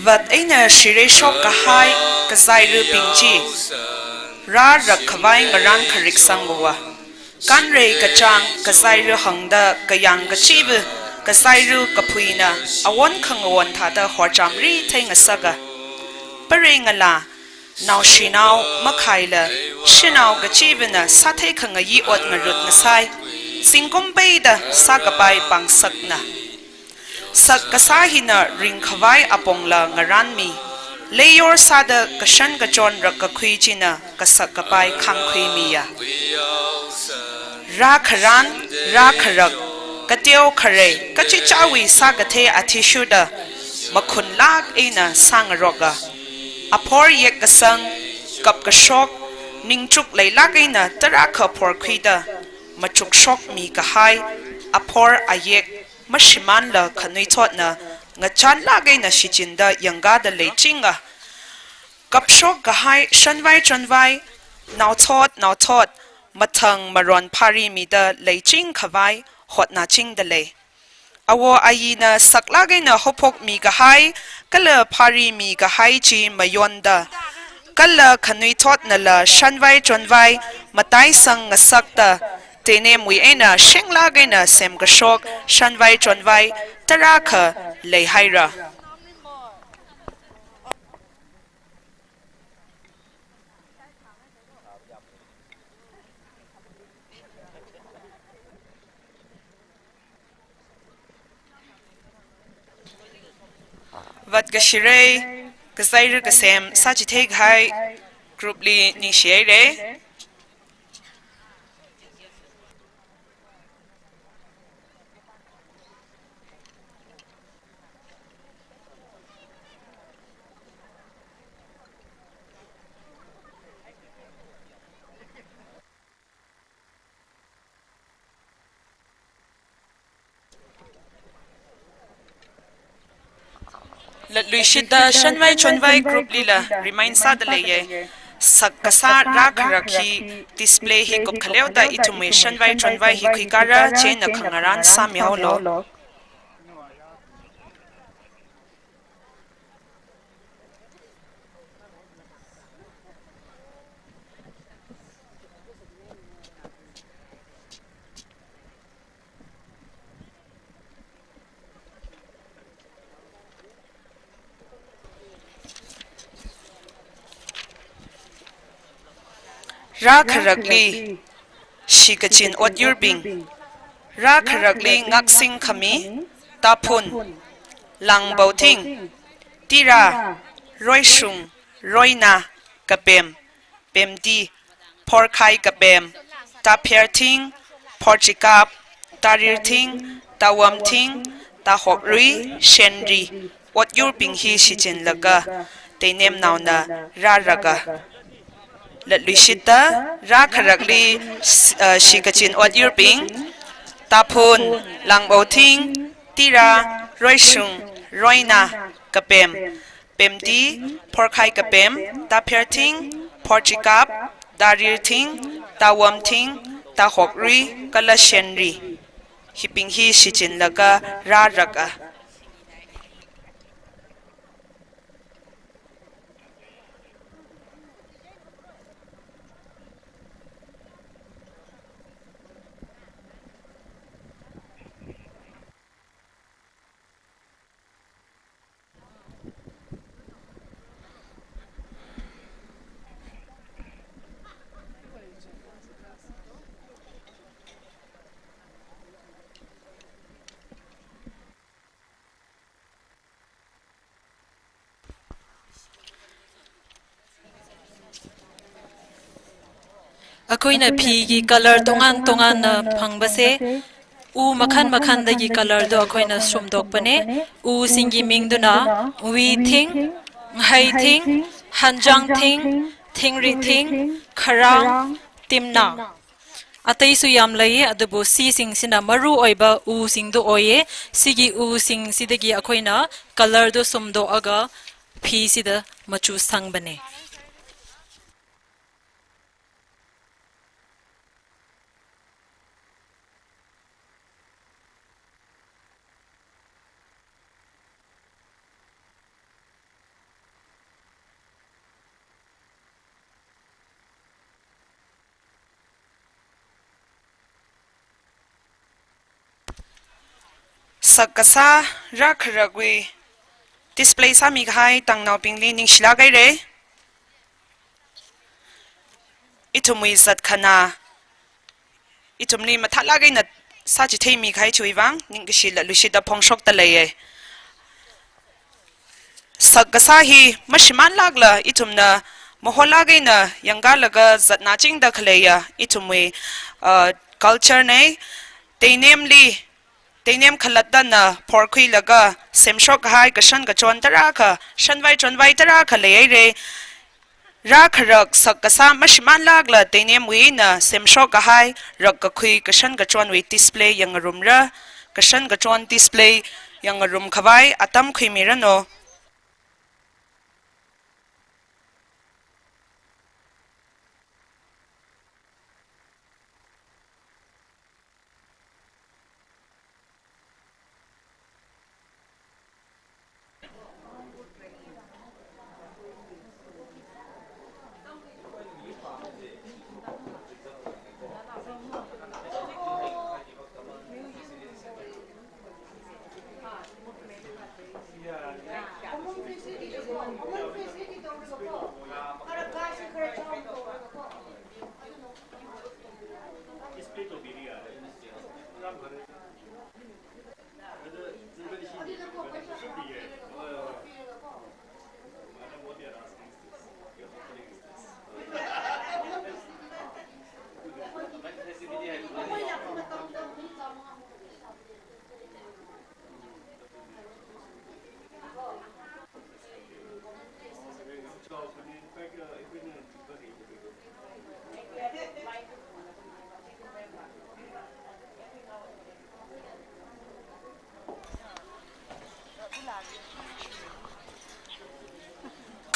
Vat eina shireishok kahai kazairabing chi rārak khavai ngarān kharik sangmava. Kanrei kachāng kazairu hāngda kayāng kachiva kazairu kaphuina awon khangawon thāda horchamri theingasaka. Pareingalā, naoshinao makhaila, shanao kachivana sāthei khangayi ot ngarut ngasai, zingkum peida sākapai pāngsakna. Sak kasā hina ringkhavai apongla ngarānmi, leiyor sāda kashan kachon rakkakhui china kasak kapai khāngkhuimiya. Rākharān, rākharak, kateo kharei, kachichāwui sākathei athishurda makhunlāk eina sāngaroka. Aphor yekkasang, kapkashok, ningchuk leilāk eina tarākha phorkhuida machukshokmi kahai, aphor ayek, mashimānla khanuithotna ngachānlāk eina shichinda yangkāda leichinga. Kapshok kahai shanvai chonvai, naothot naothot, mathang maron pharimida leiching khavai hotnachingda lei. Awo ayina saklāk eina haophokmi kahai, kala pharimi kahai chi mayonda, kala khanuithotnala shanvai chonvai mataisang ngasakta, tenemwui eina shenglāk eina semkashok shanvai chonvai tarākha leihaira. Zatkashirei, kazaira kasem sāchithei kahai group li ningshihairei. Latluishitda shanvai chonvai group lila remind sāda leiye. Sakkasā rākharak hi display hi kupkhaleoda ithumwui shanvai chonvai hi khuikara chieina khangarān sāmihaolu. Rākharakli shikachin otyurbing. Rākharakli ngaksing khami, taphun, langbauthing, tira, roishung, roina, kapem, pemti, phorkhai kapem, tapherthing, phorchikap, tarirthing, tawamthing, tahokrui, shenri, otyurbing hi shichinlaga, teinemnaona rāraka. Latluishitda, rākharakli, s-, uh, shikachin otyurbing, taphun, langbauthing, tira, roishung, roina, kapem, pemti, phorkhai kapem, tapherthing, phorchikap, tarirthing, tawamthing, tahokrui, kala shenri. Hibing hi shichinlaga rāraka. ꯑꯩꯈꯣꯏꯅ ꯐꯤꯒꯤ colour ꯇꯣꯉꯥꯟ ꯇꯣꯉꯥꯟꯅ ꯐꯪꯕꯁꯦ, ꯎ ꯃꯈꯜ ꯃꯈꯜꯗꯒꯤ colour ꯗꯣ ꯑꯩꯈꯣꯏꯅ ꯁꯨꯝꯗꯣꯛꯄꯅꯦ꯫ ꯎꯁꯤꯡꯒꯤ ꯃꯤꯡꯗꯨꯅ ꯎꯏꯊꯤꯡ, ꯉꯍꯩꯊꯤꯡ, ꯍꯟꯖꯥꯡꯊꯤꯡ, ꯊꯤꯡꯔꯤꯊꯤꯡ, ꯈꯔꯥꯡ, ꯇꯤꯝꯅꯥ꯫ ꯑꯇꯩꯁꯨ ꯌꯥꯝ ꯂꯩꯌꯦ, ꯑꯗꯨꯕꯨ ꯁꯤꯁꯤꯡꯁꯤꯅ ꯃꯔꯨ ꯑꯣꯏꯕ ꯎꯁꯤꯡꯗꯨ ꯑꯣꯏꯌꯦ꯫ ꯁꯤꯒꯤ ꯎꯁꯤꯡꯁꯤꯗꯒꯤ ꯑꯩꯈꯣꯏꯅ colour ꯗꯨ ꯁꯨꯝꯗꯣꯛꯑꯒ ꯐꯤꯁꯤꯗ ꯃꯆꯨ ꯁꯪꯕꯅꯦ꯫ Sakkasā rākharakwui display sāmikahai tangnaobingli ningshilāk haire. Ithumwui zatkhana, ithumli mathālāk eina sāchitheimikahai chiwui vang ningkashi latluishitda phongshokda leiye. Sakkasā hi mashimānlākla ithumna maholāk eina yangkalaga zatnachingda khaleiya ithumwui, uh, culture nei. Teinemli, teinem khalattana phorkhuilaga semshokkahai kashan kachon tarākha, shanvai chonvai tarākha leihaire. Rākharak sakkasā mashimānlākla teinemwui eina semshokkahai rakkakhui kashan kachonwui display yangngarumra, kashan kachon display yangngarumkhavai atam khuimiranu.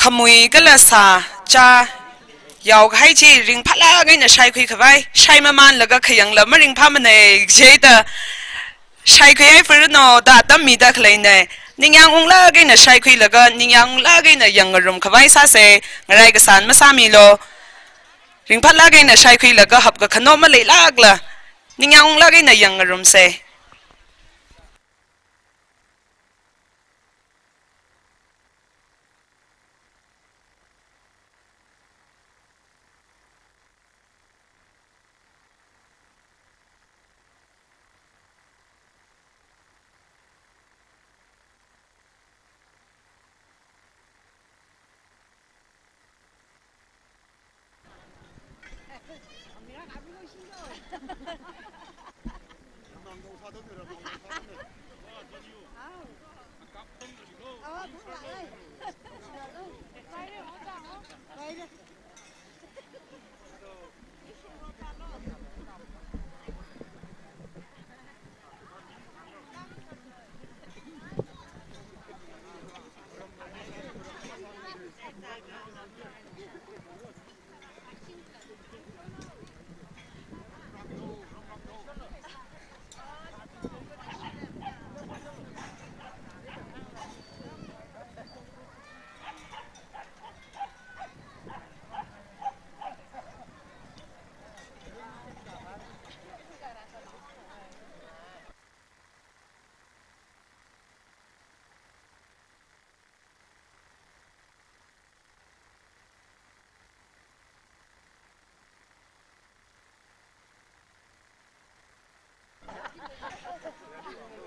khamui kala sā chā yaokahai chi ringphālāk eina shaikhui khavai, shai mamanlaga khayangla maringphāmanei jida shaikhuihai phurano da atam mida khaleinei. Ningyāng unglāk eina shaikhuilaga, ningyāng unglāk eina yangngarum khavai sāsei, ngarai kasān masāmilu. Ringphālāk eina shaikhuilaga hapkakhano maleilākla, ningyāng unglāk eina yangngarumsei.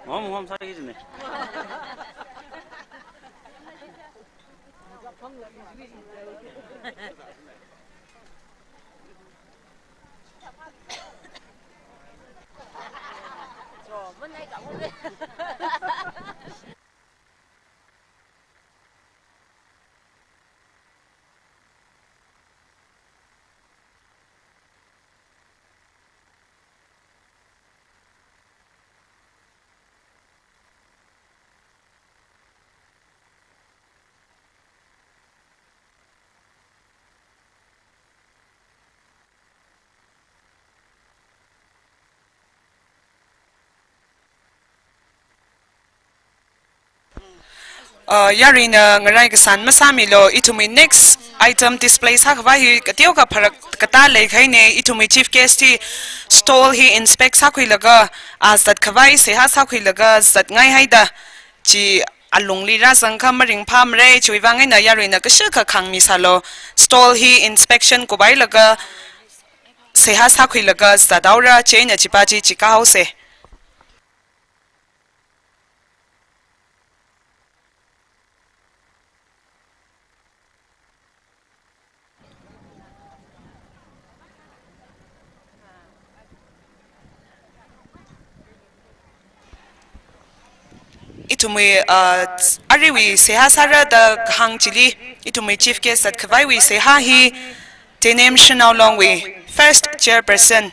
Ngom, ngom sāki jine. Uh, yaruina ngarai kasān masāmilu, ithumwui next item display sākhavai hi kateokha pharak katā leikahainei, ithumwui chief guest hi stall hi inspect sākhuilaga, a zatkhavai seihā sākhuilaga zatngaihaida, chi alungli rāzangkha maringphāmarei, chiwuivang eina yaruina kashakha khāngmisālu, stall hi inspection kuphailaga, seihā sākhuilaga zathaora, chieina chipa chi chikāhaosei. Ithumwui, uh, aruiwui seihā sāra da kahāng chili, ithumwui chief guest zatkhavaiwui seihā hi, Tenem Shanao Long wui first chairperson,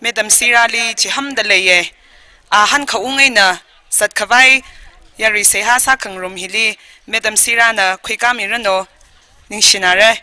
Madam Sira li chihāmda leiye. A hankhaung eina zatkhavai yarui seihā sākhangarum hili Madam Sira na khuikāmiranu, ningshinare.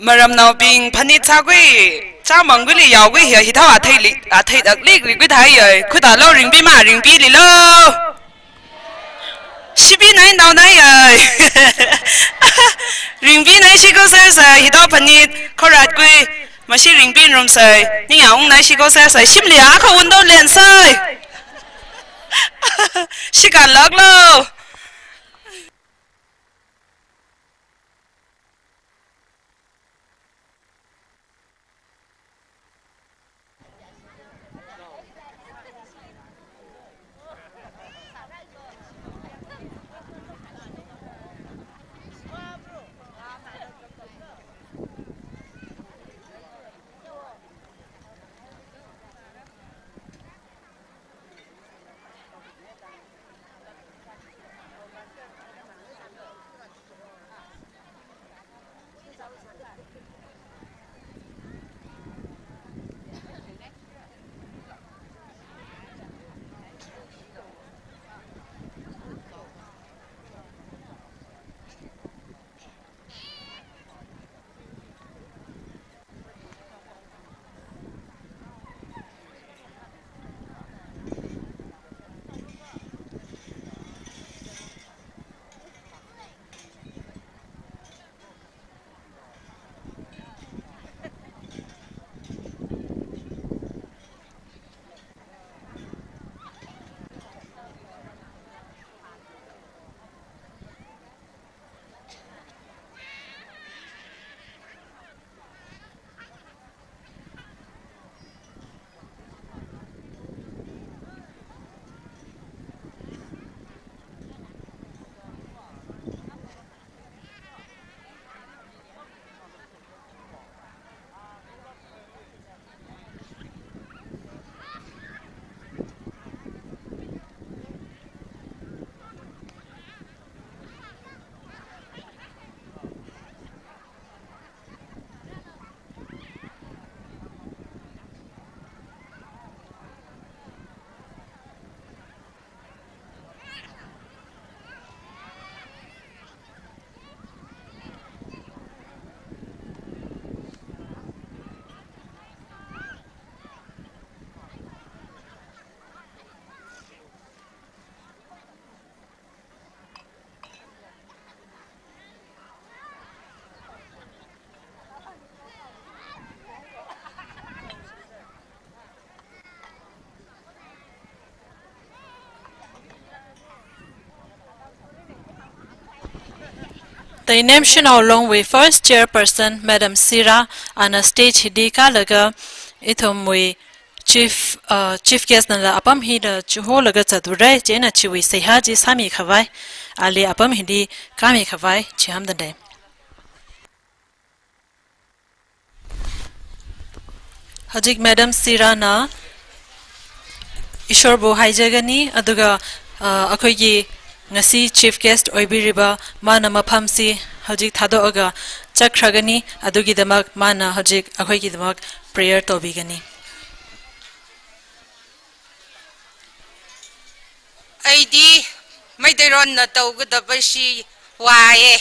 Maramnaobing phanit sākhui, chāmangkhuili yaokhui hiya, hithao atheili, athei daklik rikhui thai yai. Khutālu, ringpi ma, ringpili lo. Shipinainao nai yai. Ringpinai shiko sāsai, hithao phanit, khoratkhui, mashi ringpinrumsai, ningyāng ungnai shiko sāsai, shimli akha undo lensai. Shikānlaklu. Teinem Shanao Long wui first chairperson, Madam Sira, ana stage hili kālaga ithumwui chief, uh, chief guest nala apam hida chiholaga zature, chieina chiwui seihā chi sāmi khavai, ali apam hili kāmi khavai chiham dande. Hajik Madam Sira na Ishwarbu haijagani, aduga, ah, akhoigi ngasi chief guest oibiriba mana maphamsi hajik thado aga chakhragani, adugidamak mana hajik akhoigidamak prayer tobigani. Aidi Meiteironna tau kadaba shi waye.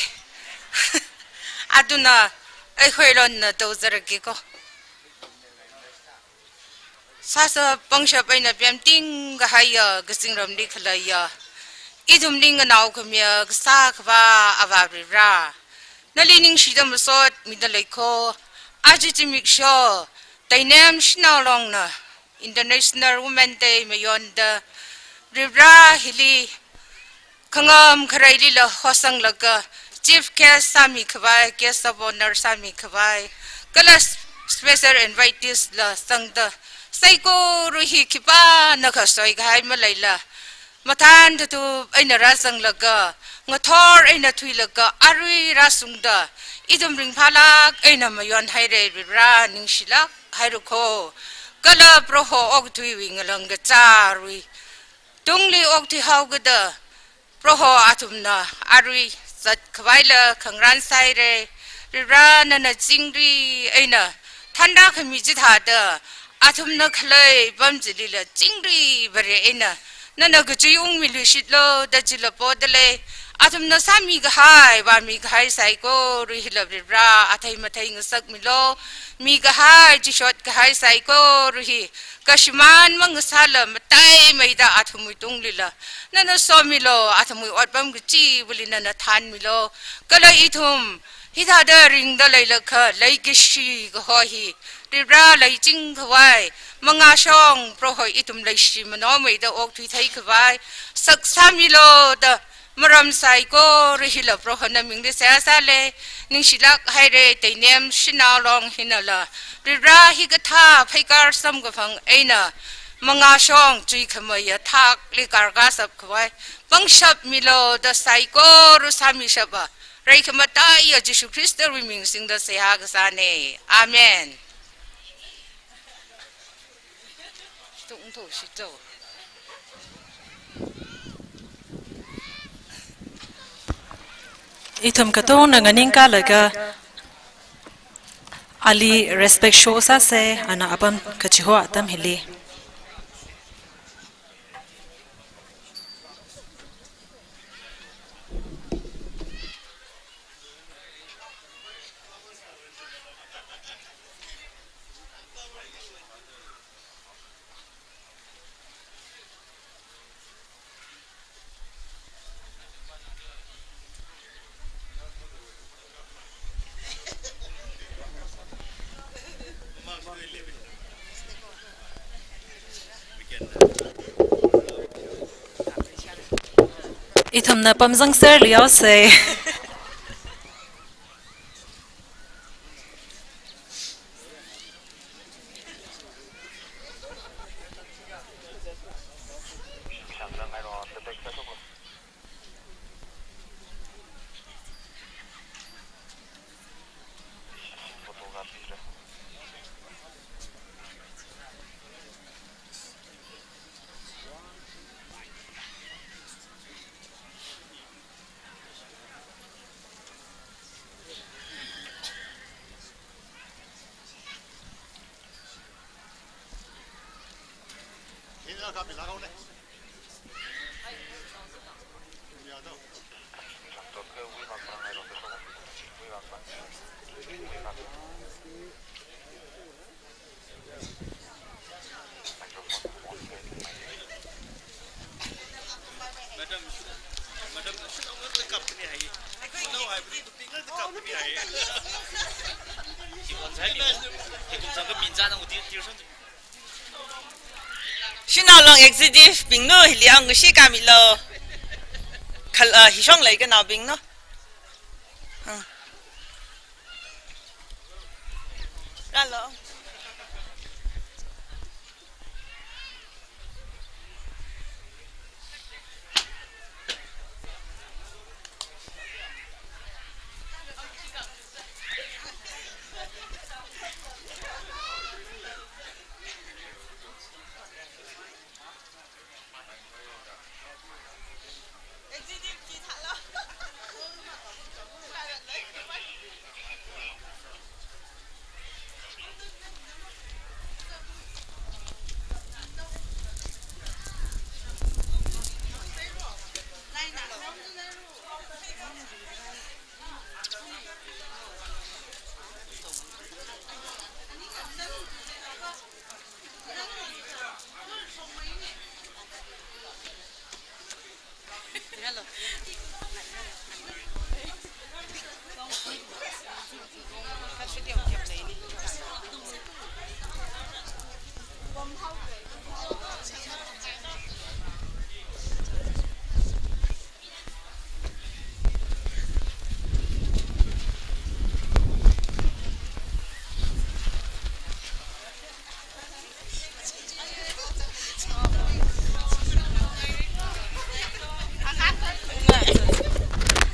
Aduna ai Khoironna tau zaraki ko. Sāsa pangshap eina pemting kahaiya, kazingram li khalaiya, ithumli nganao khamiya kasā khavā Avā Varivara, nali ningshida masot mida leiko. Aja zimiksho, Teinem Shanao Long na International Women Day mayonda Varivara hili khangam khareilila hosanglaga chief guest sāmi khavai, guest of honor sāmi khavai, kala special invitees la sangda, saikora hi khipānakha soikahai maleila, mathān tatup eina rāzanglaga, ngathor eina thuilaga, arui rāsungda, ithum ringphālāk eina mayonhaire, Varivara ningshilāk hairakho. Kala Proho okathuiwui ngalāng kachārui tungli okthuihaokida, Proho athumna arui zat khavaila khangarān sāhaire. Varivara nana chingri eina thanrākhami chithāda, athumna khalei pam chilila chingri vare eina Nana kachui ungmiluishitlu da chila podalei. Athumna sāmi kahai, vāmi kahai saikora hila Varivara athei mathei ngasakmilu. Mi kahai, chishot kahai saikora hi kashimān mangasāla mataimeida athumwui tunglila nana somilu, athumwui otpam kachivali nana thanmilu. Kala ithum hithāda ringda leilakha leikashi kaho hi Varivara leiching khavai, mangāshong Proho ithum leishi manomeida okthui thei khavai saksāmilu da maram saikora hila Proho namingli seihā sālei. Ningshilāk haira, Teinem Shanao Long hinala Varivara hikathā pheikar samkaphang eina mangāshong chuikhameiya thakli karkasap khavai pangshap milu da saikora sāmishapa reikhamataiya Jishu Khristawui ming singda seihā kasāna. Amen. Ithum katongna nganingkalaga ali respect show sāsa, ana apam kachiho atam hili. Ithumna pamzangserluihaosa. Shanao Long executive bingna hili ang ngashi kamilu. Khal, ah, hishong leikanaobingna. Ah. Rālu.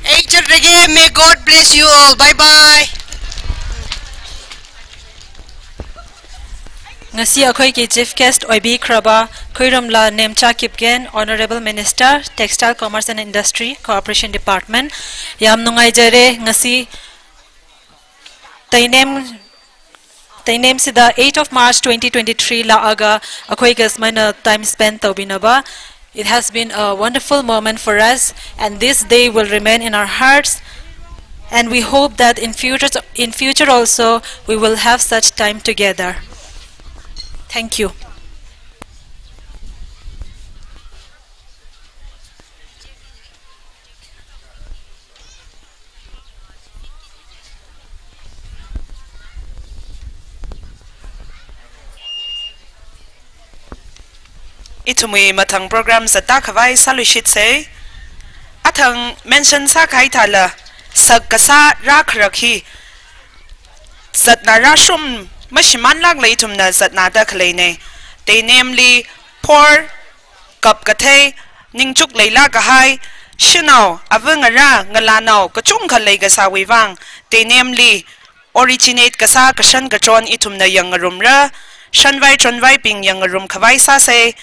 Hey, children, may God bless you all. Bye bye. Ngasi akhoi ki chief guest oibi kharaba, Khuirumla Nemcha Kipgen, Honorable Minister, Textile, Commerce and Industry, Cooperation Department. Yam nungai jare ngasi Teinem, Teinem sida eight of March twenty twenty-three la aga akhoi kasmaina time spend tobinaba. It has been a wonderful moment for us, and this day will remain in our hearts. And we hope that in future, in future also, we will have such time together. Thank you. Ithumwui mathang program zatda khavai sāluishitsa. Athang mention sākahai thāla, sak kasā rākharak hi zatna rāshum mashimānlākla ithumna zatnada khaleina. Teinemli phor, kap kathei, ningchuk leilāk kahai, shanao, ava ngarā, ngalānao kachungkha leikasāwui vang, teinemli originate kasā kashan kachon ithumna yangngarumra, shanvai chonvaibing yangngarum khavai sāsa.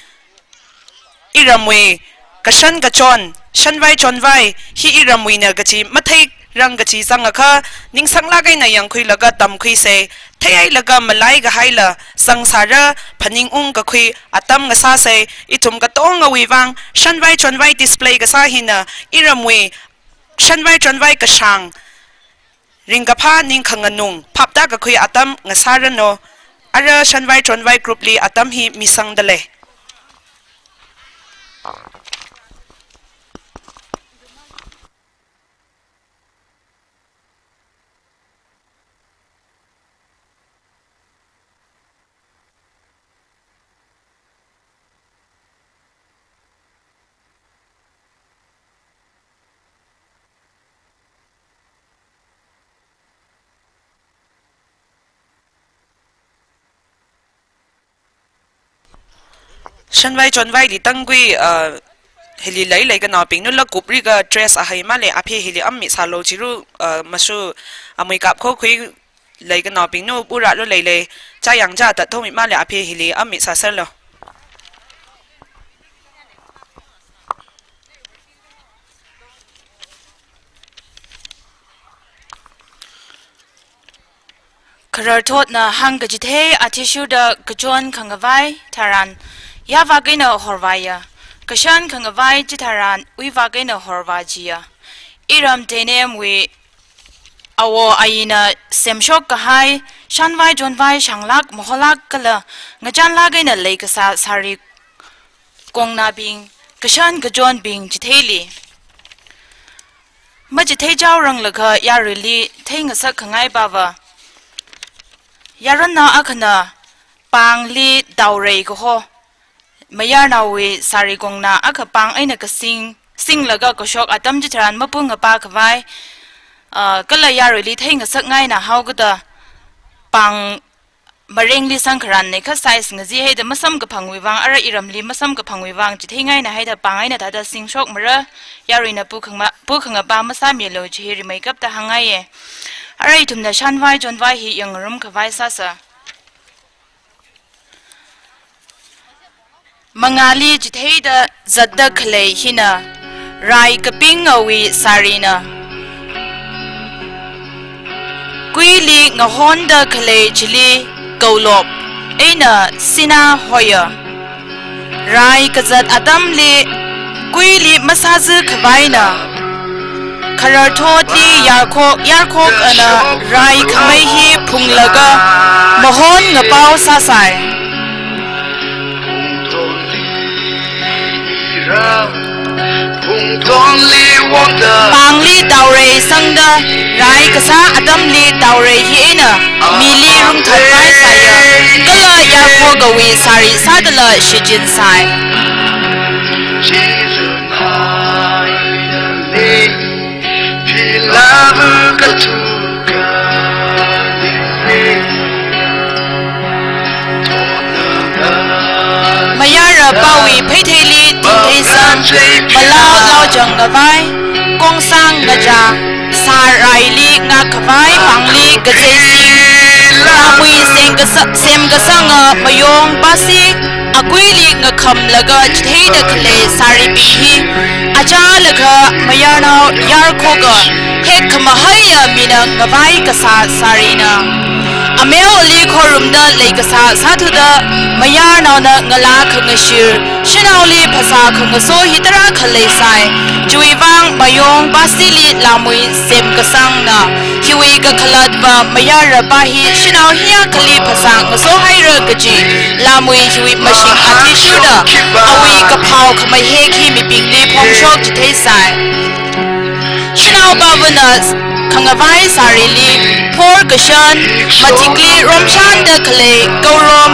Iramwui kashan kachon, shanvai chonvai hi iramwuina kachi matheirang kachi zangakha, ningsanglāk eina yangkhuilaga tamkhuisa. Theihailaga malaikahaila zangsāra, phaningung kakhui atam ngasāsa. Ithum katongawui vang shanvai chonvai display kasā hina iramwui shanvai chonvai kashāng, ringkaphā ningkhanganung phapda kakhui atam ngasāranu. Ara shanvai chonvai group li atam hi misangdalei. Shanvai chonvaili tangkhui, uh, hili leilei kanaobingnu lakup riga dress ahai male, aphe hili ammi sālu chiru, uh, masu amui kapkho khui leikanaobingnu purālu leilei, chayang cha tathomi male aphe hili ammi sāserlu. Khararthotna hāngkachithei athishurda kachon khangavai tharan, yāvak eina horvāya. Kashan khangavai chitharan, uivak eina horvājiya. Iram teinemwui awo ayina semshok kahai, shanvai chonvai shanglāk maholāk kala ngachanlāk eina leikasā sari kongnabing, kashan kachonbing chitheili machitheichaoranglakha yaruili theingasak khangai pava. Yaronnao akhana pāngli taorei kaho, mayarnaowui sari kongna akha pāng eina kasing, singlaga kashok atam chitharan mapung ngapā khavai, ah, kala yaruili theingasakngaina haokada pāng marengli sangkharan neikha size ngazi haida masamkaphangwui vang, ara iramli masamkaphangwui vang chitheingaina haida pāng eina thāda singshokmara, yaruina pukhangma, pukhangapā masāmilu chi hi rimeikapta hāngngaiya. Ara ithumna shanvai chonvai hi yangngarum khavai sāsa. Mangāli chitheida zatda khalei hina, rai kapingawui sarina. Kuili ngahonda khalei chili kaolop eina sinā hoya. Rai kazat atamli kuili masāzi khavaina. Khararthotli yarkhok, yarkhok ana rai khamei hi phunglaga mahon ngapao sāsai. Pāngli taorei sangda, rai kasā atamli taorei hi eina mili rungthatpai sāya, kala yarkhokawui sari sādala shichinsai. Mayarapāwui pheitheili tingtheisang, malao laojang ngavai, kongsang ngachā, sāraili ngak khavai pāngli kazeisi, pāngwui semkasa-, semkasanga mayong pasi, akuili ngakhamlaga chitheida khalei saribing hi, achālakha mayarnao yarkhoka hek khamahaiya mina ngavai kasā sarina. Ameo ali khorumda leikasā sāthuda mayarnaona ngalā khangashir shanaoli phasā khangaso hi tarākha leisai. Chiwui vang mayong Bastili lāmui semkasangna hiwui kakhalatva mayarrapa hi shanao hiyākhali phasā ngasohaira kaji lāmui hiwui mashing athishurda awui kaphao khamahek hi mibingli phongshok chitheisai. Shanao Pavana khangavai sārili phor kashan, mathikli romshanda khalei kaurom,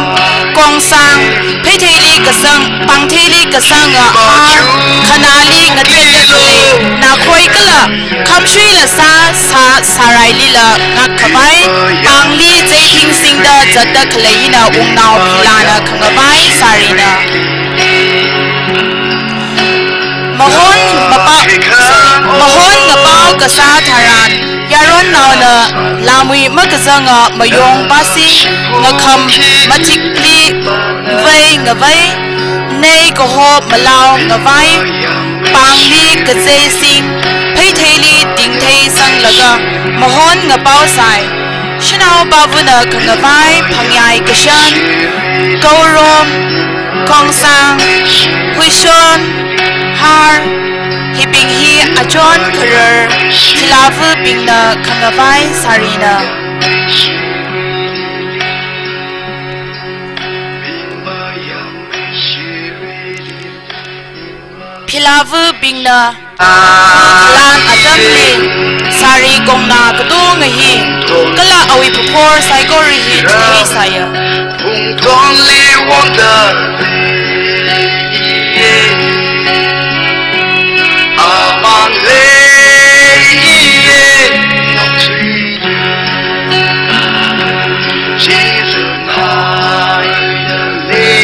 kongsang, pheithei kasang, pāngtheili kasanga ar, khanāli ngathetda khalei nakhoi kala khamshuila sā, sā sārailila ngakkhavai, pāngli zeithing singda zatda khalei hina wungnao Philana khangavai sārina. Mahon mapa-, mahon ngapao kasā tharan, yaronnaona lāmui makazanga mayong Basti ngakham mathikli vei ngavai, nei kaho malao ngavai, pāngli kazei sing, pheitheili tingthei sanglaga mahon ngapao sai. Shanao Pavana khangavai phangyai kashan, kaurom, kongsang, huishon, har, hibing hi achon kharar, Philavabingna khangavai sārina. Philavabingna lan atamli sāri kongnā katonga hi kala awui phaphor saikora hi chitheisāya. Phungtonli wonda amang lei, Jesus, I am lei.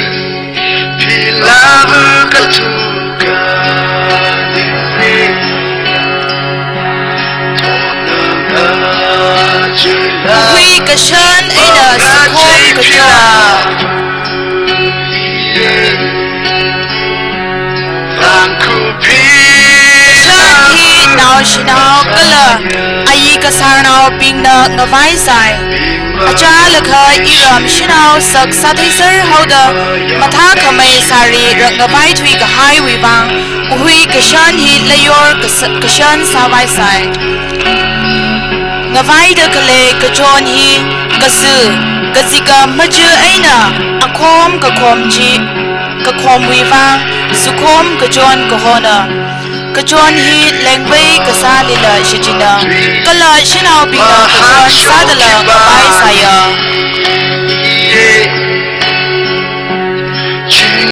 Hui kashan eina sukhom kachon. Kashan hi naoshinao kala ayi kasarnaobingna ngavai sai. Achālakha iram shanao sak sātheiser haoda mathākhamei sāri rakngavai thuikahaiwui vang, uhui kashan hi layor kas-, kashan sāvai sai. Ngavaida khalei kachon hi kasu, kazika machu eina akhom kakhom chi, kakhomwui vang, sukhom kachon kahona. Kachon hi lengvei kasālila shichinna, kala shanaobingna kachon sādala ngavai sāya.